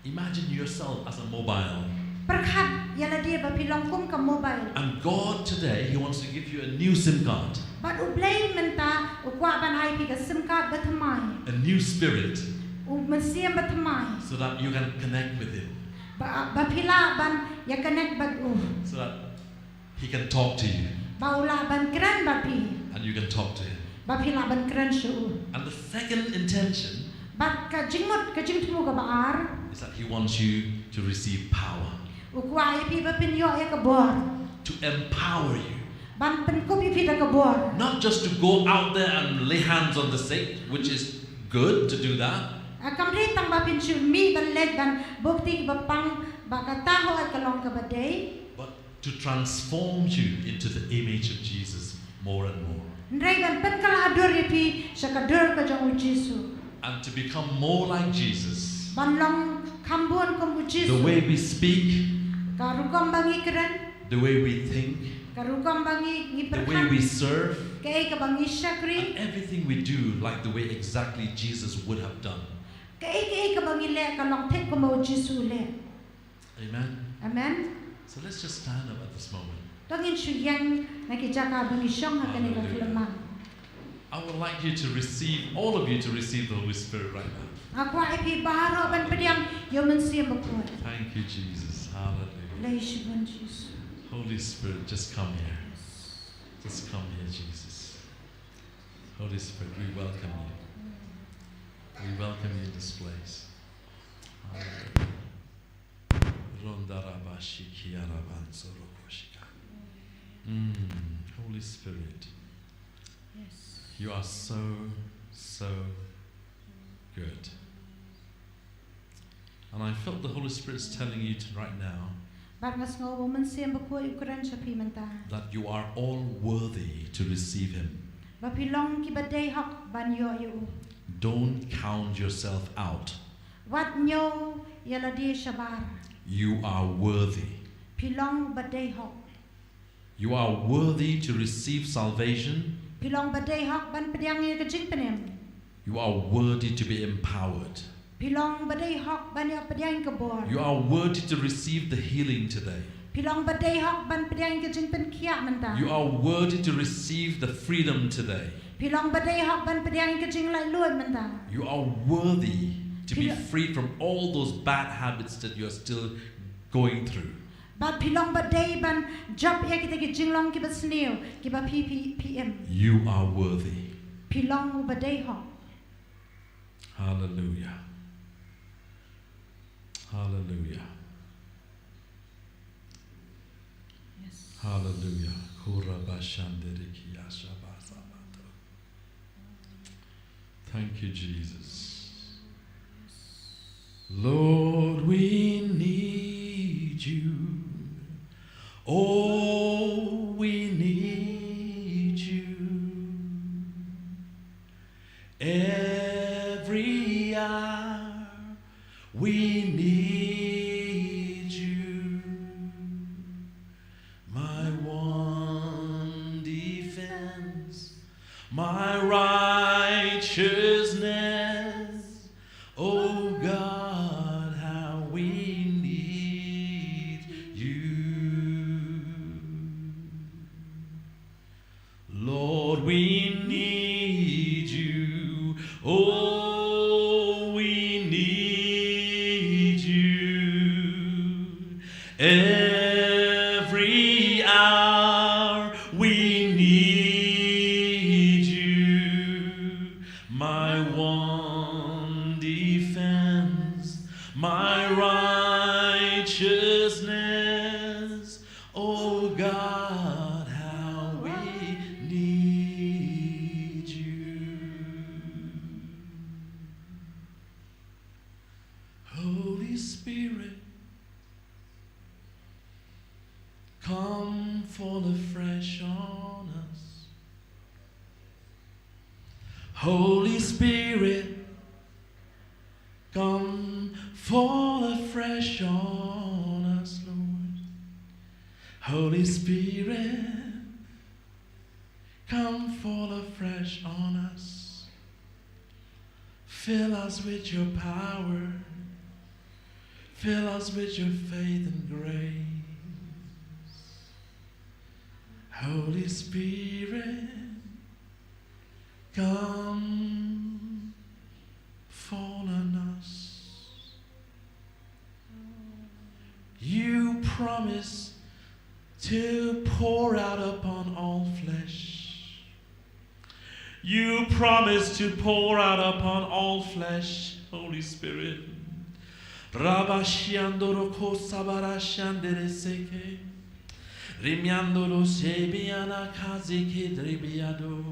Imagine yourself as a mobile. Pyrkhat ïa lade ba phi long kum ka mobile. And God today, He wants to give you a new SIM card. Bad U Blei mynta u kwah ban ai phi ka SIM card bathymmai. A new spirit. U mynsiem bathymmai. So that you can connect with Him. Ba, ba phi lah ban ïa connect bad u. So that He can talk to you. Ba u lah ban kren bad phi. And you can talk to Him. Ba phi lah ban kren sha u. And the second intention, bad ka jingmut, ka jingthmu kaba ar, is that He wants you to receive power. U kwah ïa phi ba phin ïoh ïa ka bor. To empower you. Ban pynkup ïa phi da ka bor. Not just to go out there and lay hands on the sick, which is good to do that. Ah, kam dei tang ba phin shu mih ban leit ban buh kti kiba pang, ba kata hooid ka long kaba dei. But to transform you into the image of Jesus more and more. Hynrei ban pynkylla dur ïa phi sha ka dur ka jong u Jisu. And to become more like Jesus. Ban long kham bun kum u Jisu. The way we speak, ka rukom ba ngi kren, the way we think, ka rukom ba ngi, ngi pyrkhat, the way we serve, kaei kaba ngi shakri, and everything we do, like the way exactly Jesus would have done. Kaei kaei kaba ngi leh ka long thik kumba u Jisu u leh. Amen. Amen. So let's just stand up at this moment. To ngin shu ïeng na ki jaka ba ngi shong ha kane ka khyllipmat. Hallelujah. I would like you to receive, all of you to receive the Holy Spirit right now. Nga kwah ïa phi baroh ban pdiang ïa u Mynsiem Bakhuid. Thank you, Jesus. Hallelujah. Khublei shibun Jisu. Holy Spirit, just come here. Just come here, Jesus. Holy Spirit, we welcome you. We welcome you in this place. Hallelujah. Mm, Holy Spirit, yes, you are so, so good. And I felt the Holy Spirit's telling you to right now, bad nga sngew ba u Mynsiem Bakhuid u kren sha phi mynta, that you are all worthy to receive him. Ba phi long kiba dei hok ban ïoh ïa u. Don't count yourself out. Wat ñiew ïa lade shabar. You are worthy. Phi long ba dei hok. You are worthy to receive salvation. Phi long ba dei hok ban pdiang ïa ka jingpynim. You are worthy to be empowered. Phi long ba dei hok ban ïoh pdiang ka bor. You are worthy to receive the healing today. Phi long ba dei hok ban pdiang ka jingpynkhiah mynta. You are worthy to receive the freedom today. Phi long ba dei hok ban pdiang ka jinglaitluid mynta. You are worthy to be free from all those bad habits that you are still going through. Bad phi long ba dei ban jop ïa kita ki jinglong kiba sniew kiba phi, phi, phi im. You are worthy. Phi long ba dei hok. Hallelujah. Hallelujah. Yes. Hallelujah. Kurabashanderikiyashabasabato. Thank you, Jesus. Lord, we need you. Oh, we need you. Every hour we need you. My one defense, my righteousness. Oh God, how we need you. Lord, we need you. Oh, we need you. Every hour we need you. My one defense, my righteousness. Oh God, how we need you. Holy Spirit, come fall afresh on us. Holy Spirit, come fall afresh on us, Lord. Holy Spirit, come fall afresh on us. Fill us with your power. Fill us with your faith and grace. Holy Spirit, come fall on us. You promise to pour out upon all flesh. You promise to pour out upon all flesh, Holy Spirit. Rabashiandoro kosabarashandere seke. Rimiandoro sebiana kazike dribiado.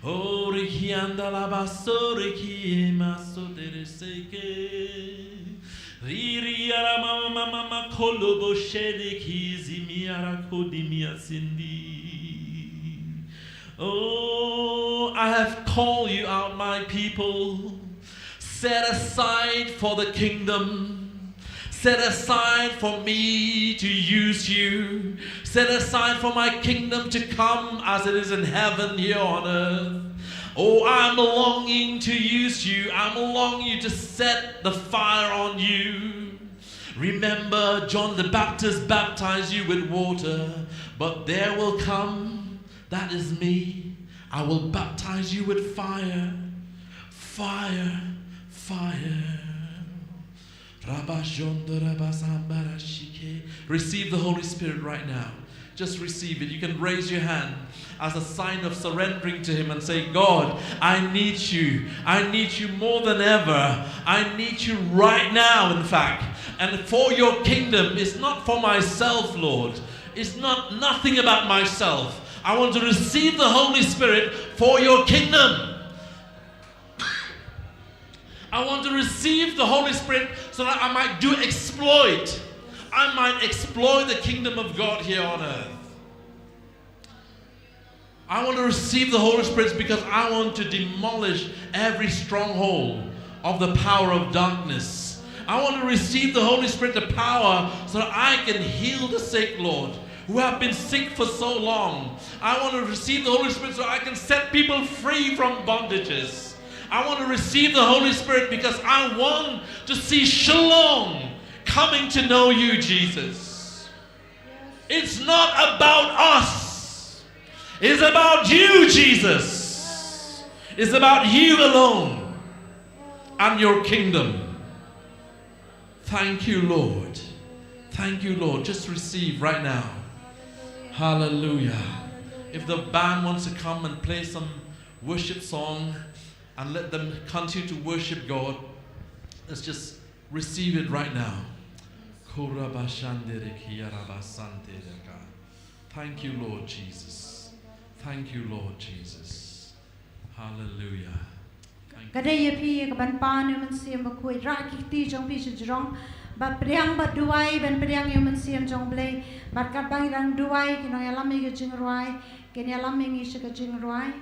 Ori kianda la basori ki maso dere seke. Riri ara mama mama mama kolobo shede ki zimi ara kodimi asindi. Oh, I have called you out, my people. Set aside for the kingdom. Set aside for me to use you. Set aside for my kingdom to come as it is in heaven here on earth. Oh, I'm longing to use you. I'm longing to set the fire on you. Remember, John the Baptist baptized you with water, but there will come, that is me. I will baptize you with fire. Fire, fire. Rabashondo rabasambara shike. Receive the Holy Spirit right now. Just receive it. You can raise your hand as a sign of surrendering to Him and say, "God, I need you. I need you more than ever. I need you right now, in fact. And for your kingdom, it's not for myself, Lord. It's not nothing about myself. I want to receive the Holy Spirit for your kingdom." I want to receive the Holy Spirit so that I might do exploit. I might exploit the kingdom of God here on earth. I want to receive the Holy Spirit because I want to demolish every stronghold of the power of darkness. I want to receive the Holy Spirit, the power, so that I can heal the sick, Lord, who have been sick for so long. I want to receive the Holy Spirit so I can set people free from bondages. I want to receive the Holy Spirit because I want to see Shillong coming to know you, Jesus. It's not about us. It's about you, Jesus. It's about you alone and your kingdom. Thank you, Lord. Thank you, Lord. Just receive right now. Hallelujah. If the band wants to come and play some worship song and let them continue to worship God, let's just receive it right now. Korabashanderekiarabasantereka. Thank you, Lord Jesus. Thank you, Lord Jesus. Hallelujah. Thank you. Ka dei ïa phi ka ban pan ïa u Mynsiem Bakhuid, rah ki kti jong phi sha jrong. Bad pdiang bad duwai, ban pdiang ïa u Mynsiem jong U Blei. Bad katba ngi dang duwai, ki nongïalam ïa ka jingrwai kin ïalam ïa ngi sha ka jingrwai.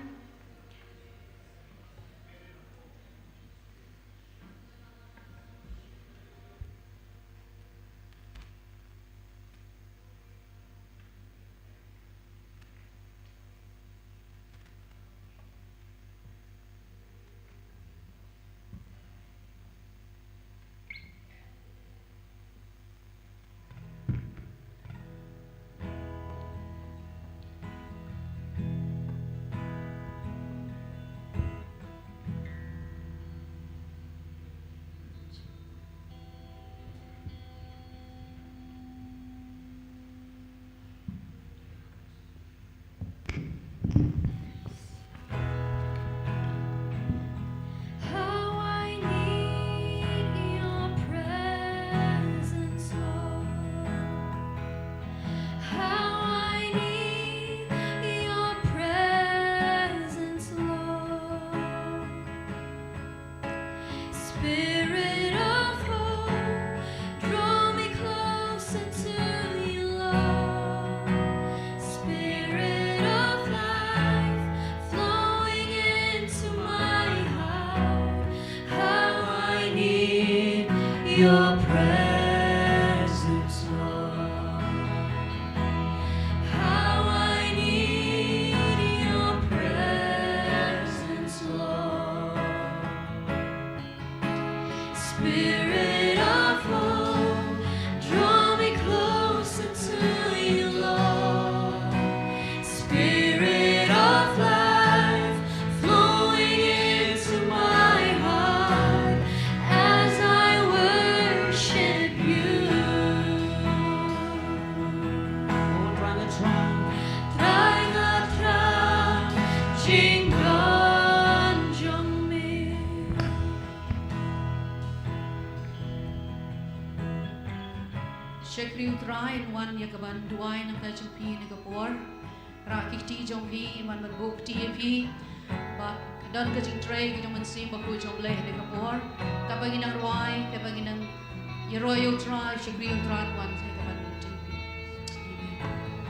Presence, Lord. How I need your presence, Lord. Spirit of hope, draw me closer to you, Lord. Spirit of life, flowing into my heart as I worship you. Trai Nga Trai, jingkyrkhu jong me. Shakri U Trai, yn wan ïa ka ban duwai na ka jong phi na ka por. Rah ki kti jong phi, wan ban buh kti ïa phi. Ba don ka jingtrei ka jong U Mynsiem Bakhuid jong U Blei ha ka por. Kaba ngi nang rwai, kaba ngi nang ïaroh ïa U Trai, shakri U Trai, wan ïa ka ban buh kti ïa phi. Amen.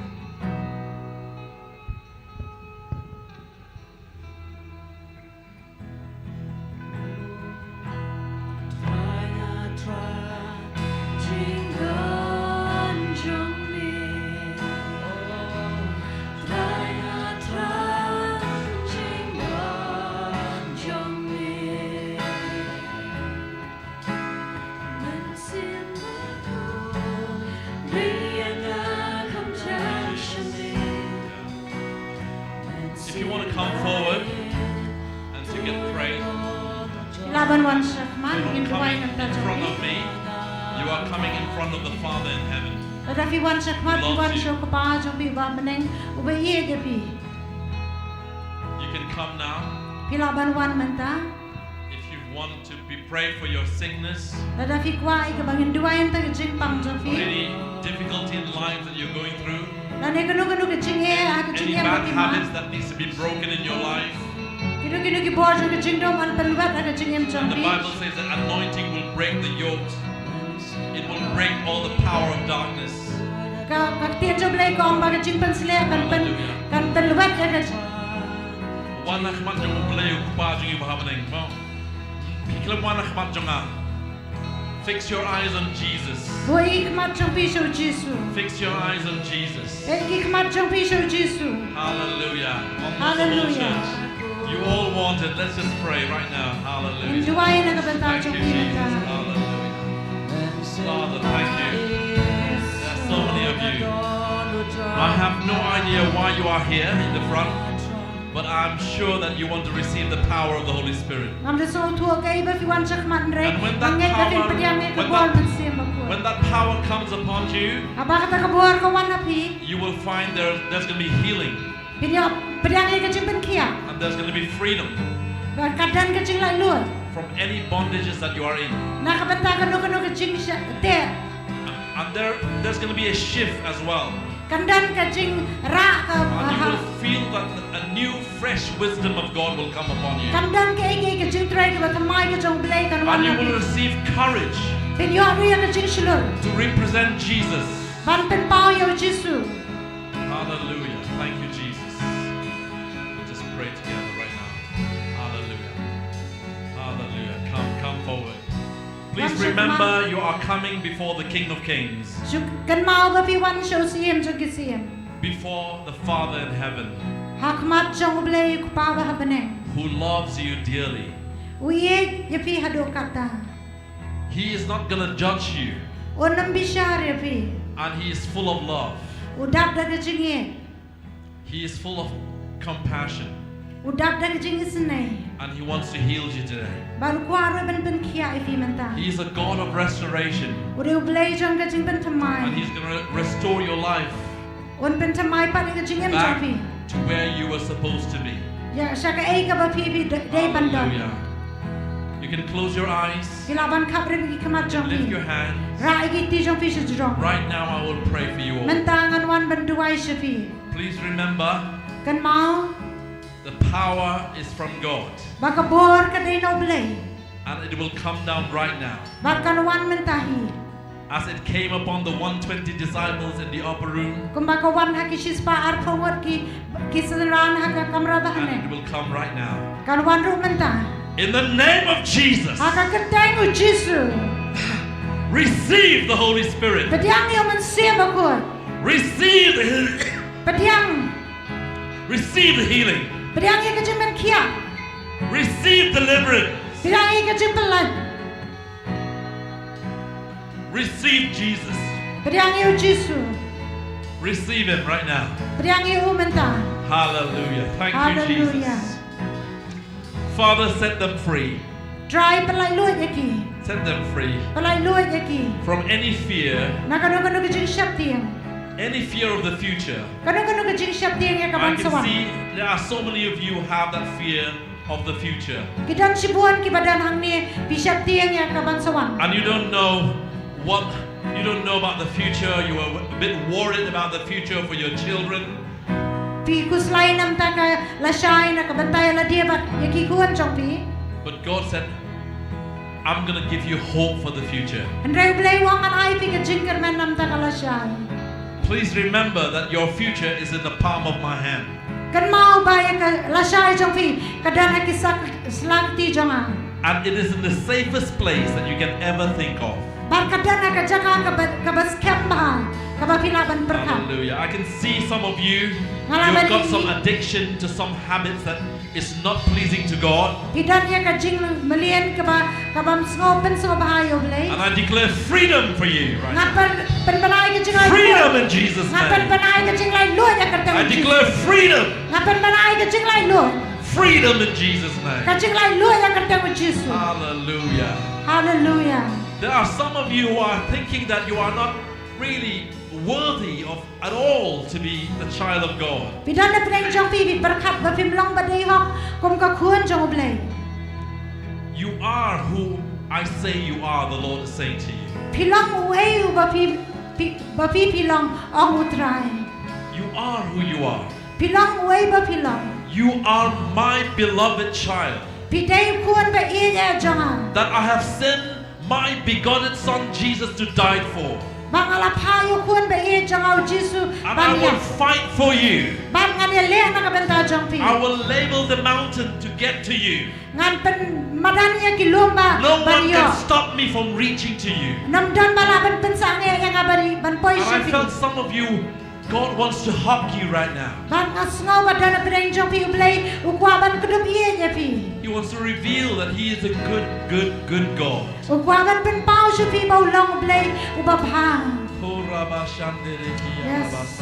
If you want to come forward and to get praise, lah ban wan shakhmat, you don't come in front of me. You are coming in front of the Father in heaven. Lada phi wan shakhmat, phi wan sha U Kpa jong phi uba ha bneng, uba ïeit ïa phi. You can come now. Phi lah ban wan mynta. If you want to be prayed for your sickness, lada phi kwah ïa ka ban duwai ïa ka jingpang jong phi, any difficulty in life that you're going through, lane kano kano ka jingeh, ha ka jingeh, any bad habits that needs to be broken in your life, kino kino ki bor jong ka jingdum, yn pynwit ha ka jingim jong phi. And the Bible says that anointing will break the yokes. It will break all the power of darkness. Ka, ka ktien jong U Blei ka ong ba ka jingpynshlur kan pyn, kan pynwit ïa ka. Wan ha khmat jong U Blei U Kpa jong ngi uba ha bneng, mo. Phi khlem wan ha khmat jong nga. Fix your eyes on Jesus. Buh ïa ki khmat jong phi sha U Jisu. Fix your eyes on Jesus. Buh ïa ki khmat jong phi sha U Jisu. Hallelujah. Hallelujah. You all want it. Let's just pray right now. Hallelujah. Ngin duwai na ka bynta jong phi mynta. Thank you, Jesus. Hallelujah. Father, thank you. There's so many of you. I have no idea why you are here in the front, but I'm sure that you want to receive the power of the Holy Spirit. Ngam da sngewthuh kaei ba phi wan shakhmat, hynrei nga ngeit ba phin pdiang ïa ka bor Mynsiem Bakhuid. When that power comes upon you, haba kata ka bor ka wan ha phi, you will find there, there's gonna be healing. Phin ïoh pdiang ïa ka jingpynkhiah. And there's gonna be freedom. Bad kan don ka jinglaitluid. From any bondages that you are in. Na ka bynta kano kano ka jingshah teh. And there, there's gonna be a shift as well. Kan don ka jingrah ka. And you will feel that a new, fresh wisdom of God will come upon you. Kan don kaei kaei ka jingtrei kaba thymmai ka jong U Blei kan wan ha phi. And you will receive courage. Phin ïoh ruh ïa ka jingshlur. To represent Jesus. Ban pynpaw ïa U Jisu. Hallelujah. Thank you, Jesus. We'll just pray together right now. Hallelujah. Hallelujah. Come, come forward. Please remember, you are coming before the King of Kings. Shu kynmaw ba phi wan sha U Syiem jong ki syiem. Before the Father in heaven. Ha khmat jong U Blei U Kpa ba ha bneng. Who loves you dearly. U ïeit ïa phi haduh katta. He is not gonna judge you. Un ym bishar ïa phi. And he is full of love. U dap da ka jingïeit. He is full of compassion. U dap da ka jingisynei. And he wants to heal you today. Bad u kwah ruh ban pynkhiah ïa phi mynta. He is a God of restoration. U dei U Blei jong ka jingpynthymmai. And he's gonna restore your life. Un pynthymmai pat ïa ka jingim jong phi. Back to where you were supposed to be. Ïa sha kaei kaba phi, phi dei ban don. Hallelujah. You can close your eyes. Phi lah ban khapbriew ki khmat jong phi. Lift your hands. Rah ïa ki kti jong phi sha jrong. Right now I will pray for you all. Mynta ngan wan ban duwai sha phi. Please remember, kynmaw, the power is from God. Ba ka bor ka dei na U Blei. And it will come down right now. Bad kan wan mynta hi. As it came upon the one twenty disciples in the upper room. Kumba ka wan ha ki shispah arphew ngut ki, ki synran ha ka kamra bahaneng. And it will come right now. Kan wan ruh mynta. In the name of Jesus. Ha ka kyrteng U Jisu. Receive the Holy Spirit. Pdiang ïa u Mynsiem Bakhuid. Receive the healing. Pdiang. Receive the healing. Pdiang ïa ka jingpynkhiah. Receive deliverance. Pdiang ïa ka jingpynlait. Receive Jesus. Pdiang ïa u Jisu. Receive him right now. Pdiang ïa u mynta. Hallelujah. Thank you, Hallelujah. Jesus. Father, set them free. Trai, pynlait luid ïa ki. Set them free. Pynlait luid ïa ki. From any fear, Na kano kano ka jingsheptieng. Any fear of the future. Kano kano ka jingsheptieng ïa ka ban sa wan. I can see there are so many of you have that fear of the future. Ki don shibun kiba don hangne, phi sheptieng ïa ka ban sa wan. And you don't know what, you don't know about the future. You are a bit worried about the future for your children. Phi khuslai namar ka lashai na ka bynta ïa lade bad ïa ki khun jong phi. But God said, "I'm gonna give you hope for the future." Hynrei U Blei u ong, ngan ai phi ka jingkyrmen namar ka lashai. Please remember that your future is in the palm of my hand. Kynmaw ba ïa ka lashai jong phi ka don ha ki sak-, sla kti jong nga. And it is in the safest place that you can ever think of. Bad ka don ha ka jaka kaba, kaba skhem bha, kaba phi lah ban pyrkhat. Hallelujah. I can see some of you, Nga lah you've got bani some addiction to some habits that is not pleasing to God. Phi don ïa ka jingmlien kaba, kaba ym sngew pynsngewbha ïa U Blei. And I declare freedom for you right now. Nga pyn-, pynbna ïa ka jinglaitluid. Freedom in Jesus' name. Nga pynbna ïa ka jinglaitluid ïa ka kyrteng Jisu. I declare freedom. Nga pynbna ïa ka jinglaitluid. Freedom in Jesus' name. Ka jinglaitluid ïa ka kyrteng Jisu. Hallelujah. Hallelujah. There are some of you who are thinking that you are not really worthy of at all to be the child of God. Phi don na pdeng jong phi, phi pyrkhat ba phim long ba dei hok kum ka khun jong U Blei. You are who I say you are, the Lord is saying to you. Phi long uei uba phi, phi, ba phi phi long, ong U Trai. You are who you are. Phi long uei ba phi long. You are my beloved child. Phi dei u khun ba ïeit jong nga. That I have sent my begotten Son Jesus to die for. Ba nga la phah ïa u khun ba ïeit jong nga U Jisu ban ïap. And I will fight for you. Bad ngan ïaleh na ka bynta jong phi. I will label the mountain to get to you. Ngan pynmadan ïa ki lum ba ban ïoh. No one can stop me from reaching to you. Ym don ba lah ban pynsangeh ïa nga ban, ban poi sha phi. And I felt some of you God wants to hug you right now. Bad nga sngew ba don na pdeng jong phi U Blei u kwah ban kdup ïeit ïa phi. He wants to reveal that He is a good, good, good God. U kwah ban pynpaw sha phi ba u long U Blei uba bha. Yes.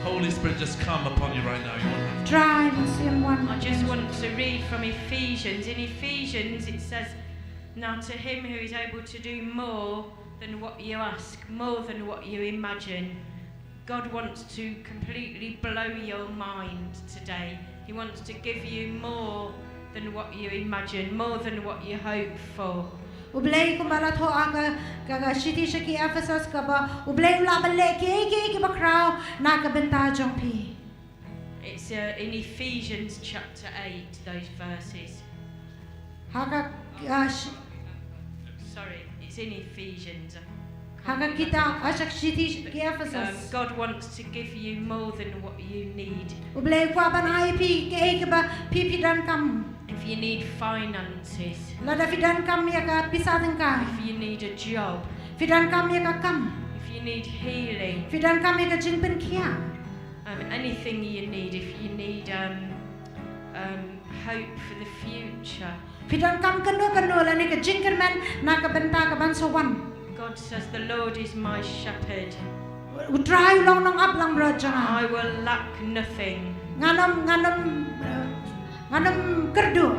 Holy Spirit, just come upon you right now. You want to Trai, Mynsiem, wan. I just want to read from Ephesians. In Ephesians, it says, "Now to him who is able to do more than what you ask, more than what you imagine." God wants to completely blow your mind today. He wants to give you more than what you imagine, more than what you hope for. U Blei kumba la thoh ha ka, ka, ka shithi sha ki Ephesus kaba U Blei u lah ban leh kiei kiei kiba khraw na ka bynta jong phi. It's, uh, in Ephesians chapter eight, those verses. Ha ka, uh, sh- Sorry, it's in Ephesians. Ha ka kitab, ha ka shithi ki Ephesus. Um, God wants to give you more than what you need. U Blei u kwah ban ai phi kiei kiba phi phi donkam. If you need finances. Lada phi donkam ïa ka pisa tyngka. If you need a job. Phi donkam ïa ka kam. If you need healing. Phi donkam ïa ka jingpynkhiah. Um, anything you need, if you need, um, um, hope for the future. Phi donkam kano kano lane ka jingkyrmen na ka bynta ka ban sa wan. God says, "The Lord is my shepherd." U Trai u long nongap langbrot jong nga. I will lack nothing. Ngan ym, ngan ym, uh, ngan ym kyrduh.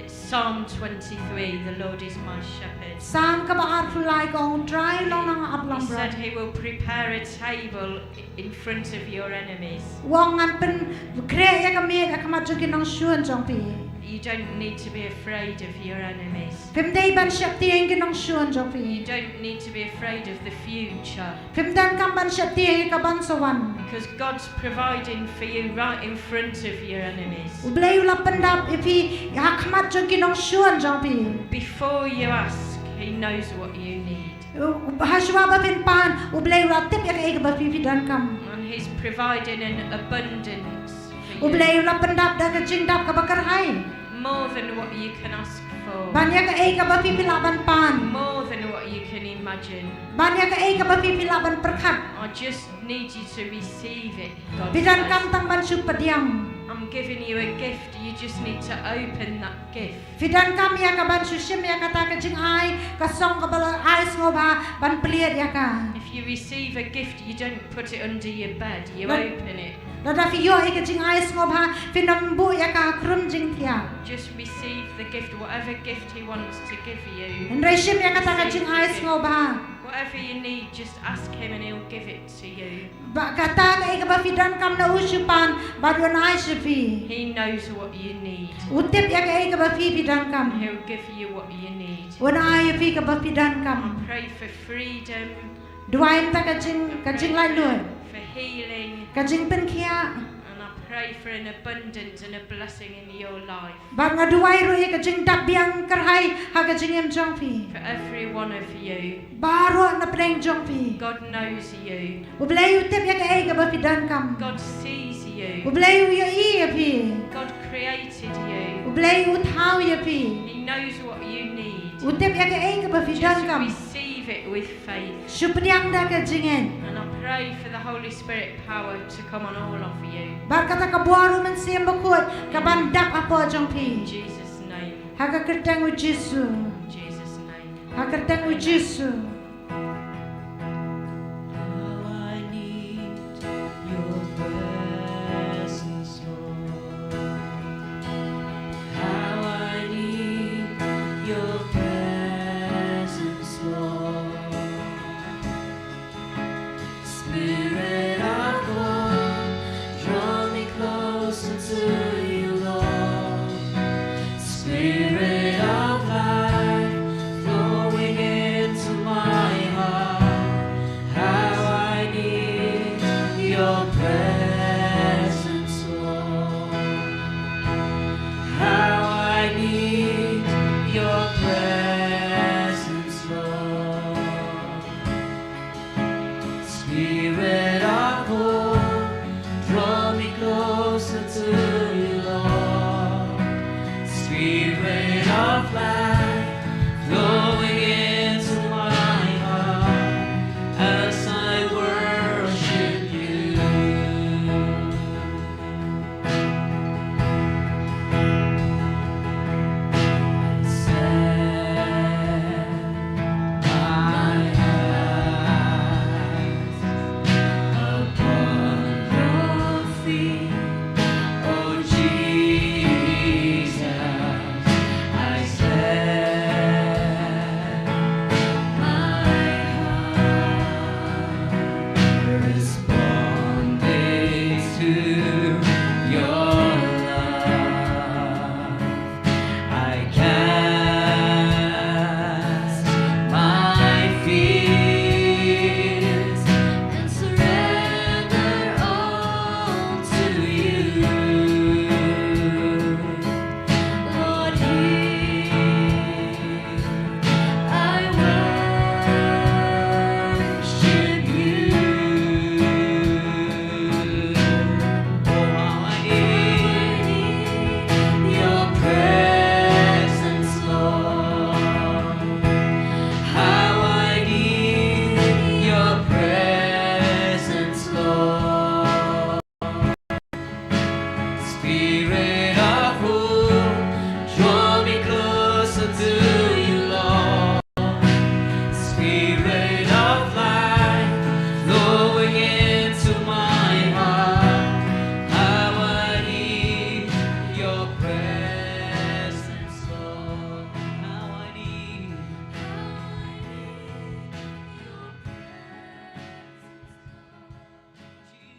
Psalm twenty-three, "The Lord is my shepherd." Salm kaba arphew lai ka ong, U Trai u long nongap langbrot. He said he will prepare a table in front of your enemies. U ong ngan pynkhreh ïa ka miet ha khmat jong ki nongshun jong phi. You don't need to be afraid of your enemies. Phim dei ban sheptieng ki nongshun jong phi. You don't need to be afraid of the future. Phim donkam ban sheptieng ïa ka ban sa wan. Because God's providing for you right in front of your enemies. U Blei u la pyndap ïa phi ha khmat jong ki nongshun jong phi. Before you ask, he knows what you need. U, u, ha shuwa ba phin pan, U Blei u la tip ïa kaei kaba phi phi donkam. And he's providing an abundance for you. U Blei u la pyndap da ka jingdap kaba kyrhai. More than what you can ask Ban ïa kaei kaba phi phi lah ban pan. More than what you can imagine. Ban ïa kaei kaba phi phi lah ban pyrkhat. I just need you to receive it, God says. Phi donkam tang ban shu pdiang. I'm giving you a gift. You just need to open that gift. Phi donkam ïa ka ban shu shim ïa kata ka jingai, ka song kaba la ai sngewbha, ban plie ïa ka. If you receive a gift, you don't put it under your bed. You open it. Lada phi ïoh ïa ka jingai sngewbha, phin ym buh ïa ka ha khrum jingthiah. Just receive the gift, whatever gift he wants to give you. Hynrei shim ïa kata ka jingai sngewbha. Whatever you need, just ask him and he'll give it to you. Ba kata kaei kaba phi donkam na u shu pan, bad un ai sha phi. He knows what you need. U tip ïa kaei kaba phi phi donkam. He'll give you what you need. Un ai ïa phi kaba phi donkam. I pray for freedom. Duwai ïa ka jing, ka jinglaitluid. For healing. Ka jingpynkhiah. And I pray for an abundance and a blessing in your life. Bad nga duwai ruh ïa ka jingdap biang kyrhai ha ka jingim jong phi. For every one of you. Baroh na pdeng jong phi. God knows you. U Blei u tip ïa kaei kaba phi donkam. God sees you. U Blei u ïohi ïa phi. God created you. U Blei u thaw ïa phi. He knows what you need. U tip ïa kaei kaba phi donkam. Just receive it with faith. Shu pdiang da ka jingngeit. And I pray for the Holy Spirit power to come on all of you. Bad kata ka bor u Mynsiem Bakhuid ka ban dap hapoh jong phi. In Jesus' name. Ha ka kyrteng u Jisu. In Jesus' name. Ha ka kyrteng u Jisu. How I need your presence, Lord. How I need your presence, Lord. Spirit of God, draw me closer to you, Lord. Spirit of life, flowing into my heart. How I need your presence, Lord. How I need your presence, Lord. Spirit of hope, draw me closer to you, Lord. Spirit of life, flowing into my heart as I worship you. Set my eyes upon your feet, oh Jesus, I set my heart responding to your love. I cast my fears and surrender all to you. Lord, here I worship you. Oh, how I need your presence, Lord. How I need your presence, Lord. Spirit of hope, draw me closer to you, Lord. Spirit of life, flowing into my heart. How I need your presence, Lord. How I need, how I need your presence, Lord Jesus.